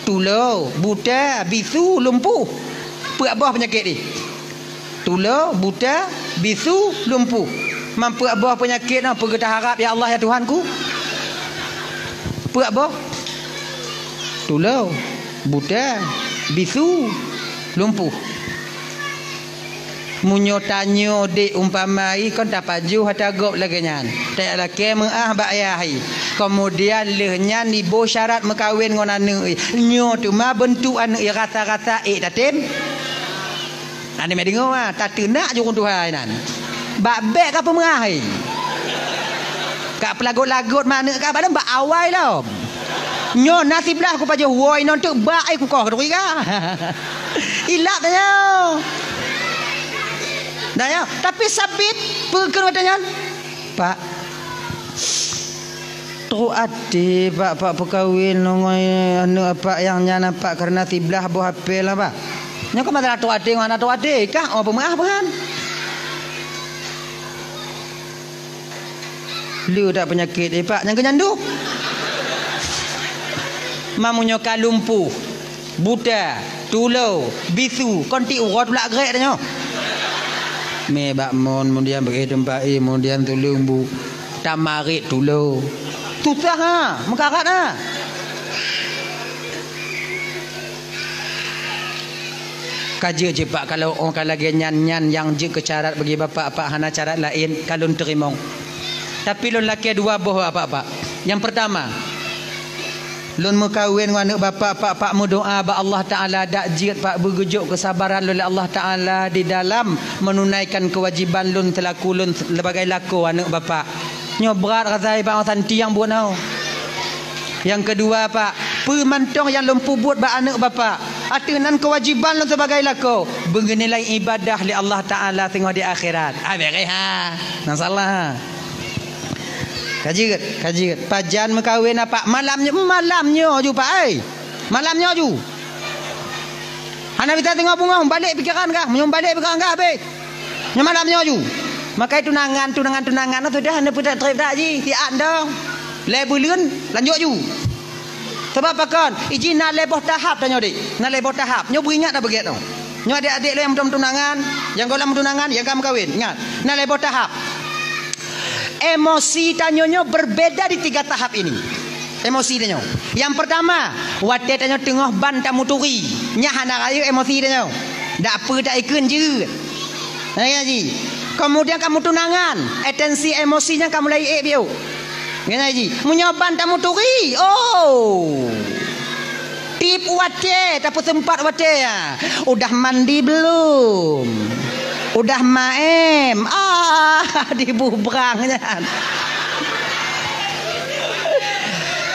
Tulo, buta, bisu, lumpuh." Peuet boh peunyakét jih. Tulo, buta, bisu, lumpuh. Meupeue boh peunyakét nyoe peugah harab, ya Allah, ya Tuhanku? Peue boh? Tulo, buta, bisu, lumpuh. Meunyoe tanyoe dek umpama i kon tapajoh ata gob lagée nyan. Tajak lakée meu'ah bak yah i. Keumudian lheueh nyan iboh syarat meukawen ngon aneuk i. Nyoe teuma beuntuk aneuk i rasa-rasa ék tatem. Aneuk meudeungoe, ah, tateunak jurông tuha inan. Bak bék ka peumeu'ah, hai. Ka peulagot-lagot ma aneuk ka, padahai bak awai lom. Nyoe na siblah kupajoh woe inon teuk bak ai kukoh keuduri ka. Ilap dah nyoe. Dah nyoe, tapi sabit peue keu watée nyan? Pak, trok até, Pak, Pak peukawen ngon aneuk Apak nyang nyan, Pak, kareuna siblah boh apel, Pak. Nyoe ka masalah trok até ngon hana trok até, kah, oh, peumeu'ah peuhan. Le that peunyakét, eh, Pak, nyang keu nyan duek. Mamu nyoe ka lumpuh. Buta, tulo, bisu, kon ti uroe tulak grek tanyoe. Mé bak mon, kemudian beuéh teumpat, eh, kemudian tuleueng bu, tamarit tulo. Susah ha, meukarat ha. Ka jeuet cit Pak, kalau oh ka lagée nyan, nyan nyang jeuet keu syarat bagi Bapak, Pak, hana syarat laén, ka lôn teurimong. Tapi lôn lakée dua boh Bapak, Pak. Nyang peurtama, lôn meukawen ngon aneuk Bapak, Pak, Pak meudoá bak Allah Taala dak jeuet, Pak, beugeujok keusabaran lôn lé Allah Taala di dalam meununaikan keuwajiban lôn seulaku lôn sebagai lakoe aneuk Bapak. Nyoe brat rasai bak santiang buet nyoe. Nyang keudua, Pak, peue mantong nyang lôn peubuet bak aneuk Bapak, ateueh nan keuwajiban lôn sibagai lakoe, beunilai ibadah lé Allah Taala singoh di akhirat. Ah, beres ha. Masalah. Ka jeuet, ka jeuet. Pajan meukawen, Pak? Malam nyoe, malam nyoe ju, Pak, ai. Malam nyoe ju. Hana bisa teungoh beungoh, balek pikeran kah? Meunyoe balek pikeran kah, habéh. Nyoe malam nyoe ju. Makai tunangan, tunangan, tunangan, sudah hana peutrép-trép dak jih, siat dong. Lhée buleuen, lanjut ju. Sabab pakon? Iji na lhée boh tahap tanyoe, dek. Na lhée boh tahap. Nyoe beuingat dah beugét nyoe. Nyoe adék-adék lôn nyang meutunangan, nyang gohlom meutunangan, nyang ka meukawen. Ingat, na lhée boh tahap. Emosi tanyoe nyoe berbeda di tiga tahap ini. Emosi tanyoe. Nyang peurtama, watée tanyoe teungoh ban tamuturi, nyan hana rayeuk emosi tanyoe. Dak peue taikheun jeuet. Nyan ji. Keumudian ka meutunangan, atensi emosi nyan ka mulai ék biôh. Nyan ji. Meunyoe ban tamuturi, oh. Tiep watée, tapeuseumpat watée, ya. Udah mandi belum? Udah maem, ah, dibubrang nyan.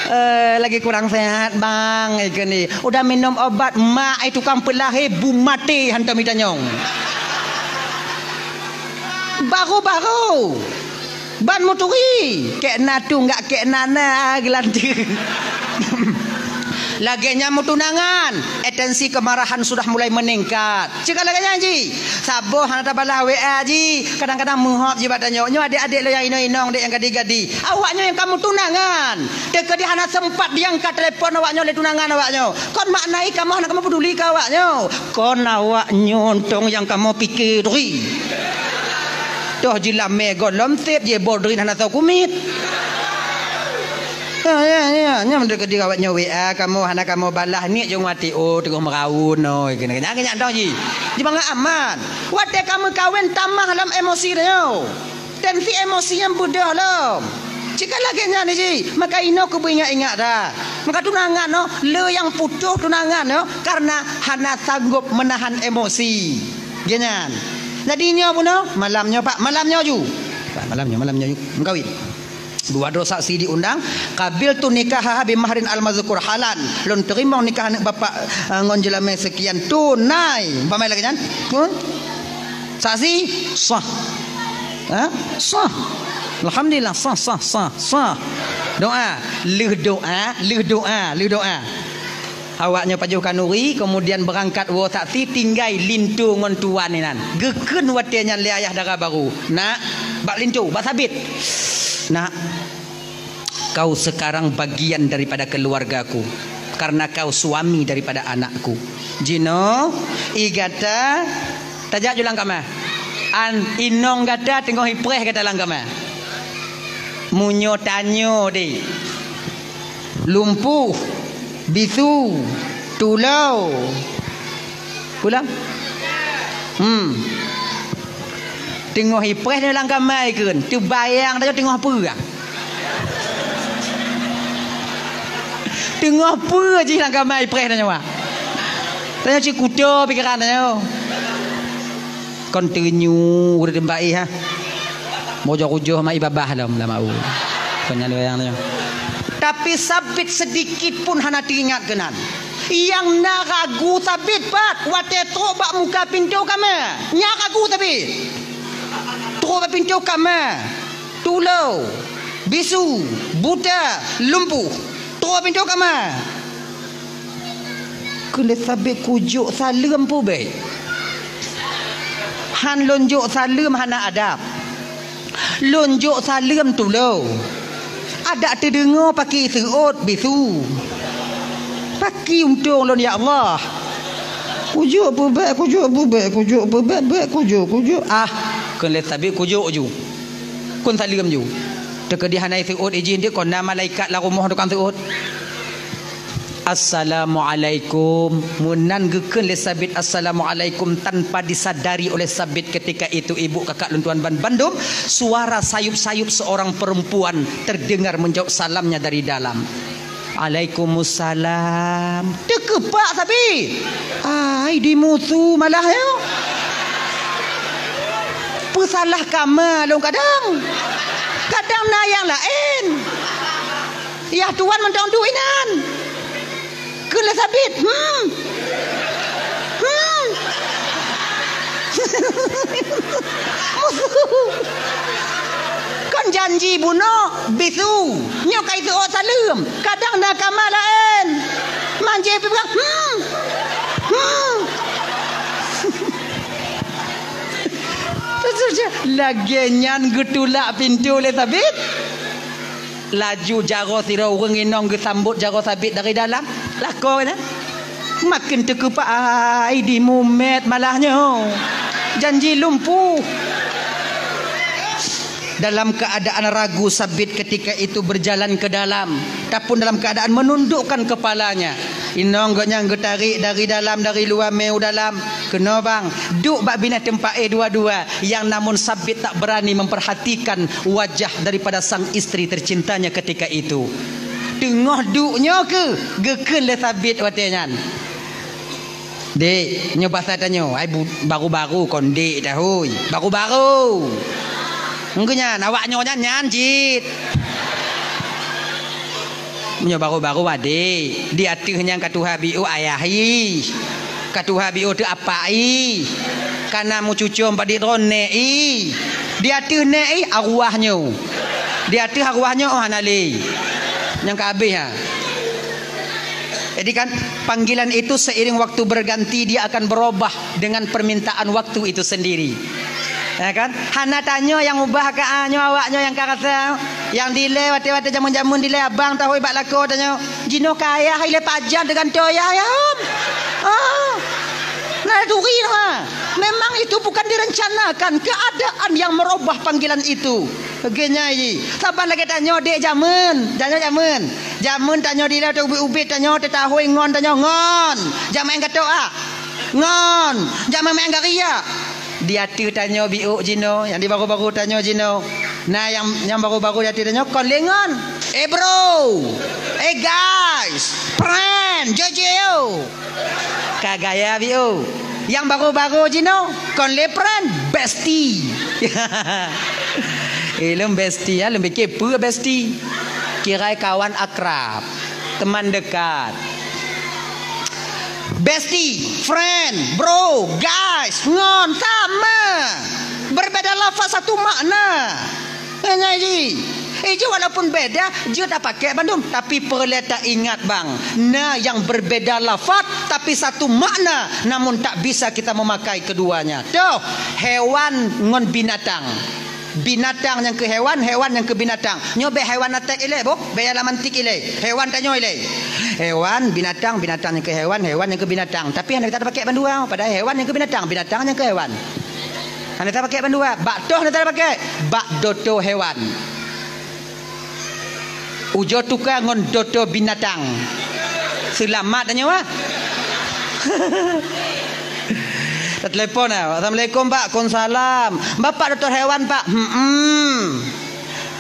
Eh, lagi kurang sehat, Bang, ikeu ni. Udah minum obat, mak, eh, tukang peulahé, bu maté hantom itanyong. Baru-baru. Ban meuturi, kek na tunggak kek na na geulanteue. Lagèe nyan meutunangan, eh, tensi kemarahan sudah mulai meningkat. Cit ka lagèe nyan jih. Saboh hana tabalah W A jih. Kadang-kadang meuhop jih bak tanyoe. Nyoe adék-adék lôn nyang inong-inong, dek nyang gadih-gadih. Awaknyoe nyang ka meutunangan. Teukeudi hana sempat diangkat telepon awaknyoe lé tunangan awaknyoe. Kon makna i kamoe hana kamoe peuduli keu awaknyoe. Kon awaknyoe untông nyang kamoe pike turi. Toh jilamé gohlom sép jibodrin hana soe kumiet. Ya, ya, ya. Nyan meunurot keu diri awaknyoe W A kamoe hana kamoe balah, niet jong wati, oh, teungoh meuraun, oh, keunan, keunan, keunan dong jih. Jibangat aman. Watèe ka meukawen tamah lom emosi tanyoe. Tensi emosi nyan beudôh lom. Cit ka lagèe nyan jih. Maka inoe keubeue ingat-ingat dah. Maka tunangan noh, le nyang putôh tunangan noh karena hana sanggob meunahan emosi. Geuh nyan. Jadi nyoe bunoe, malam nyoe, Pak, malam nyoe ju. Pak, malam nyoe, malam nyoe ju. Meukawen. Dua droe saksi diundang, qabiltu nikahaha bi mahrin al-mazkur halan. Lôn teurimong nikah aneuk bapak, eh, ngon jeulamé seukian tunai. Umpama lagèe nyan. Pun? Saksi? Sah. Ha? Sah. Alhamdulillah, sah, sah, sah, sah. Doa. Lheueh doa, lheueh doa, lheueh doa. Awaknyoe pajoh khanuri, kemudian beurangkat woe saksi, tinggai linto ngon tuan inan. Geukheun watèe nyan lé ayah dara barô, "Nak, bak linto, bak Sabit. Nak, kau sekarang bagian daripada keluargaku, karena kau suami daripada anakku. Jinoe, i gata, tajak ju lam kama. An inong gata teungoh ipreh gata lam kama." Meunyoe tanyoe deh. Lumpuh, bisu, tulô. Pulang? Hmm. Teungoh ipreh lam kama ikheun, teubayang tanyoe teungoh peue? Teungoh peue jih lam kama ipreh tanyoe? Tanyoe cit kuto pikeran tanyoe. Kon teunyu ureueng tempat, eh, ha. Mojok ujoh mai babah lom lama u. Kon nyan wayang nyoe. Tapi Sabit sedikit pun hana teuingat keunan. Nyang na ragu Sabit pat watèe trok bak muka pintoe kama. Nyan ragu Sabit. Trok bak pintoe kama. Tulô, bisu, buta, lumpuh. Trok bak pintoe kama. Kheun lé Sabit kujok saleuem peue bèk. Han lôn jok saleuem hana adab. Lôn jok saleuem tulô. Adak teudeungoe paki seuôt bisu. Paki untông lôn ya Allah. Kujok peue bèk, kujok peue bèk, kujok peue bèk, bèk kujok, kujok. Ah, kheun lé Sabit kujok ju. Kheun saleuem ju. Teukeudi hana seuôt ijin dikon na malaikat lam rumoh tukang seuôt. Assalamualaikum. Meunan geukheun lé Sabit assalamualaikum tanpa disadari oleh Sabit ketika itu, ibu kakak lôn tuan ban bandum, suara sayup-sayup seorang perempuan terdengar menjawab salamnya dari dalam. Alaikumussalam. Teukeupak Sabit. Ai dimusu malah nyoe. Peusalah kama lôn kadang. Kadang na nyang laén. Yah tuan mantong duek inan. Kheun lé Sabit, hmm. Hmm. Musu. Kon janji bunoe bisu. Nyoe ka iseuôt saleuem. Kadang na kama laén. Manjé peugah, hmm. Hmm. Lagèe nyan geutulak pintoe lé Sabit. Laju jaroe sidroe ureueng inong geusambot jaroe Sabit dari dalam. Lakoe nyan. Maken teukeupak ai dimumet malah nyoe. Janji lumpuh. Dalam keadaan ragu Sabit ketika itu berjalan ke dalam, tapun dalam keadaan menundukkan kepalanya. Inong geuh nyan geutarek dari dalam, dari luwa mé u dalam. Keunoe bang, duek bak binéh teumpat éh dua-dua. Yang namun Sabit tak berani memperhatikan wajah daripada sang istri tercintanya ketika itu. Teungoh duek nyoe keuh geukheun lé Sabit watèe nyan. Dek, nyoe basa tanyoe, ai bu-, baru-baru kon dek tahôi. Baru-baru. Engkeu nyan, awak nyoe nyan, nyan cit. Meunyoe baru-baru adek, di ateueh nyan ka tuha biôh ayah ih. Ka tuha biôh teuh apak ih. Ka na meucucom bak di droeneuh ih. Di ateueh neuh ih arwah nyoe. Di ateueh arwah nyoe oh hana lé. Nyang ka habéh ha. Jadi kan, panggilan itu seiring waktu berganti, dia akan berubah dengan permintaan waktu itu sendiri. Ya kan? Hana tanyoe nyang ubah ka, ah, nyoe awak nyoe nyang ka rasa. Nyang dilée watée-watée jameun-jameun dilée abang tahôi bak lakoe tanyoe. Jinoe ka ayah ilée pajan teugantoe ayah, ya. Ah. Nah, turi nah. Memang itu bukan direncanakan, keadaan yang merubah panggilan itu. Geunyai jih. Saban lagée tanyoe dek jameun, tanyoe jameun. Jameun tanyoe dilée teuh ubit-ubit tanyoe teutahôi ngon tanyoe ngon. Jameun gatok ah. Ngon. Jameun gari ah. Di ateueh tanyoe biôh jinoe, nyang di baru-baru tanyoe jinoe. Nah, nyang, nyang baru-baru di ateueh tanyoe kon lé ngon. Eh, bro. Eh, guys. Friend, jojo. Ka gaya biôh. Nyang baru-baru jinoe kon lé friend, bestie. Eh, lôn bestie, ya, lôn pikir peue bestie. Kirai kawan akrab, teman dekat. Bestie, friend, bro, guys, ngon, sama. Berbeda lafaz satu makna. Nyan jih. Iju walaupun beda, jeuet tapakai bandum, tapi peureulée taingat bang, na nyang berbeda lafaz tapi satu makna, namun tak bisa kita memakai keduanya. Toh, hewan ngon binatang. Binatang nyang keu hewan, hewan nyang keu binatang. Nyoe bék hewan atek ilée boh, bék nyang lam antik ilée. Hewan tanyoe ilée. Hewan, binatang, binatang nyang keu hewan, hewan nyang keu binatang. Tapi hana kita pakai bandua, padahai hewan nyang keu binatang, binatang nyang keu hewan. Hana tapakék bandua, bak toh hana tapakék, bak doto hewan. Ujoe tuka ngon doto binatang. Seulamat tanyoe ah. Tatelepon ah. Assalamualaikum Pak. Waalaikumsalam. Bapak doto hewan Pak? Hmm.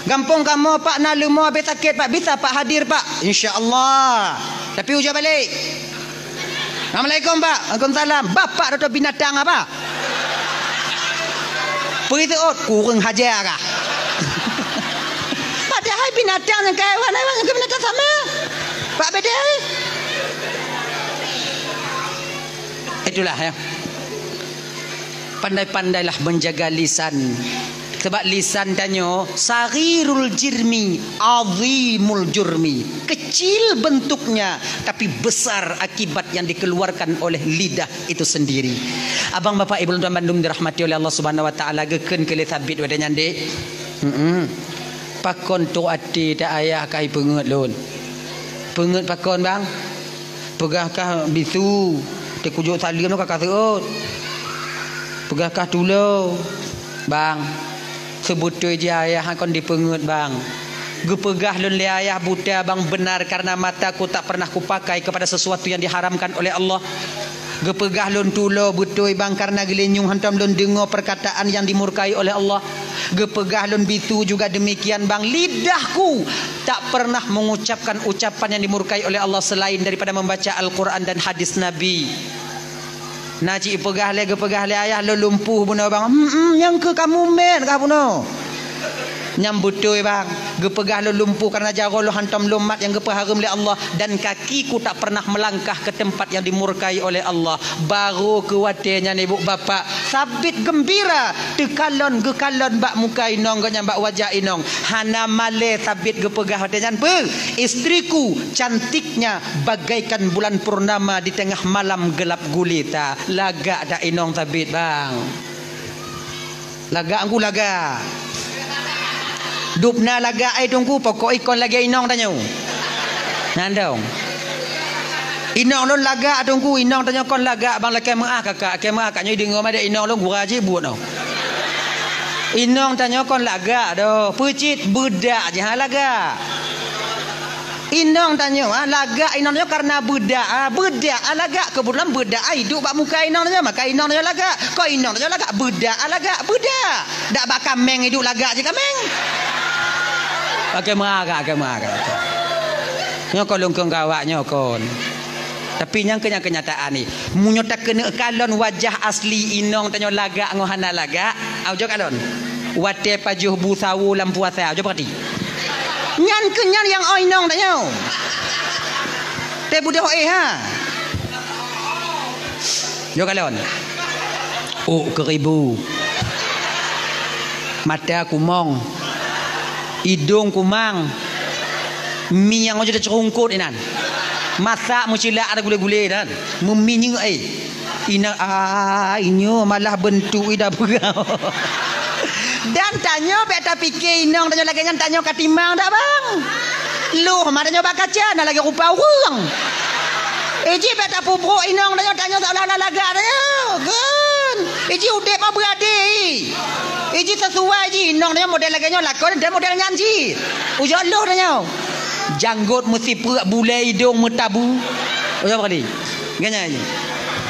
Gampông kamoe Pak na leumo habéh sakét Pak. Bisa Pak hadir Pak? Insya Allah. Tapi ujoe balek. Assalamualaikum Pak. Waalaikumsalam. Bapak doto binatang apa? Peue teuôt, kureueng haja kah? Padahai binatang nyang keu hewan, hewan nyang keu binatang sama. Pak beda. Itulah ya. Pandai-pandailah menjaga lisan. Sebab lisan tanyoe saghirul jirmi, azimul jurmi. Kecil bentuknya, tapi besar akibat yang dikeluarkan oleh lidah itu sendiri. Abang, bapak, ibu lôn tuan bandum dirahmati oleh Allah Subhanahu wa Taala, geukheun keu lé Sabit watée nyan dek. Heeh. Pakon trok até ta ayah ka ipeungeut lôn. Peungeut pakon, bang? Peugah kah bisu, teukujok saleuem ka ka seuôt. Peugah kah tulo, bang. Seubeutôi jih ayah kon dipeungeut, bang. Geupeugah lôn lé ayah buta, bang, benar karena mataku tak pernah kupakai kepada sesuatu yang diharamkan oleh Allah. Geupeugah lôn tulo beutôi, bang, karena geulinyueng hantom lôn deungoe perkataan yang dimurkai oleh Allah. Geupeugah lôn bisu juga demikian, bang, lidahku tak pernah mengucapkan ucapan yang dimurkai oleh Allah selain daripada membaca Al-Quran dan hadis Nabi. Na cit peugah lé, geupeugah lé ayah lôn lumpuh bunoe bang. Hmm, nyang keu kamu mét kah bunoe? Nyang beutôi bang, geupeugah lôn lumpuh karena jaroe lôn hantom lôn mat nyang geupeuhareuem lé Allah dan kakiku tak pernah melangkah ke tempat yang dimurkai oleh Allah. Baru keu watée nyan ibu bapak Sabit geumbira teukalon geukalon bak muka inong geuh nyan bak wajah inong. Hana malée Sabit geupeugah watée nyan peue? Istriku cantiknya bagaikan bulan purnama di tengah malam gelap gulita. Lagak dak inong Sabit, bang? Lagak engku lagak. Dubna lagak ai teungku, pokok ikon lagée inong tanyoe. Nyan dong. Inong lôn lagak teungku, inong tanyoe kon lagak bang lakée meuah kakak, lakée meuah kakak nyoe deungoe madé inong lôn gura jih buet noh. Inong tanyoe kon lagak doh, peucit beudak jih ha lagak. Inong tanyoe, ha, lagak inong tanyoe karena beudak, ha, beudak, ha, lagak. Keubeutulan beudak, ha, iduek bak muka inong tanyoe, maka inong tanyoe lagak. Kon inong tanyoe lagak, beudak, ha, lagak, beudak. Dak bak kaméng iduek lagak jih kaméng. Oke, meuagak, oke, meuagak. Nyoe kon lôn kheun keu awak nyoe kon. Tapi nyang keu-, nyang keunyataan ni, meunyoe takeuneuk kalon wajah asli inong tanyoe lagak ngon hana lagak, au jok kalon. Watée pajoh bu sawo lam puasa, au jok peurati. Nyan keuh nyan nyang oi inong tanyoe. Teubeudôh éh ha. Jok kalon. Ôk keuribu. Mata kumong. Idong kumang. Miang ojok teuceurungkot inan. Masak meucilak ada gulé-gulé dan meuminyeuk, eh. Ina, ah, inyo malah bentuk ida peugah. Dan tanyoe bèk tapike inong tanyoe lagèe nyan, tanyoe ka timang dak, bang? Loh, ma tanyoe bak kaca na lagèe rupa ureueng. Iji bèk tapubroe inong tanyoe, tanyoe seolah-olah lagak tanyoe. Kan? Iji udép ma beurade. Iji sesuai ji inong tanyoe model lagèe nyoe lakon dan model nyan ji. Ujoe loh tanyoe. Janggot meusipreuk, bulèe idong meutabu. Ujoe kali. Ganya ji.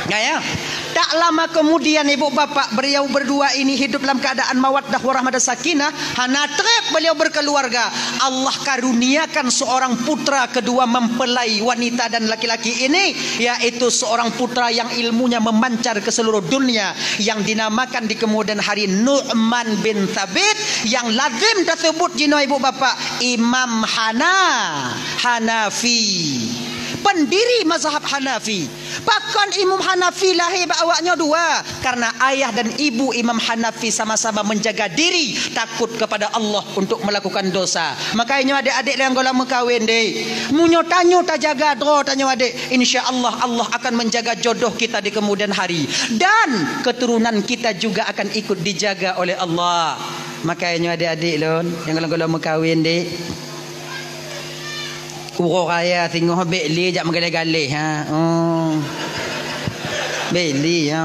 Gaya. Tak lama kemudian ibu bapak beliau berdua ini hidup dalam keadaan mawaddah warahmah dan sakinah, hana trép beliau berkeluarga. Allah karuniakan seorang putra kedua mempelai wanita dan laki-laki ini, yaitu seorang putra yang ilmunya memancar ke seluruh dunia, yang dinamakan di kemudian hari Nu'man bin Thabit, yang lazim tersebut jinoe ibu bapak Imam Hana, Hanafi, pendiri mazhab Hanafi. Pakon Imam Hanafi lahé bak awaknyoe dua? Karena ayah dan ibu Imam Hanafi sama-sama menjaga diri, takut kepada Allah untuk melakukan dosa. Makanya adek-adek nyang goh lom meukawen deh, meunyoe tanyoe tajaga droe tanyoe adek, insya Allah, Allah akan menjaga jodoh kita di kemudian hari. Dan keturunan kita juga akan ikut dijaga oleh Allah. Makanya adek-adek lôn nyang goh lom meukawen deh, uroe raya singoh bèk lé jak meugaleh-galeh, ha. Oh. Bèk lé, ha.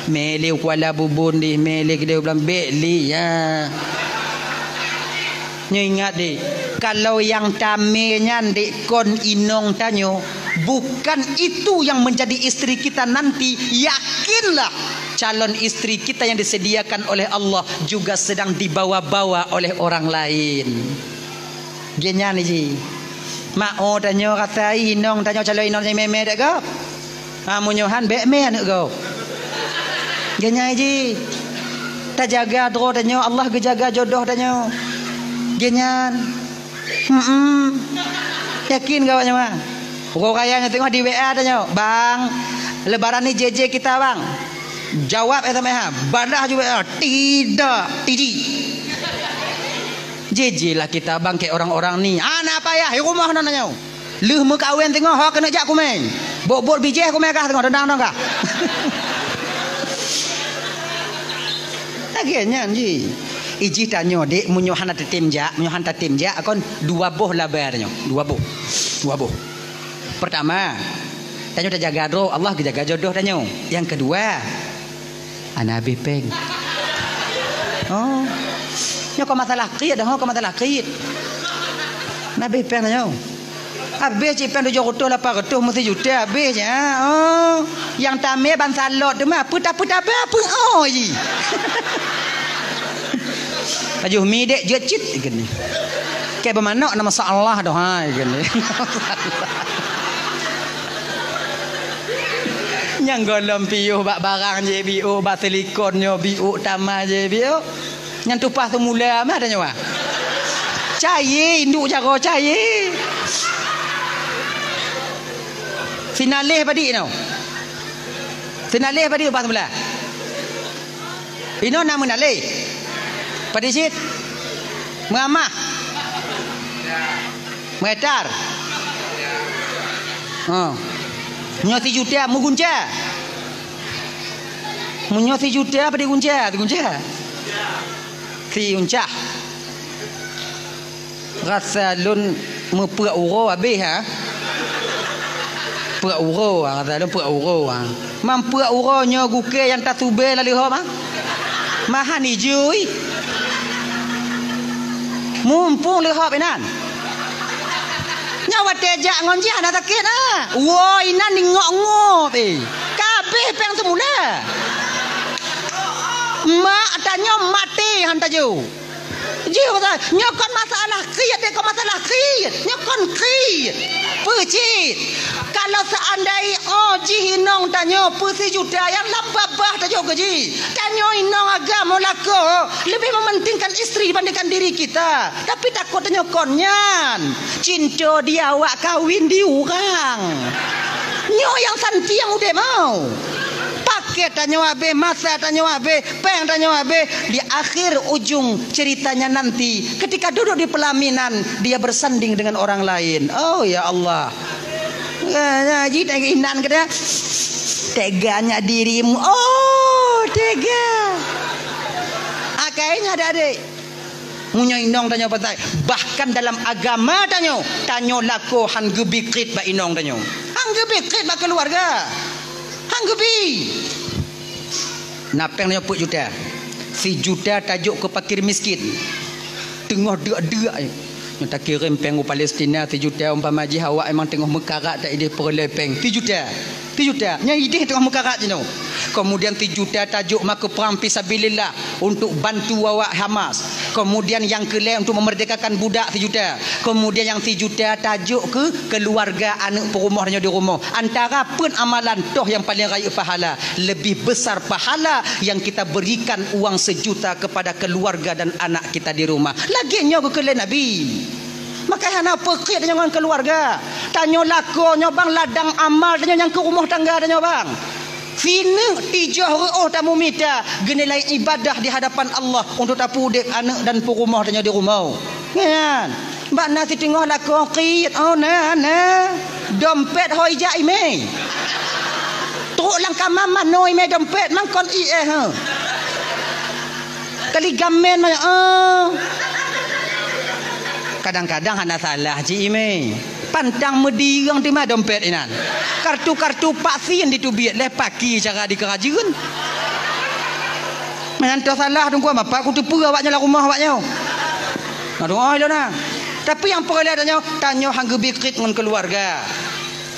Mè lé u Kuala Bubon deh, mè lé keudéh u Blang, bèk lé, ha. Nyoe ingat deh, kalau nyang tamè nyan dek kon inong tanyoe, bukan itu yang menjadi istri kita nanti, yakinlah calon istri kita yang disediakan oleh Allah juga sedang dibawa-bawa oleh orang lain. Geuh nyan ji. Mak, oh, tanyoe rasa inong tanyoe calon inong tanyoe mè-mè dek gob. Ha, meunyoe han bèk mè aneuk gob. Geuh nyan ji. Tajaga droe tanyoe, Allah geujaga jodoh tanyoe. Geuh nyan. Hmm. Yakin kah awak nyoe, Bang? Uroe raya nyoe teungoh di W A tanyoe, "Bang, lebaran ni J J kita, Bang?" Jawab S M S, ha, balah ju W A, "Tidak, T J." J J lah kita, Bang, keu orang-orang ni. Hana payah, di rumoh na tanyoe. Lheueh meukawen teungoh, ho keuneuk jak kumè. Bot-bot bijéh kumè kah teungoh, dendang-dendang kah. Lagèe nyan ji. Iji tanyoe dek, meunyoe hana tatem jak, meunyoe hana tatem jak, kon dua boh laba tanyoe. Dua boh. Dua boh. Pertama, tanyoe tajaga droe, Allah geujaga jodoh tanyoe. Nyang keudua, hana habéh péng. Oh. Nyoe kon masalah qit, ho, kon masalah qit. Hana habéh péng tanyoe. Habéh cit péng tujoh reutôh lapan reutôh meusijuta habéh cit, ha. Oh. Nyang tamè ban salot teuma, peuta-peuta ba, peu-, oh, ji. Pajoh mi dek jeuet cit, geuh nyan. Keu beumanok na masalah doh, ha, geuh nyan. Nyang goh lom piôh bak barang jih biôh, bak silikon nyoe biôh, tamah jih biôh. Nyan tupah seumula mah tanyoe, ah. Cayé, induek jaroe cayé. Sinaleh padit nyoe. Sinaleh padit tupah seumula. Inoe na meunaleh. Padit cit. Meuamah. Meuetar. Ha. Nyoe sijuta meugunca. Meunyoe sijuta apa digunca? Digunca. Siuncah. Rasa lôn meupeuek uroe habéh, ha? Peuek uroe, ha, rasa lôn peuek uroe, ha. Mam peuek uroe nyoe gukée nyang tasubée lam leuhop, ha? Mahan ijui. Mumpung leuhop inan. Nyoe watée jak ngon jih hana sakét, ha? Woe inan ingok-ngok, eh. Ka habéh péng seumula. Mak tanyoe maté han tajok. Jih, nyoe kon masalah kriet, deh, kon masalah kriet. Nyoe kon kriet. Peue cit? Kalau seandai, oh, jih inong tanyoe peusijuta nyang lam babah tajok keu jih. Tanyoe inong agam lakoe lebih mementingkan istri dibandingkan diri kita. Tapi takot tanyoe kon nyan. Cinta di awak kawin di urang. Nyoe nyang santiang udeb mau. Paket tanyoe habéh, masa tanyoe habéh, péng tanyoe habéh. Di akhir ujung ceritanya nanti, ketika duduk di pelaminan, dia bersanding dengan orang lain. Oh, ya Allah. Ya, ya, ji tengok inan kata, "Teganya dirimu." Oh, tega. Akhirnya ada adik. Meunyoe inong tanyoe patai, bahkan dalam agama tanyoe, tanyoe lakoe han geubi kriet bak inong tanyoe. Han geubi kriet bak keuluwarga. Han geubi. Na péng tanyoe peuet juta. Sijuta tajok keu fakir miskin. Teungoh deuk-deuk. Nyoe takirém péng u Palestina sijuta, umpama jih awak memang teungoh meukarat, tak idéh peureulée péng. Sijuta. Sijuta. Nyan idéh teungoh meukarat jinoe. Kemudian sijuta tajok ma keu prang fisabilillah untuk bantu awak Hamas. Kemudian nyang keulhée untuk memerdekakan budak sijuta. Kemudian nyang sijuta tajok keu keuluwarga aneuëk peurumoh tanyoe di rumoh. Antara peuet amalan toh nyang paleng rayeuk pahala. Lebih besar pahala yang kita berikan uang sejuta kepada keluarga dan anak kita di rumah. Lagée nyoe geukheun lé Nabi. Maka hana peukeuet tanyoe ngon keluarga. Tanyoe lakoe nyoe bang ladang amal tanyoe nyang keu rumoh tangga tanyoe bang. Sineuk tijoh reuôh tamumita geunilai ibadah di hadapan Allah untuk tapeudeb aneuëk dan peurumoh tanyoe di rumoh. Nyan. Bak na siteungoh lakoe kriet, oh, na, na. Dompet hôi jak imé. Trok lam kama manoe imé dompet, mangkon ié, ha. Kali gamen manoe, oh. Kadang-kadang hana salah cit imé. Pantang meudireung teuma dompet inan. Kartu-kartu vaksin ditubiet lé paki cara dikeurajeuen. Meunan toh salah teungku, mapa kuteupeue awaknyoe lam rumoh awaknyoe. Aduh, oi lôn na. Tapi nyang peureulée tanyoe, tanyoe han geubi kriet ngon keuluwarga.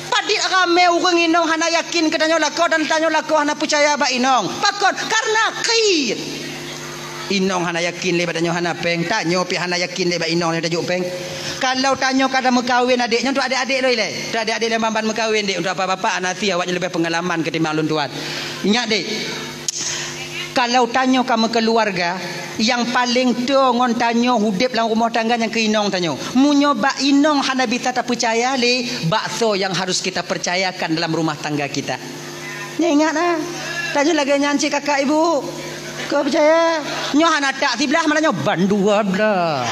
Padit ramé ureuëng inong hana yakin keu tanyoe lakoe dan tanyoe lakoe hana peucaya bak inong. Pakon? Karena kriet. Inong hana yakin lé bak tanyoe hana péng, tanyoe pih hana yakin lé bak inong nyoe tajok péng. Kalau tanyoe ka meukawen adék nyoe, untuk adék-adék lôn ilée. Untuk adék-adék lôn ban-ban meukawen, dek, untuk bapak-bapak hana si awaknyoe leubeh peungalaman ketimbang lôn tuan. Ingat dek, kalau tanyoe ka meukeuluwarga, nyang paleng toe ngon tanyoe udeb lam rumoh tangga nyang keu inong tanyoe. Meunyoe bak inong hana bisa tapeucaya lé, bak soe nyang harus kita percayakan dalam rumah tangga kita? Nyoe ingat na. Tanyoe lagée nyan cit kakak ibu. Kau percaya? Nyoe hana tak siblah malah nyoe ban dua blah.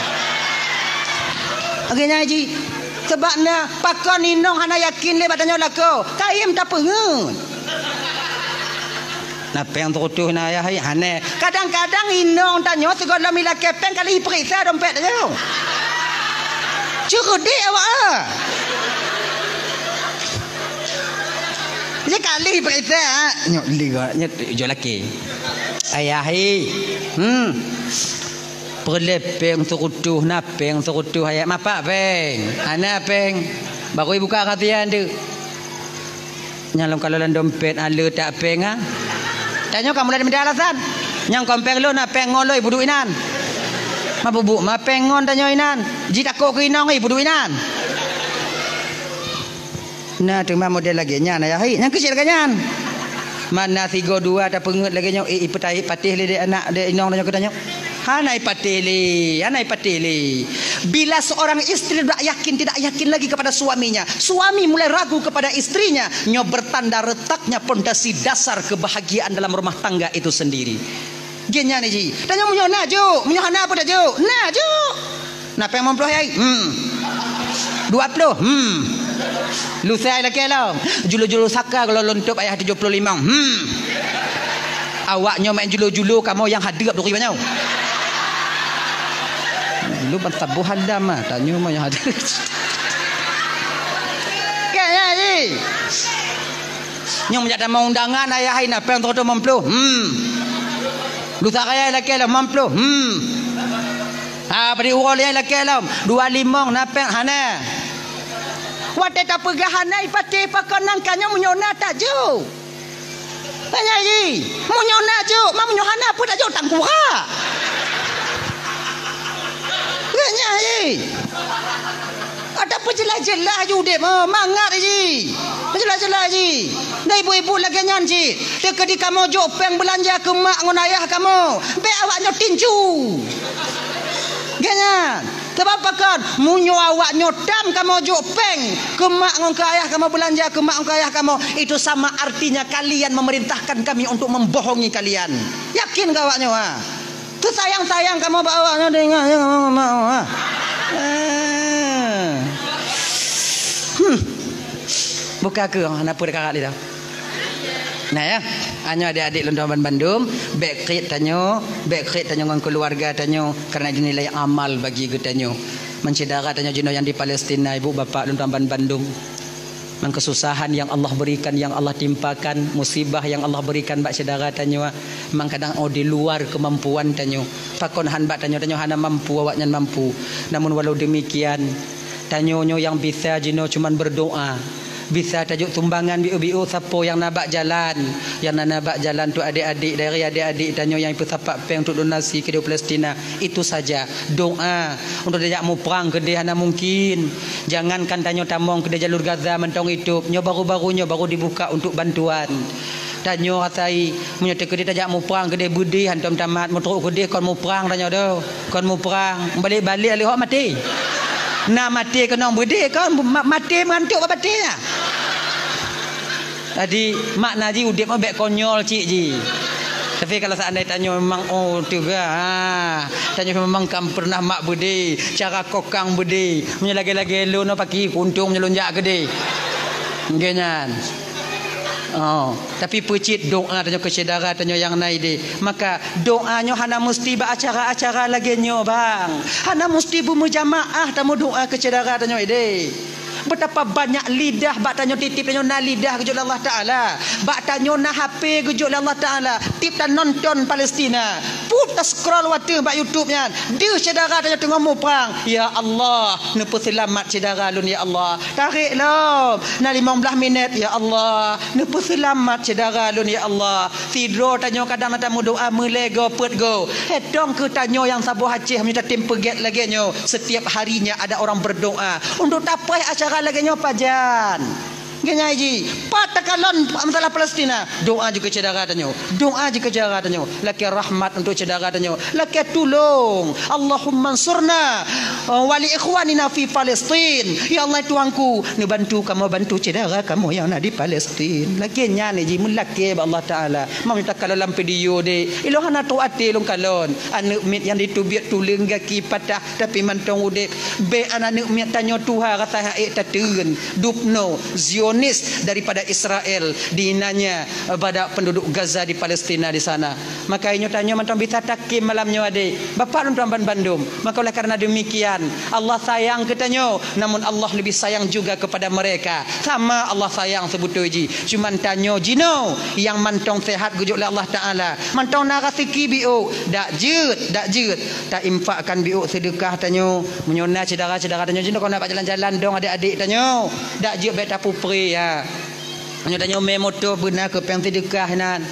Lagée nyan cit. Sebab na pakon inong hana yakin lé bak tanyoe lakoe. Kayém tapeungeut. Na péng seureutôh na ayah hai, hana. Kadang-kadang inong tanyoe sigohlom ilakée péng kali ipeuriksa dompet tanyoe. Ceureudik awak ah. Sekali ipeuriksa, nyoe li gak, nyoe jok laki. Ayah hai. Hmm. Peureulée péng seureutôh, na péng seureutôh ayah, mapak péng. Hana péng. Baru ibuka kasihan tu. Nyang lôn kalon lam dompet, ale tak péng, ha? Tanyoe ka mulai meuda alasan. Nyang kon péng lôn, na péng ngon lôn, ibuduek inan. Ma bubuk, ma péng ngon tanyoe inan. Jitakot keu inong, ibuduek inan. Na teuma model lagée nyan, ayah hai. Nyang keucil lagée nyan. Mana sigo dua tapeungeut lagée nyoe, eh, ipeutai patéh lé dek anak, dek inong tanyoe keu tanyoe. Hana ipatéh lé, hana ipatéh lé. Bila seorang istri tidak yakin, tidak yakin lagi kepada suaminya, suami mulai ragu kepada istrinya, nyoe bertanda retaknya pondasi dasar kebahagiaan dalam rumah tangga itu sendiri. Geuhnyan ji. Tanyoe meunyoe na jok, meunyoe hana peue tajok. Na jok. Na péng limong ploh hai? Hmm. Dua ploh? Hmm. Lusai lakée lom. Julu-julu saka kalau lôn tôb ayah tujoh ploh limong. Hmm. Awaknyoe main julu-julu, kamoe nyang hadeup duri banyoe. Lu ban saboh halam ah, tanyoe mah nyang hadeup. Kan, ya, ji? Nyoe meunjak tamong undangan, ayah hai na péng seureutôh limong ploh. Hmm. Lusa raya lakée lom limong ploh. Hmm. Ha, bri uroe lé lakée lom. Dua limong na péng hana. Watée tapeugah hana ipatéh pakon nangka nyoe meunyoe na tajok. Tanya ji, meunyoe na jok, ma meunyoe hana peue tajok tangkura. Nyan jih. Ata peujeulaih-jeulaih jih udeb, oh, mangat jih. Peujeulaih-jeulaih jih. Dan ibu-ibu lagèe nyan cit. Teukeudi kamoe jok péng beulanja keu mak ngon ayah kamoe, bèk awak nyoe tinju. Gèt nyan. Sabab pakon? Meunyoe awak nyoe tam kamoe jok péng keu mak ngon keu ayah kamoe, beulanja keu mak ngon keu ayah kamoe, itu sama artinya kalian memerintahkan kami untuk membohongi kalian. Yakin keu awak nyoe, ha? Teusayang-sayang kamoe bak awak nyoe, teuingat, teuingat, teuingat, teuingat, ha. Eh. Hmm. Buka keu, hana peue karat lé dah. Nah, ya. Nyoe adik-adik lôn tuan bandum, bèk kriet tanyoe, bèk kriet tanyoe ngon keuluwarga tanyoe, karena dinilai amal bagi geutanyoe. Meusyedara tanyoe jinoe nyang di Palestina, ibu bapak lôn tuan bandum. Ngon keususahan nyang Allah berikan, nyang Allah timpakan, musibah nyang Allah berikan bak syedara tanyoe, memang kadang, oh, di luar keumampuan tanyoe. Pakon han bak tanyoe, tanyoe hana mampu, awaknyan mampu. Namun walau demikian, tanyoe nyoe nyang bisa jinoe cuman berdoa. Bisa tajok sumbangan biôk-biôk sapo nyang na bak jalan. Nyang na, na bak jalan tu adik-adik, dari adik-adik tanyoe nyang peusapat péng untuk donasi keudéh Palestina. Itu saja. Doa. Untuk tajak muprang keudéh hana mungkin. Jangankan tanyoe tamong keudéh jalur Gaza mantong itôb. Nyoe baru-baru nyoe baru dibuka untuk bantuan. Tanyoe rasai, meunyoe teukeudéh tajak muprang keudéh beudé hantom tamat, meutrok keudéh kon muprang tanyoe doh. Kon muprang. Balek-balek lé hok maté. Na maté keunong beudé kon ma-, maté meugantok bak batée nyan. Jadi, makna jih udeb nyoe bèk konyol cit jih. Tapi kalau seandai tanyoe memang, oh, teuga, ha, tanyoe memang kan pernah mak beudé, cara kokang beudé. Meunyoe lagèe-lagèe lôn nyoe paki kuntong meunyoe lôn jak keudéh. Nggih nyan. Oh, tapi peucit doa tanyoe keu syedara tanyoe nyang na idéh. Maka doa nyoe hana meusti bak acara-acara lagèe nyoe, bang. Hana meusti beumeujamaah tameudoa keu syedara tanyoe idéh. Betapa banyak lidah bak tanyoe tieb-tieb tanyoe na lidah geujok lé Allah Taala. Bak tanyoe na H P geujok lé Allah Taala. Tieb tanonton Palestina. Peuet ta-scroll watèe bak YouTube nyan. Deuh syedara tanyoe teungoh muprang. Ya Allah, neupeuseulamat syedara lôn ya Allah. Tarek lom. Na limong blaih minét ya Allah. Neupeuseulamat syedara lôn ya Allah. Sidroe tanyoe kadang na tameudoa meulhèe goe peuet goe. Hètong keu tanyoe nyang saboh Aceh meunyoe tatem peugèt lagèe nyoe. Setiap harinya ada orang berdoa. Untuk tapreh acara lagèe nyoe pajan. Ngieng jih, pat takalon masalah Palestina, doa jih keu syedara tanyoe. Doa jih keu syedara tanyoe. Lakèe rahmat untuk syedara tanyoe. Lakèe tulông. Allahumma ansurna, eh, wa li ikhwanina fi Palestin. Ya Allah Tuhanku, neubantu kamoe bantu syedara kamoe nyang na di Palestin. Lakèe nyan jih meulakèe bak Allah Taala. Meunyoe takalon lam video deh, ilôn hana trôk até lôn kalon. Aneuk miet nyang diteubiet tuleueng gaki patah, tapi mantong udeb. Bèk aneuk miet tanyoe tuha rasa hak ék tateun. Dubno, Zionis daripada Israel, dinanya pada penduduk Gaza di Palestina di sana. Maka inyoe tanyoe mantong bisa takhém malam nyoe adé. Bapak lôn tuan ban bandum. Maka oleh karena demikian, Allah sayang keu tanyoe, namun Allah lebih sayang juga kepada mereka. Sama Allah sayang seubeutôi jih. Cuman tanyoe jinoe nyang mantong sehat geujok lé Allah Taala. Mantong na raseuki biôk, dak jeuet, dak jeuet. Ta infakkan biôk seudeukah tanyoe. Meunyoe na syedara-syedara tanyoe jinoe kon na bak jalan-jalan dong adék-adék tanyoe. Dak jeuet bèk tapeupré, ya. Meunyoe tanyoe mé moto beuna keu péng seudeukah nan.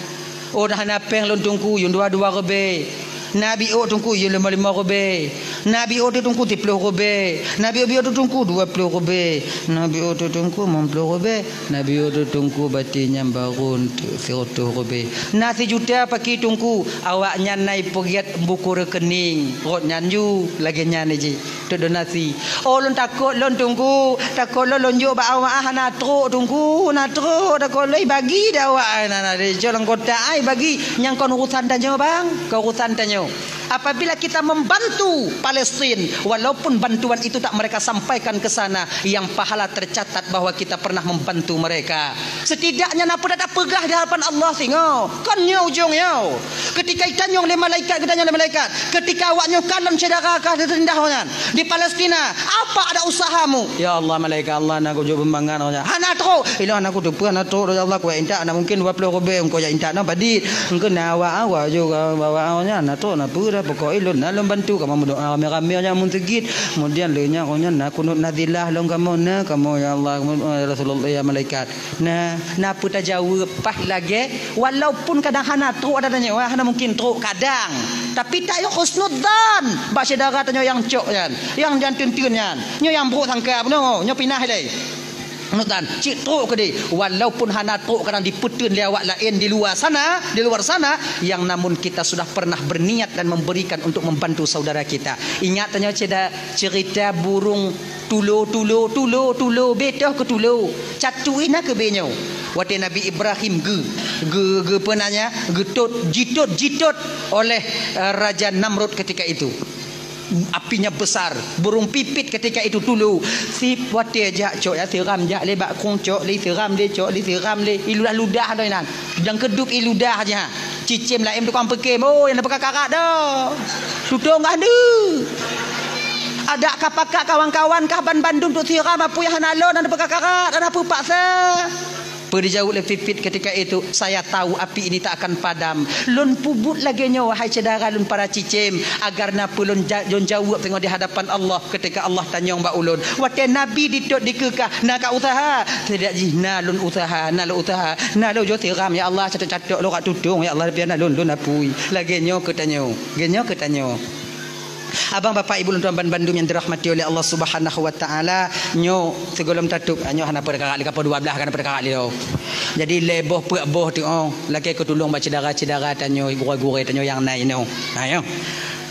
Oh, hana péng lôn teungku, yum dua-dua ribèe. Na biôk teungku, yum limong-limong ribèe. Na biôk teungku, siploh ribèe. Na biôk-biôk teungku, dua ploh ribèe. Na biôk teungku, limong ploh ribèe. Na biôk teungku, batin nyang barô teuk sireutôh ribèe. Na sijuta paki teungku, awaknyan na ipeugèt buku rekening. Rot nyan ju, lagèe nyan jih. Untuk donasi. Oh, lôn takot lôn teungku, takot lôn, lôn jok bak awak, ah, hana trôk teungku, hana trôk, takot lôn ibagi dak awak, ah, na, na, dicok lam kotak, ah, ibagi, nyang kon urusan tanyoe, bang, kon urusan tanyoe. Apabila kita membantu Palestin, walaupun bantuan itu tak mereka sampaikan ke sana, yang pahala tercatat bahwa kita pernah membantu mereka. Setidaknya na peue tapeugah di hadapan Allah singoh. Kon nyoe ujong nyoe. Ketika itanyong lé malaikat, geutanyong lé malaikat, ketika awak nyoe kalon syedara ka teurindah nyan di Palestina, apa ada usahamu? Ya Allah, malaikat Allah, na kujok beumangan nyan. Hana trôk. Ilôn hana kuteupeue, hana trôk, ya Allah, kuintak, na mungkin dua ploh ribèe, engkau jak intak na padit. Engkau na awak, awak juga bawa nyan, na trôk, na peue dah, pokok ilôn na lôn bantu, kamoe meudoa ramé-ramé nyan mun seugit. Kemudian lé nyan, nyan na kunut nazilah lôn kamoe na, kamoe ya Allah, ya Rasulullah, ya malaikat. Nah, na peue tajaweueb paih lagèe, walaupun kadang hana trôk ada tanyoe, hana mungkin trôk kadang. Tapi tayoe husnudzan bak syedara tanyoe nyang cok nyan, nyang jan teun-teun nyan. Nyoe nyang brok sangka bunoe, nyoe pinah ilée. Husnudzan, cit trok keudeh. Walaupun hana trok kadang dipeuteun lé awak laén di luwa sana, di luar sana, yang namun kita sudah pernah berniat dan memberikan untuk membantu saudara kita. Ingat tanyoe ceda-, cerita burung tulo, tulo, tulo, tulo, betoh keu tulo. Catu ina keu benyoe. Watée Nabi Ibrahim geu, geu, geu peunanya, geutot, jitot, jitot oleh, eh, Raja Namrud ketika itu. Apinya besar, burung pipit ketika itu tulo. Sip watée jak cok ya siram jak lé bak kong cok lé siram lé cok lé siram lé. Iludah-ludah doi nan. Nyang keuduk iludah aja. Cicém laén tukang peukem. Oh, nyang peukakarat dah. Tutong kah deuh. Adak ka pakat kawan-kawan kah ban bandum tu siram apui hana lon, hana peukakarat, hana peupaksa. Peue dijaweueb lé pipit ketika itu, "Saya tahu api ini tak akan padam." Lôn peubuet lagée nyoe, wahai syedara lôn para cicém, agar na peue lôn ja-, lôn jaweueb teungoh di hadapan Allah ketika Allah tanyong bak ulôn. Watée Nabi ditot dikeukah, "Na ka usaha?" Tidak jih, "Na lôn usaha, na lôn usaha." Na lôn jo siram, ya Allah, catok-catok lôn rak tutong, ya Allah, biar na lôn, lôn apui. Lagée nyoe keu tanyoe, lagée nyoe keu tanyoe. Abang, bapak, ibu, lôn tuan ban bandum nyang dirahmati oleh Allah Subhanahu wa Taala, nyoe sigohlom tatôb, nyoe hana peurkara lé, ka poh dua blah hana peurkara lé. Jadi lhée boh peuet boh tu, oh, lakée keu tulông bak syedara-syedara tanyoe, gurée-gurée tanyoe nyang na inoe. Ha, nyoe.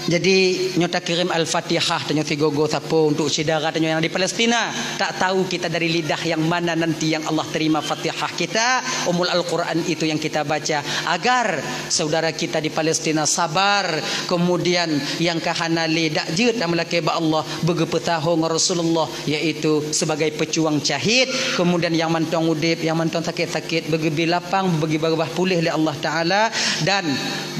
Jadi nyoe takirém Al-Fatihah tanyoe sigoe-goe sapeue untuk syedara tanyoe nyang di Palestina. Tak tahu kita dari lidah yang mana nanti yang Allah terima Fatihah kita, Ummul Al-Quran itu yang kita baca, agar saudara kita di Palestina sabar, kemudian nyang ka hana lé dak jeuet dan meulakée bak Allah, beugeupeusaho ngon Rasulullah, yaitu sebagai pejuang syahid, kemudian nyang mantong udeb, nyang mantong sakét-sakét, beugeubi lapang, beugeubi babah puléh lé Allah Taala, dan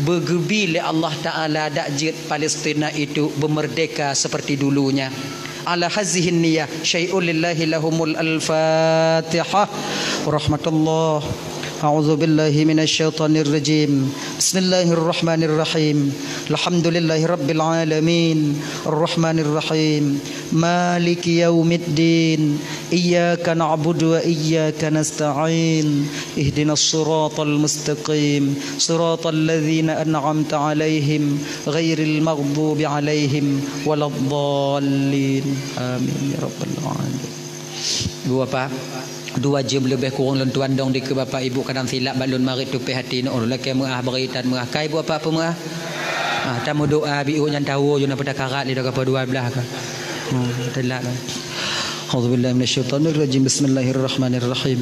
beugeubi lé Allah Taala dak jeuet Palestina itu beumerdeka seperti dulunya. Ala hazihin niyah, syai'un lillahi lahumul al-Fatihah. Warahmatullah. A'udzu billahi minasy syaithanir rajim. Bismillahirrahmanirrahim. Alhamdulillahi rabbil alamin. Arrahmanirrahim. Maliki yaumiddin. Iyyaka na'budu wa iyyaka nasta'in. Ihdinas siratal mustaqim. Siratal ladzina an'amta 'alaihim ghairil maghdubi 'alaihim waladdallin. Amin ya rabbal alamin. Ibu bapak, dua jeuem leubeh kurang lôn tuan dong dikeue bapak ibu kadang silap bak lôn marit tupéh até nyoe, lakée meuah bari tan meuah. Ka ibu bapak peumeuah? Ah, tameudoa biôh nyan tawoe jeuet na peutakarat lé dah ka poh dua blah ka. Hmm, telat lah. A'udzubillahi minasyaitonirrajim. Bismillahirrahmanirrahim.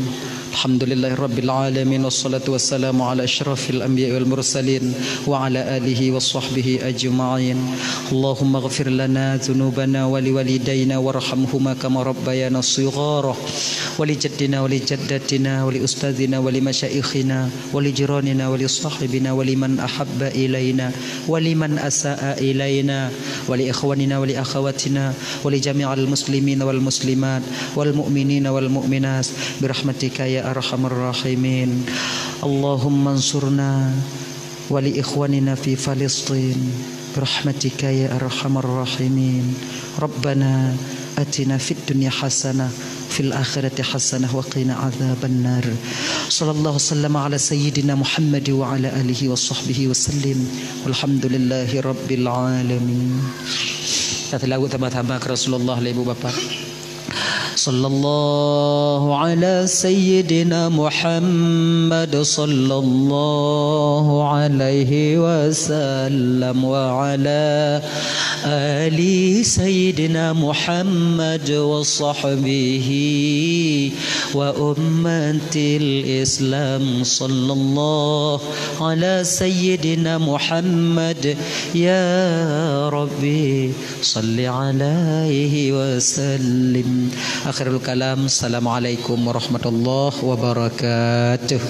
Alhamdulillahirabbil alamin, wassalatu wassalamu ala asyrafil anbiya'i wal mursalin, wa ala alihi wa sahbihi ajma'in. Allahumma ighfir lana dzunubana wa liwalidaina warhamhuma kama rabbayana shighara, wa li jaddina wa li jaddatina wa li ustadzina wa li masyaikhina wa li jiranina wa li sahibina wa liman ahabba ilaina wa liman asa'a ilaina wa li ikhwanina wa li akhawatina wa li jami'il muslimina wal muslimat wal mu'minina wal mu'minat bi rahmatika ya arhamar rahimin. Allahumma ansurna wa li ikhwanina fi Falistin bi rahmatika ya arhamar rahimin. Rabbana atina fid dunya hasanah, fil akhirati hasanah wa qina adzabannar. Sallallahu sallama ala sayyidina Muhammad wa ala alihi wa sahbihi wa sallim. Walhamdulillahi rabbil alamin. Kita selawat sama-sama ke Rasulullah, ibu bapak. Sallallahu ala sayyidina Muhammad, sallallahu alaihi wasallam, wa ala ali sayyidina Muhammad wa sahbihi wa ummatil Islam. Sallallahu ala sayyidina Muhammad, ya Rabbi, salli alaihi wa sallim. Akhirul kalam, assalamualaikum warahmatullahi wabarakatuh.